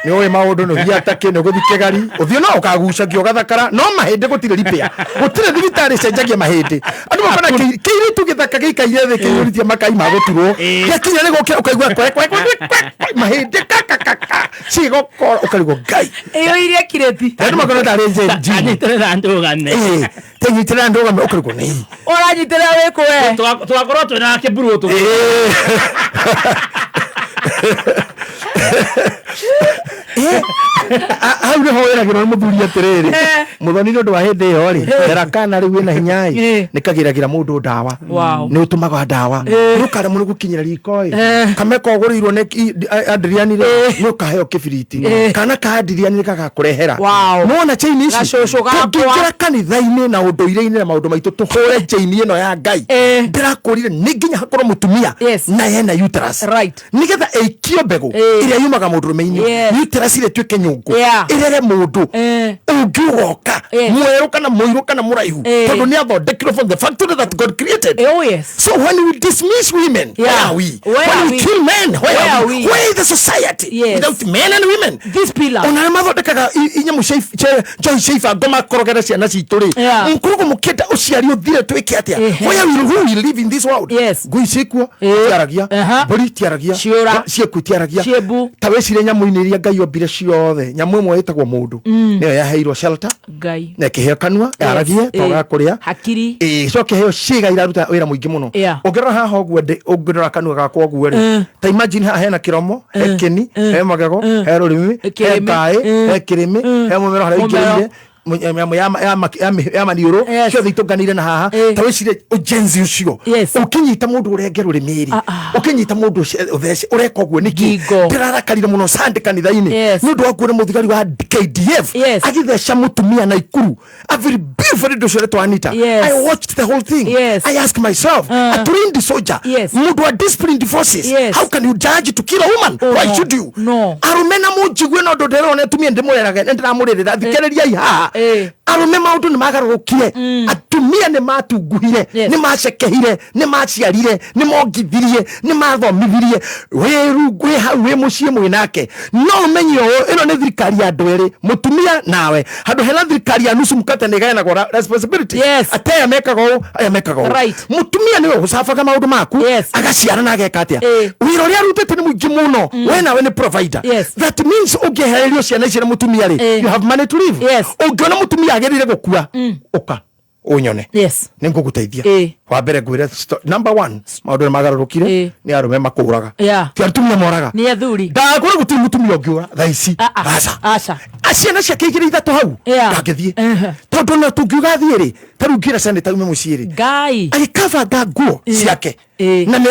nĩ ũĩ maũndũ nĩ ũthiaga takĩ nĩ ũgũthiĩ kĩgari ũthiũ no ũkagucagia ũgathakara, no mahĩndĩ gũtirĩ repair, gũtirĩ thibitarĩ ĩcenjagia mahĩndĩ. Andũ makona kĩirĩtu gĩthaka gĩikaire thĩ kĩiyũrĩtie makai ma gũturwo, gĩakinya nĩ gũkĩra ũkaigua kwe kwe kwe kwe kwe, mahĩndĩ ka ka ka ka cigokora ũkarigwo Ngai.
Ĩyo iria kirĩti.
Andũ makona tarĩ Jane.
Anyitĩrĩra ndũgame.
Tenyitĩrĩra ndũgame ũkarigwo nĩ
Ũranyitĩrĩra wĩkũ we?
Tũgakorwo twĩna kĩmburutu.
Hau nĩho wĩragĩrwo nĩ mũthuri atĩrĩrĩ. Muthoni nĩ ũndũ wa hĩndĩ ĩyo rĩ, rera kana rĩu wĩna hinya ĩ, nĩ kagĩragĩra mũndũ ndawa. Nĩ ũtũmaga ndawa. Nĩ ũkaremwo nĩ gũkinyĩra riko ĩ. Kameka ũgũrĩirwo nĩ Adrian rĩ, nĩ ũkaheo kĩbiriti. Kana ka Adrian nĩ gagakũrehera. Nĩwona chain ici?
Gacũcũ gakwa.
Tũngĩingĩra kanitha-inĩ na ũndũire-inĩ na maũndũ maitũ tũhũre chain ĩno ya Ngai. Ndĩrakũrire nĩ nginya hakorwo mũtumia na ena uterus. Nĩgetha ĩikio mbegũ ĩrĩa yumaga mũndũrũme-inĩ. Uterus ĩrĩa ĩtuĩke nyũngũ. Ĩrere mũndũ ũngĩ ũgoka mwerũ kana mũirũ kana mũraihu, tondũ nĩ athondekirwo from the factory that God created.
Oh yes.
So when we dismiss women, where are we?
Where
When
are
we
we?
kill men, where
Where
are
are
we?
we?
Where is the society without men and women?
This pillar.
Ona arĩa mathondekaga inyamũ cia njohi cia ibango makorogere ciana citũ rĩ, mũkoragwo mũkĩenda ũciari ũthire twĩke atĩa? Where will, who will live in this world? Ngui ciĩkuo tiaragia, mbũri tiaragia,
Ciũra.
Ciĩkuo tiaragia.
Ciĩmbu.
Ta wĩcirie nyamũ-inĩ iria Ngai ombire ciothe, nyamũ ĩmwe ĩtagwo mũndũ nĩyo yaheirwo shelter
Ngai.
Na ĩkĩheo kanua yaragie twaga kũrĩa.
Hakiri.
Ĩĩ, coke heo ciĩga iraruta wĩra mũingĩ mũno. Ũngĩrora haha ũguo ndĩ, ũngĩrora kanua gakwa ũguo rĩ, ta imagine haha hena kĩromo, he kĩni, he magego, he rũrĩmĩ, he
Kĩrĩmĩ.
ngaĩ, he kĩrĩmĩ, he mũmero harĩa
Mũmero.
ũingĩrĩire nyamũ ya maniũrũ, ciothe itũnganĩire na haha. Ta wĩcirie ũjenzi ũcio, ũkĩnyita mũndũ ũrenge rũrĩmĩ rĩ, ũkĩnyita mũndũ ũthece, ũreka ũguo nĩkĩ?
Ngingo.
Ndĩrarakarire mũno Sunday kanitha-inĩ nĩ ũndũ wa kuona mũthigari wa KDF agĩtheca mũtumia na Ikuru, a very beautiful lady ũcio ũretwo Anita. I watched the whole thing. I ask myself, a trained soldier, mũndũ wa disciplined forces, how can you judge to kill a woman?
Oh,
Why
no.
should you?
No.
Arũme na mũnjigue na ũndũ ndĩrona atumia ndĩmũreraga, ndĩramũrĩrĩra, thikĩrĩriai haha. Arũme maũndũ nĩ magarũrũkire, atumia nĩ matunguhire, nĩ macekehire, nĩ maciarire, nĩ mongithirie, nĩ mathomithirie. Wĩ rungu wĩ hau wĩ mũciĩ mwĩ nake, no ũmenye ũũ, ĩno nĩ thirikari ya andũ erĩ, mũtumia nawe. Handũ hena thirikari ya nusu mkate nĩ ĩgayanagwo responsibility. Ate aya mekaga ũũ, aya mekaga ũũ. Mũtumia nĩwe ũcabaga maũndũ maku, agaciara na ageka atĩa. Wĩra ũrĩa arutĩte nĩ mũingĩ mũno. We nawe nĩ provider. That means ũngĩehererio ciana ici na mũtumia rĩ, you have money to live. Ũngĩona mũtumia agĩrĩire gũkua, ũka ũnyone, nĩ ngũgũteithia. Wa mbere ngwĩre number one, maũndũ nĩ magarũrũkire. Nĩ arũme makũraga, ti atumia moraga.
Nĩ athuri.
Ndagũra gũtirĩ mũtumia ũngĩũra thaa ici. Aca.
Aca.
Ciana ciake igĩrĩ ithatũ hau, ndangĩthiĩ, tondũ na tũngiuga athiĩ rĩ, ta rĩu ngĩra senator ume mũciĩ rĩ,
Ngai.
agĩkabanga nguo ciake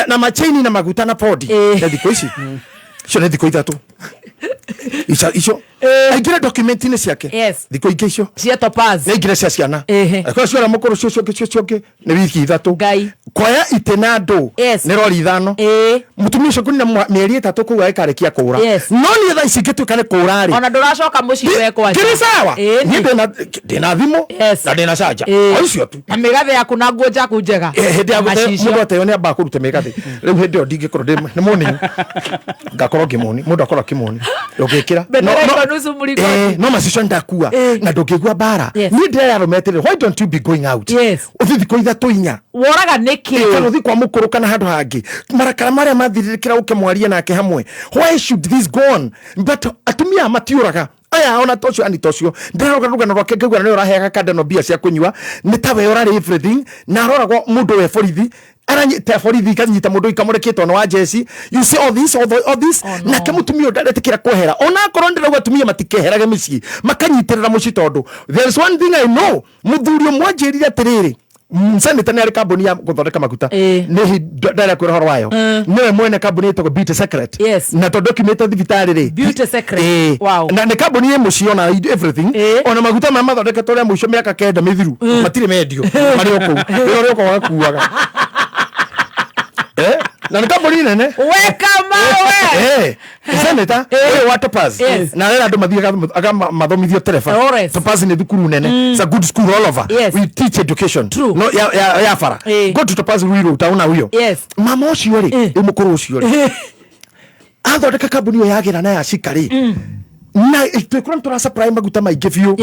na machaini na maguta na pondi. Na thikũ ici icio nĩ thikũ ithatũ icio icio aingĩre document-inĩ ciake. Thikũ ingĩ icio
Cia Topaz.
Nĩ aingĩre cia ciana. Angĩkorwo ciora mũkũrũ, cio cio cio cio nĩ wiki 3.
Ngai.
Kuoya itĩ na ndũ nĩ rori 5. Mũtumia ũcio kũnina mĩeri 3 kũu agĩkarĩkia kũra. No niĩ thaa ici ingĩtuĩka nĩ kũra rĩ,
Ona ndũracoka mũciĩ we kwanja.
Kĩrĩ sawa. Niĩ ndĩna thimũ na ndĩna canja, o icio tu.
Na mĩgathe yaku na nguo njaku njega.
Hĩndĩ ya gũte
Macicio.
Mũndũ ateo nĩ ambaga kũruta mĩgathĩ. Rĩu hĩndĩ ĩyo ndingĩkorwo nĩ mũni, ngakorwo ngĩmũni, mũndũ akorwo akĩmũni ndũngĩkĩra.
Bendera iko nusu mũrigo.
No macicio ndakua na ndũngĩigua mbara. Niĩ ndĩrera arũme atĩrĩrĩ, why don't you be going out? Ũthiĩ thikũ 3 4.
Woraga nĩkĩ?
Kana ũthiĩ kwa mũkũrũ kana handũ hangĩ, marakara marĩa mathirĩrĩkĩra ũke mwarie nake hamwe. Why should this go on? But atumia aya matiũraga aya, ona to ũcio Anita ũcio ndĩraroga rũgano rwake ngaigua nĩwe ũraheaga kandano mbia cia kũnyua, nĩ ta we ũrarĩ everything, na aroragwo mũndũ we borithi aranyita borithi ikanyita mũndũ ikamũrekĩtwo nĩ wa jeci. You see all this, all, the, all this.
Oh, no.
Nake mũtumia ũyũ ndaretĩkĩra kwehera, ona akorwo ndĩrauga atumia matikeherage mĩciĩ, makanyitĩrĩra mũciĩ, tondũ there is one thing I know. Mũthuri ũmwe anjĩrire atĩrĩrĩ, senator nĩ arĩ kambuni ya gũthondeka maguta. Nĩ ndarĩa kwĩra ũhoro wayo, nĩwe mwene kambuni ĩtagwo Beauty Secret. Na tondũ kiumĩte thibitarĩ rĩ.
Beauty Secret.
Na nĩ kambuni ĩ mũciĩ ona everything. Ona maguta maya mathondeketwo rĩa mũico mĩaka 9 mĩthiru matirĩ mendio, marĩ o kũu, wĩra ũrĩa ũka ũgakuaga. Na nĩ kambuni nene.
Weka mawe.
Senator ũyũ wa Topaz na arera andũ mathiĩ akamathomithio tereba.
Lawrence.
Topaz nĩ thukuru nene. It's a good school all over. We teach education. No ya bara. Go to Topaz Ruiru utaona huyo. Mama ũcio rĩ, rĩu mũkũrũ ũcio rĩ, athondeka kambuni ĩyo yagĩra na yacika rĩ, na twĩkũra nĩ tũra supply maguta maingĩ biũ.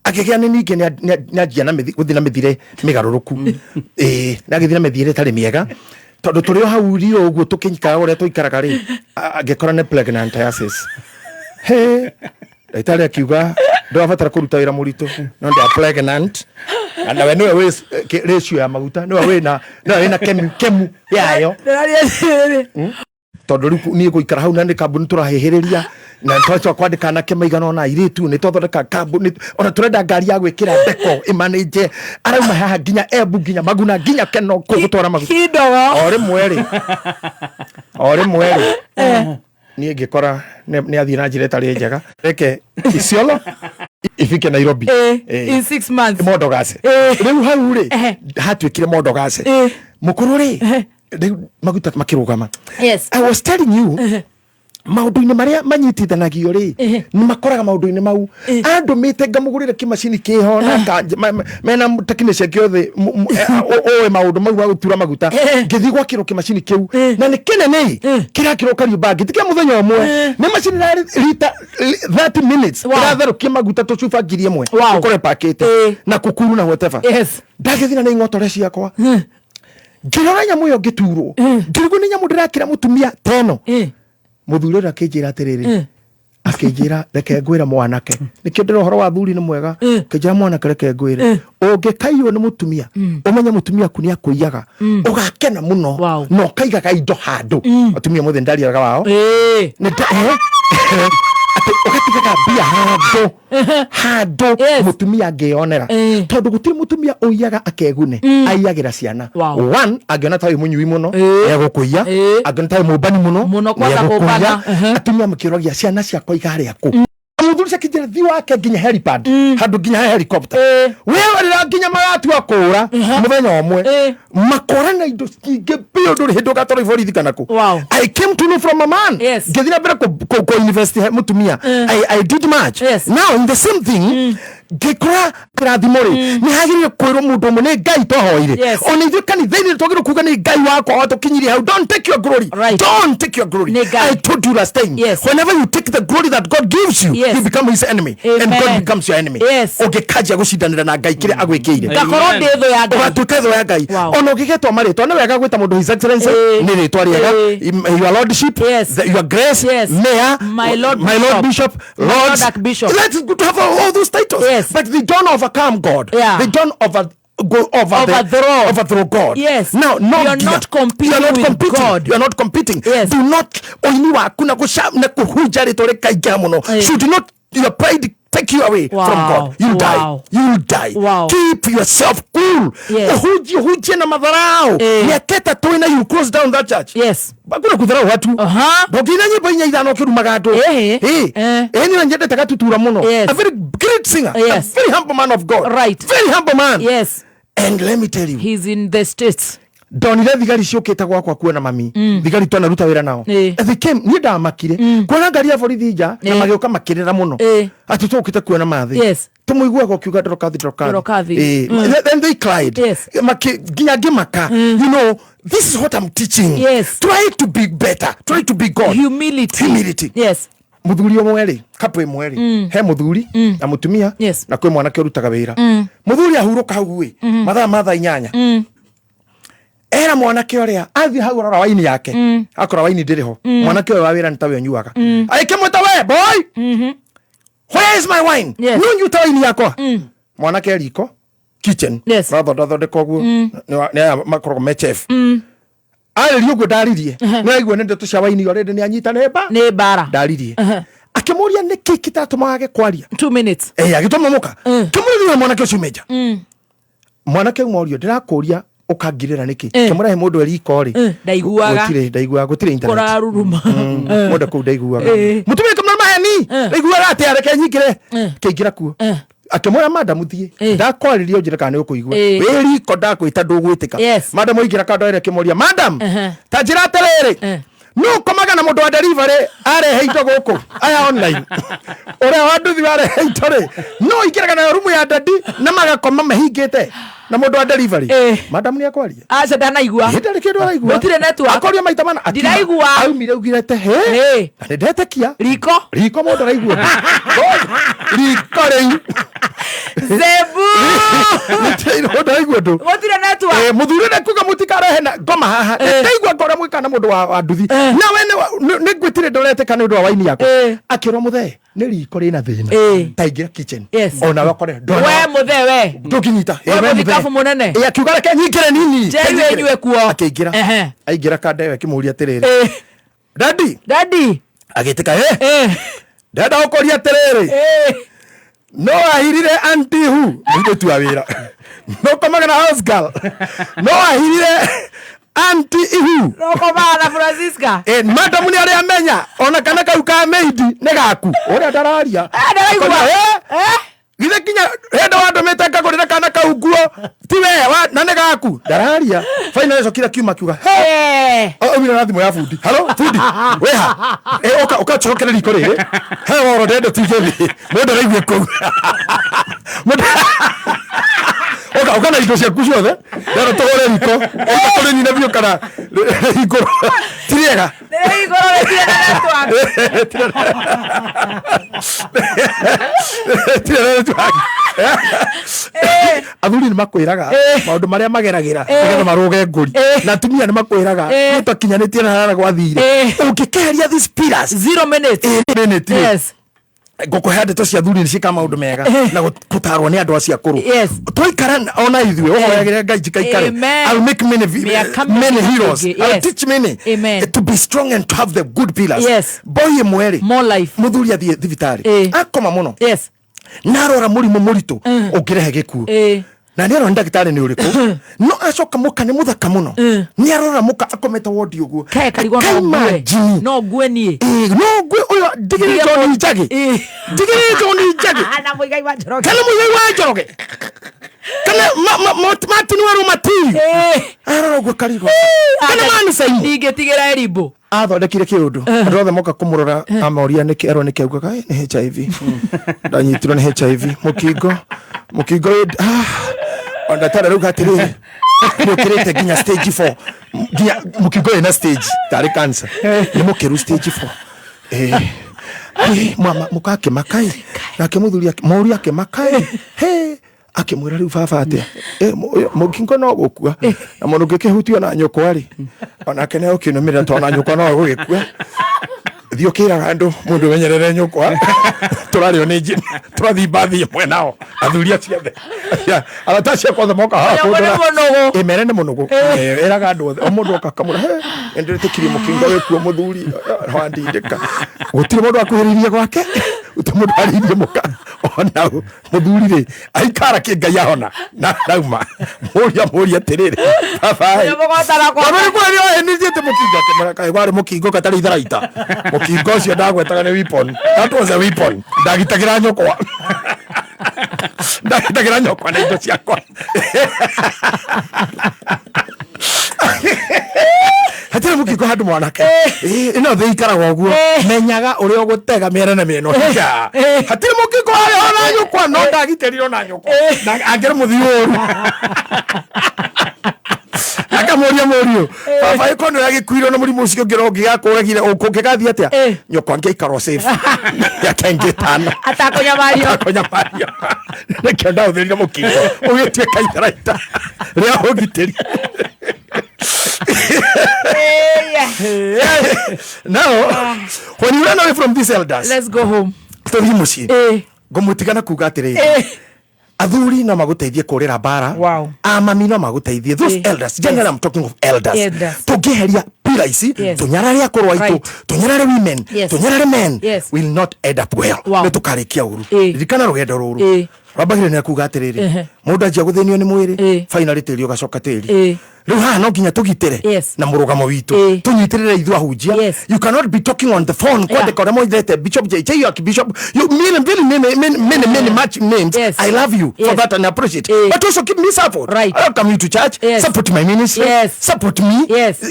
Akĩgĩa nĩ ningĩ nĩ anjia na gũthiĩ na mĩthiĩre mĩgarũrũku. Nĩ agĩthiĩ na mĩthiĩre ĩtarĩ mĩega, tondũ tũrĩ o hau rio ũguo tũkĩikaraga ũrĩa tũikaraga rĩ, angĩkora nĩ pregnantiasis. He ndagĩtarĩ akiuga ndũrabatara kũruta wĩra mũritũ, no ndĩ pregnant, na nawe nĩwe wĩ ratio ya maguta, nĩwe wĩna kemu yayo.
Ndĩraria atĩrĩrĩ.
Tondũ rĩu niĩ gũikara hau na nĩ kambuni tũrahĩhĩrĩria Na twacoka kwandĩka anake maigana ona airĩtu, nĩ twathondeka kambuni, ona tũrenda ngari ya gwĩkĩra ndeko ĩmanĩnje arauma haha nginya Embu, nginya Maguna, nginya Keno kũu gũtwara maguta.
Kindogo.
O rĩmwe rĩ niĩ ngĩkora nĩ athiĩ na njĩra ĩtarĩ njega, reke Isiolo ifike Nairobi.
In 6 months.
Mondogase. Rĩu hau rĩ, hatuĩkire mondogase. Mũkũrũ rĩ, rĩu maguta makĩrũgama. I was telling you, maũndũ-inĩ marĩa manyitithanagio rĩ, nĩ makoraga maũndũ-inĩ mau andũmĩte ngamũgũrĩre kĩmacini kĩho na mena technician kĩothe ũĩ maũndũ mau ma gũtura maguta. Ngĩthiĩ gwakĩrwo kĩmacini kĩu na nĩ kĩnene, kĩrakĩrwo Kariũmbangi, ti kĩa mũthenya ũmwe, nĩ macini ĩrarĩ rita 30 minutes ĩratherũkia maguta tũcuba 1000 ũkorwo ĩpakĩte na kukuru na whatever. Ndagĩthiĩ na nĩ ing'otore ciakwa, ngĩrora nyamũ ĩyo, ngĩturwo, ngĩrigwo nĩ nyamũ ndĩrakĩra mũtumia teno. Mũthuri ũrĩa akĩnjĩra atĩrĩrĩ, akĩnjĩra, "Reke ngwĩre mwanake, nĩkĩo ndĩra ũhoro wa thuri nĩ mwega." Akĩnjĩra, "Mwanake, reke ngwĩre, ũngĩkaiywo nĩ mũtumia, ũmenye mũtumia aku nĩ akũiyaga, ũgakena mũno na ũkaigaga indo handũ." Atumia mothe ndariaga wao. Atĩ ũgatigaga mbia handũ handũ mũtumia angĩyonera, tondũ gũtirĩ mũtumia ũiyaga akegune, aiyagĩra ciana. One, angĩona ta wĩ mũnyui mũno, nĩegũkũiya. Angĩona ta wĩ mũmbani mũno,
Mũno kwanza
nĩegũkũiya.
kũmbana.
Atumia makĩũragia, ciana ciakwa ikarĩa kũ? Mũthuri akĩnjĩra, "Thi wake nginya helipad, handũ nginya he helicopter." Wĩrĩra nginya magatua kũra mũthenya ũmwe, makora na indo nyingĩ biũ, ndũrĩ hĩndĩ ũgatwarwo borithi kana kũ. I came to know from a man. Ngĩthiĩ na mbere kũ invest he mũtumia. I did much. Now in the same thing, ngĩkora kĩrathimo rĩ, nĩ hagĩrĩire kwĩrwo mũndũ ũmwe nĩ Ngai twahoire. Ona ithuĩ kanitha-inĩ twagĩrĩirwo kuga nĩ Ngai wakwa watũkinyirie hau. Don't take your glory. Don't take your glory.
Nĩ Ngai.
I told you last time, whenever you take the glory that God gives you, you become his enemy and
Amen.
God becomes your enemy. Ũngĩkanjia gũcindanĩra na Ngai kĩrĩa agwĩkĩire,
Ngakorwo ndĩ thũ ya Ngai.
Ũgatuĩka thũ ya Ngai. Ona ũngĩgetwo marĩtwa, nĩ wega gwĩta mũndũ His Excellency, nĩ rĩtwa rĩega. Your Lordship, your Grace, Mayor,
My Lord
my Lord
Bishop.
Bishop, Lords.
Lord Archbishop.
That is good to have all those titles. But they don't overcome God. They don't over go over
Overthrow.
Overthrow God. Now, no
You're
gear.
not competing
You are not
with
competing.
God.
You are not competing. Do not ũini waku na gũca na kũhunja rĩtwa rĩkaingĩha mũno. Should not your pride take you away from God. You'll die. You'll die. Keep yourself cool. Ũhunjie, ũhunjie na matharau. Mĩaka 3 na you close down that church. Hakuna kudharau watu. Ndũngĩina nyĩmbo inya ithano ũkĩrumaga andũ. Ĩĩ, niĩ nyendete Gatutura mũno. A very great singer. A very humble man of God. Very humble man. And let me tell you,
He's in the States.
Ndonire thigari ciũkĩte gwakwa kuona mami, thigari twanaruta wĩra nao. And they came, niĩ ndamakire kuona ngari ya borithi nja na magĩũka makĩrĩra mũno atĩ tũkĩte kuona mathĩ, tũmũiguaga ũkiuga Ndorokathi, Ndorokathi.
Ndorokathi.
Then they cried. Nginya ngĩmaka. This is what I'm teaching. Try to be better, try to be God.
Humility.
Humility. Muthuri ũmwe rĩ, couple ĩmwe rĩ, he muthuri na mutumia na kwĩ mwanake ũrutaga wĩra. Muthuri ahurũka hau ĩ mathaa ma thaa 8, era mwanake ũrĩa athiĩ hau arora waini yake, akora waini ndĩrĩ ho. Mwanake ũyũ wa wĩra nĩ tawe ũnyuaga, agĩkĩmwĩta, "We boy, where is my wine?" No nyuta waini yakwa. Mwanake riko kitchen rathonda thondeka ũguo, nĩ aya makoragwo me chef, arĩria ũguo ndaririe, nĩ aigua nĩ ndeto cia waini already, nĩ anyita nĩ mba.
Nĩ mbara.
Ndaririe, akĩmũria nĩkĩ kĩtatũmaga age kwaria.
2 minutes.
Eh, agĩtũma mũka kĩmũria mwanake ũcio menja, mwanake ũmwe ũrio, "Ndĩrakũria ũkangirĩra nĩkĩ?" Kĩmũrehe mũndũ eriko rĩ.
Ndaiguaga.
Gũtirĩ, ndaiguaga, gũtirĩ internet.
Kũraruruma.
Mũndũ kũu ndaiguaga. Mũtumia kĩmũra, "Maheni, ndaiguaga atĩa? Reke nyingĩre." Kĩingĩra kuo, akĩmwĩra, "Madam, thiĩ, ndakwarĩria ũnjĩre kana nĩ ũkũigua. Wĩ riko, ndakwĩta ndũgwĩtĩka." Madam aingĩra kando ĩrĩa, akĩmũria, "Madam, ta njĩra atĩrĩrĩ, nũ ũkomaga na mũndũ wa delivery arehe indo gũkũ aya online, ũrĩa wa nduthi warehe indo rĩ, no ingĩraga nayo rumu ya dadi na magakoma mahingĩte na mũndũ wa delivery?" Madam nĩ akwaria.
Aca, ndanaigua.
Hĩndĩ arĩ kĩndũ araigua.
Gũtirĩ network.
Akoria maita mana, akiuma.
Ndiraigua.
Aumire augire he na nĩ ndetĩkia.
Riko.
Riko mũndũ araigua riko rĩu.
Zebu.
Gũtirĩ mũndũ araigua ũndũ.
Gũtirĩ network.
Mũthuri nĩ kuga mũtikarehe na ngoma haha. Ndaigua ngora mwĩka na mũndũ wa nduthi nawe nĩ ngwĩtire, ndũretĩka nĩ ũndũ wa waini yakwa. Akĩrwo, "Mũthee, nĩ riko rĩna thĩna." Ta ingĩra kitchen. Onawe ũkore
We mũthee we.
Ndũngĩnyita.
We mũthikabu mũnene.
Akiuga, "Reke nyingĩre nini."
Njeri
Reke nyingĩre.
wenyue kuo.
Akĩingĩra. Aingĩra kanda ĩyo, akĩmũria atĩrĩrĩ, "Daddy."
Daddy.
Agĩtĩka, "Eh." Ndenda gũkũria atĩrĩrĩ, no ahirire anti hu mũirĩtu wa wĩra, no komaga na house girl, no ahirire anti ihu.
Rokomaga na Francisca.
Madam nĩ arĩa amenya ona kana kau ka maid nĩ gaku ũrĩa ndararia.
Ndaraigua.
Akona, githĩ kinya hĩndĩ wandũmĩte ngagũrĩre kana kau nguo ti we na nĩ gaku ndararia. Finally acokire akiuma akiuga he aumire na thimũ ya bundi, halo bundi wĩha, ũka ũka cokere riko rĩrĩ he woro ndende tige thĩ mũndũ araigue kũu. Mũndũ ũka ũka na indo ciaku ciothe ndenda tũhũre riko ũka tũrĩnine biũ kana rĩhingũrwo ti rĩega.
Igũrũ rĩtirĩ na network.
Tirĩ na network. Athuri nĩ makwĩraga maũndũ marĩa mageragĩra nĩgetha marũge ngũri, na atumia nĩ makwĩraga nĩ twakinyanĩtie na harĩa gwathire ũngĩkeheria these pillars.
0 minutes.
Minute. Ngũkũhe ndeto cia athuri nĩ ciĩkaga maũndũ mega na gũtarwo nĩ andũ acio akũrũ. Twaikara ona ithuĩ ũhoyagĩre Ngai njikaikare.
Amen.
I'll make many
Mĩaka
many
mĩingĩ.
heroes. I'll teach many to be strong and to have the good pillars. Boy ĩmwe rĩ,
More life.
mũthuri athiĩ thibitarĩ, akoma mũno na arora mũrimũ mũritũ ũngĩrehe gĩkuũ, na nĩ arora ndagĩtarĩ nĩ ũrĩkũ, no acoka mũka nĩ mũthaka mũno, nĩ arora mũka akomete wondi ũguo.
Kae karigwo no ngue.
Akaimagine.
No ngue niĩ.
No ngwe ũyũ ndigĩrĩ
Ndige
John Njagi, ndigĩrĩ John Njagi.
Na Mũigai wa Njoroge.
Kana Mũigai wa Njoroge kana Martin Waru Matiri. Arora ũguo karigwo kana manicaini.
Ndingĩtigĩra Erimbo.
Athondekire kĩũndũ andũ othe moka kũmũrora amoria nĩkĩ erwo nĩkĩ augaga, "Ĩ, nĩ HIV ndanyitirwo, nĩ HIV mũkingo mũkingo ah." O ndagĩtarĩ arauga atĩrĩrĩ, nĩ ũkĩrĩte nginya stage 4, nginya mũkingo wĩna stage tarĩ cancer, nĩ mũkĩru stage 4. Mama mũka akĩmakai nake mũthuri mũriũ akĩmakai he akĩmwĩra rĩu baba atĩa, mũkingo no gũkua na mũndũ ũngĩkĩhutio na nyũkwa rĩ onake nĩ ũkĩnũmĩrĩra tondũ na nyũkwa no gũgĩkua. Thiĩ ũkĩraga andũ mũndũ menyerere nyũkwa tũrarĩo nĩ njini tũrathiĩ mbathi ĩmwe nao athuri acio othe arata acio akwa othe moka haha
Ũyũ nĩ
kũndora.
mũnũgũ.
Mere nĩ mũnũgũ. Ĩraga andũ othe o mũndũ oka akamũra he nĩndĩretĩkirie mũkingo wĩkuo mũthuri wandindĩka gũtirĩ mũndũ akuhĩrĩirie gwake, gũtirĩ mũndũ arĩirie mũka ona mũthuri rĩ aikara kĩ Ngai ahona na rauma mũria mũria atĩrĩrĩ baba
Ũrĩa mũgotana kwa-
Baba nĩ kwĩrĩ oĩ nĩ thiĩte mũkingo akĩmwĩra kaĩ warĩ mũkingo gatarĩ itharaita mũkingo ũcio ndagwetaga nĩ weapon, that was a weapon, ndagitagĩra nyũkwa, ndagitagĩra nyũkwa na indo ciakwa. Hatirĩ mũkingo handũ mwanake. Ĩno thĩ ikaraga ũguo, menyaga ũrĩa ũgũtega mĩena na mĩena ũhiga. Hatirĩ mũkingo harĩ ona nyũkwa no ndagitĩrirwo na nyũkwa na angĩrĩ mũthiĩ ũru akamũria mũriũ baba ĩko nĩ agĩkuirwo na mũrimũ ũcio ũngĩ ũngĩgakũragire ũngĩgathiĩ atĩa nyũkwa angĩaikarwo safe mĩaka ĩngĩ 5
Atakũnyamario.
Atakũnyamario nĩkĩo ndahũthĩrire mũkingo ũgĩtuĩka itharaita rĩa ũgitĩri. Now when you run away from these elders,
Let's go home.
Tũthiĩ mũciĩ. Ngũmũtigana kuga atĩrĩrĩ, athuri no magũteithie kũrĩra mbara. Amami no magũteithie, those elders generally, I'm talking of elders.
Elders.
Tũngĩeheria pira ici, tũnyarare akũrũ aitũ, tũnyarare women, tũnyarare men, will not end up well. Nĩ tũkarĩkia ũru. Ririkana rũgendo rũrũ rwambagĩrĩria na kuga atĩrĩrĩ, mũndũ anjia gũthĩnio nĩ mwĩrĩ, finally tĩri ũgacoka tĩri. Rĩu haha no nginya tũgitĩre na mũrũgamo witũ, tũnyitĩrĩre ithuĩ ahunjia. You cannot be talking on the phone kwandĩka ũrĩa mwendete Bishop JJ, Archbishop, you many many many many many many much names. I love you for that and appreciate, but also give me support. I welcome you to church. Support my ministry. Support me.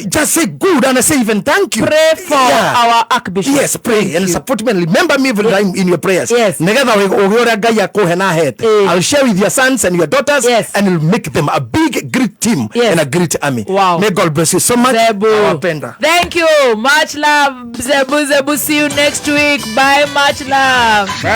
Just say good and I say even thank you.
Pray for our archbishop.
Yes, pray
Thank
and
you.
support me and remember me every time in your prayers. Nigetha ũgĩ ũrĩa Ngai akũhe na ahete. I'll share with your sons and your daughters and you'll make them a big great team and a great army. May God bless you so much.
Zebu.
Nawapenda.
Thank you. Much love. Zebu Zebu. See you next week. Bye. Much love.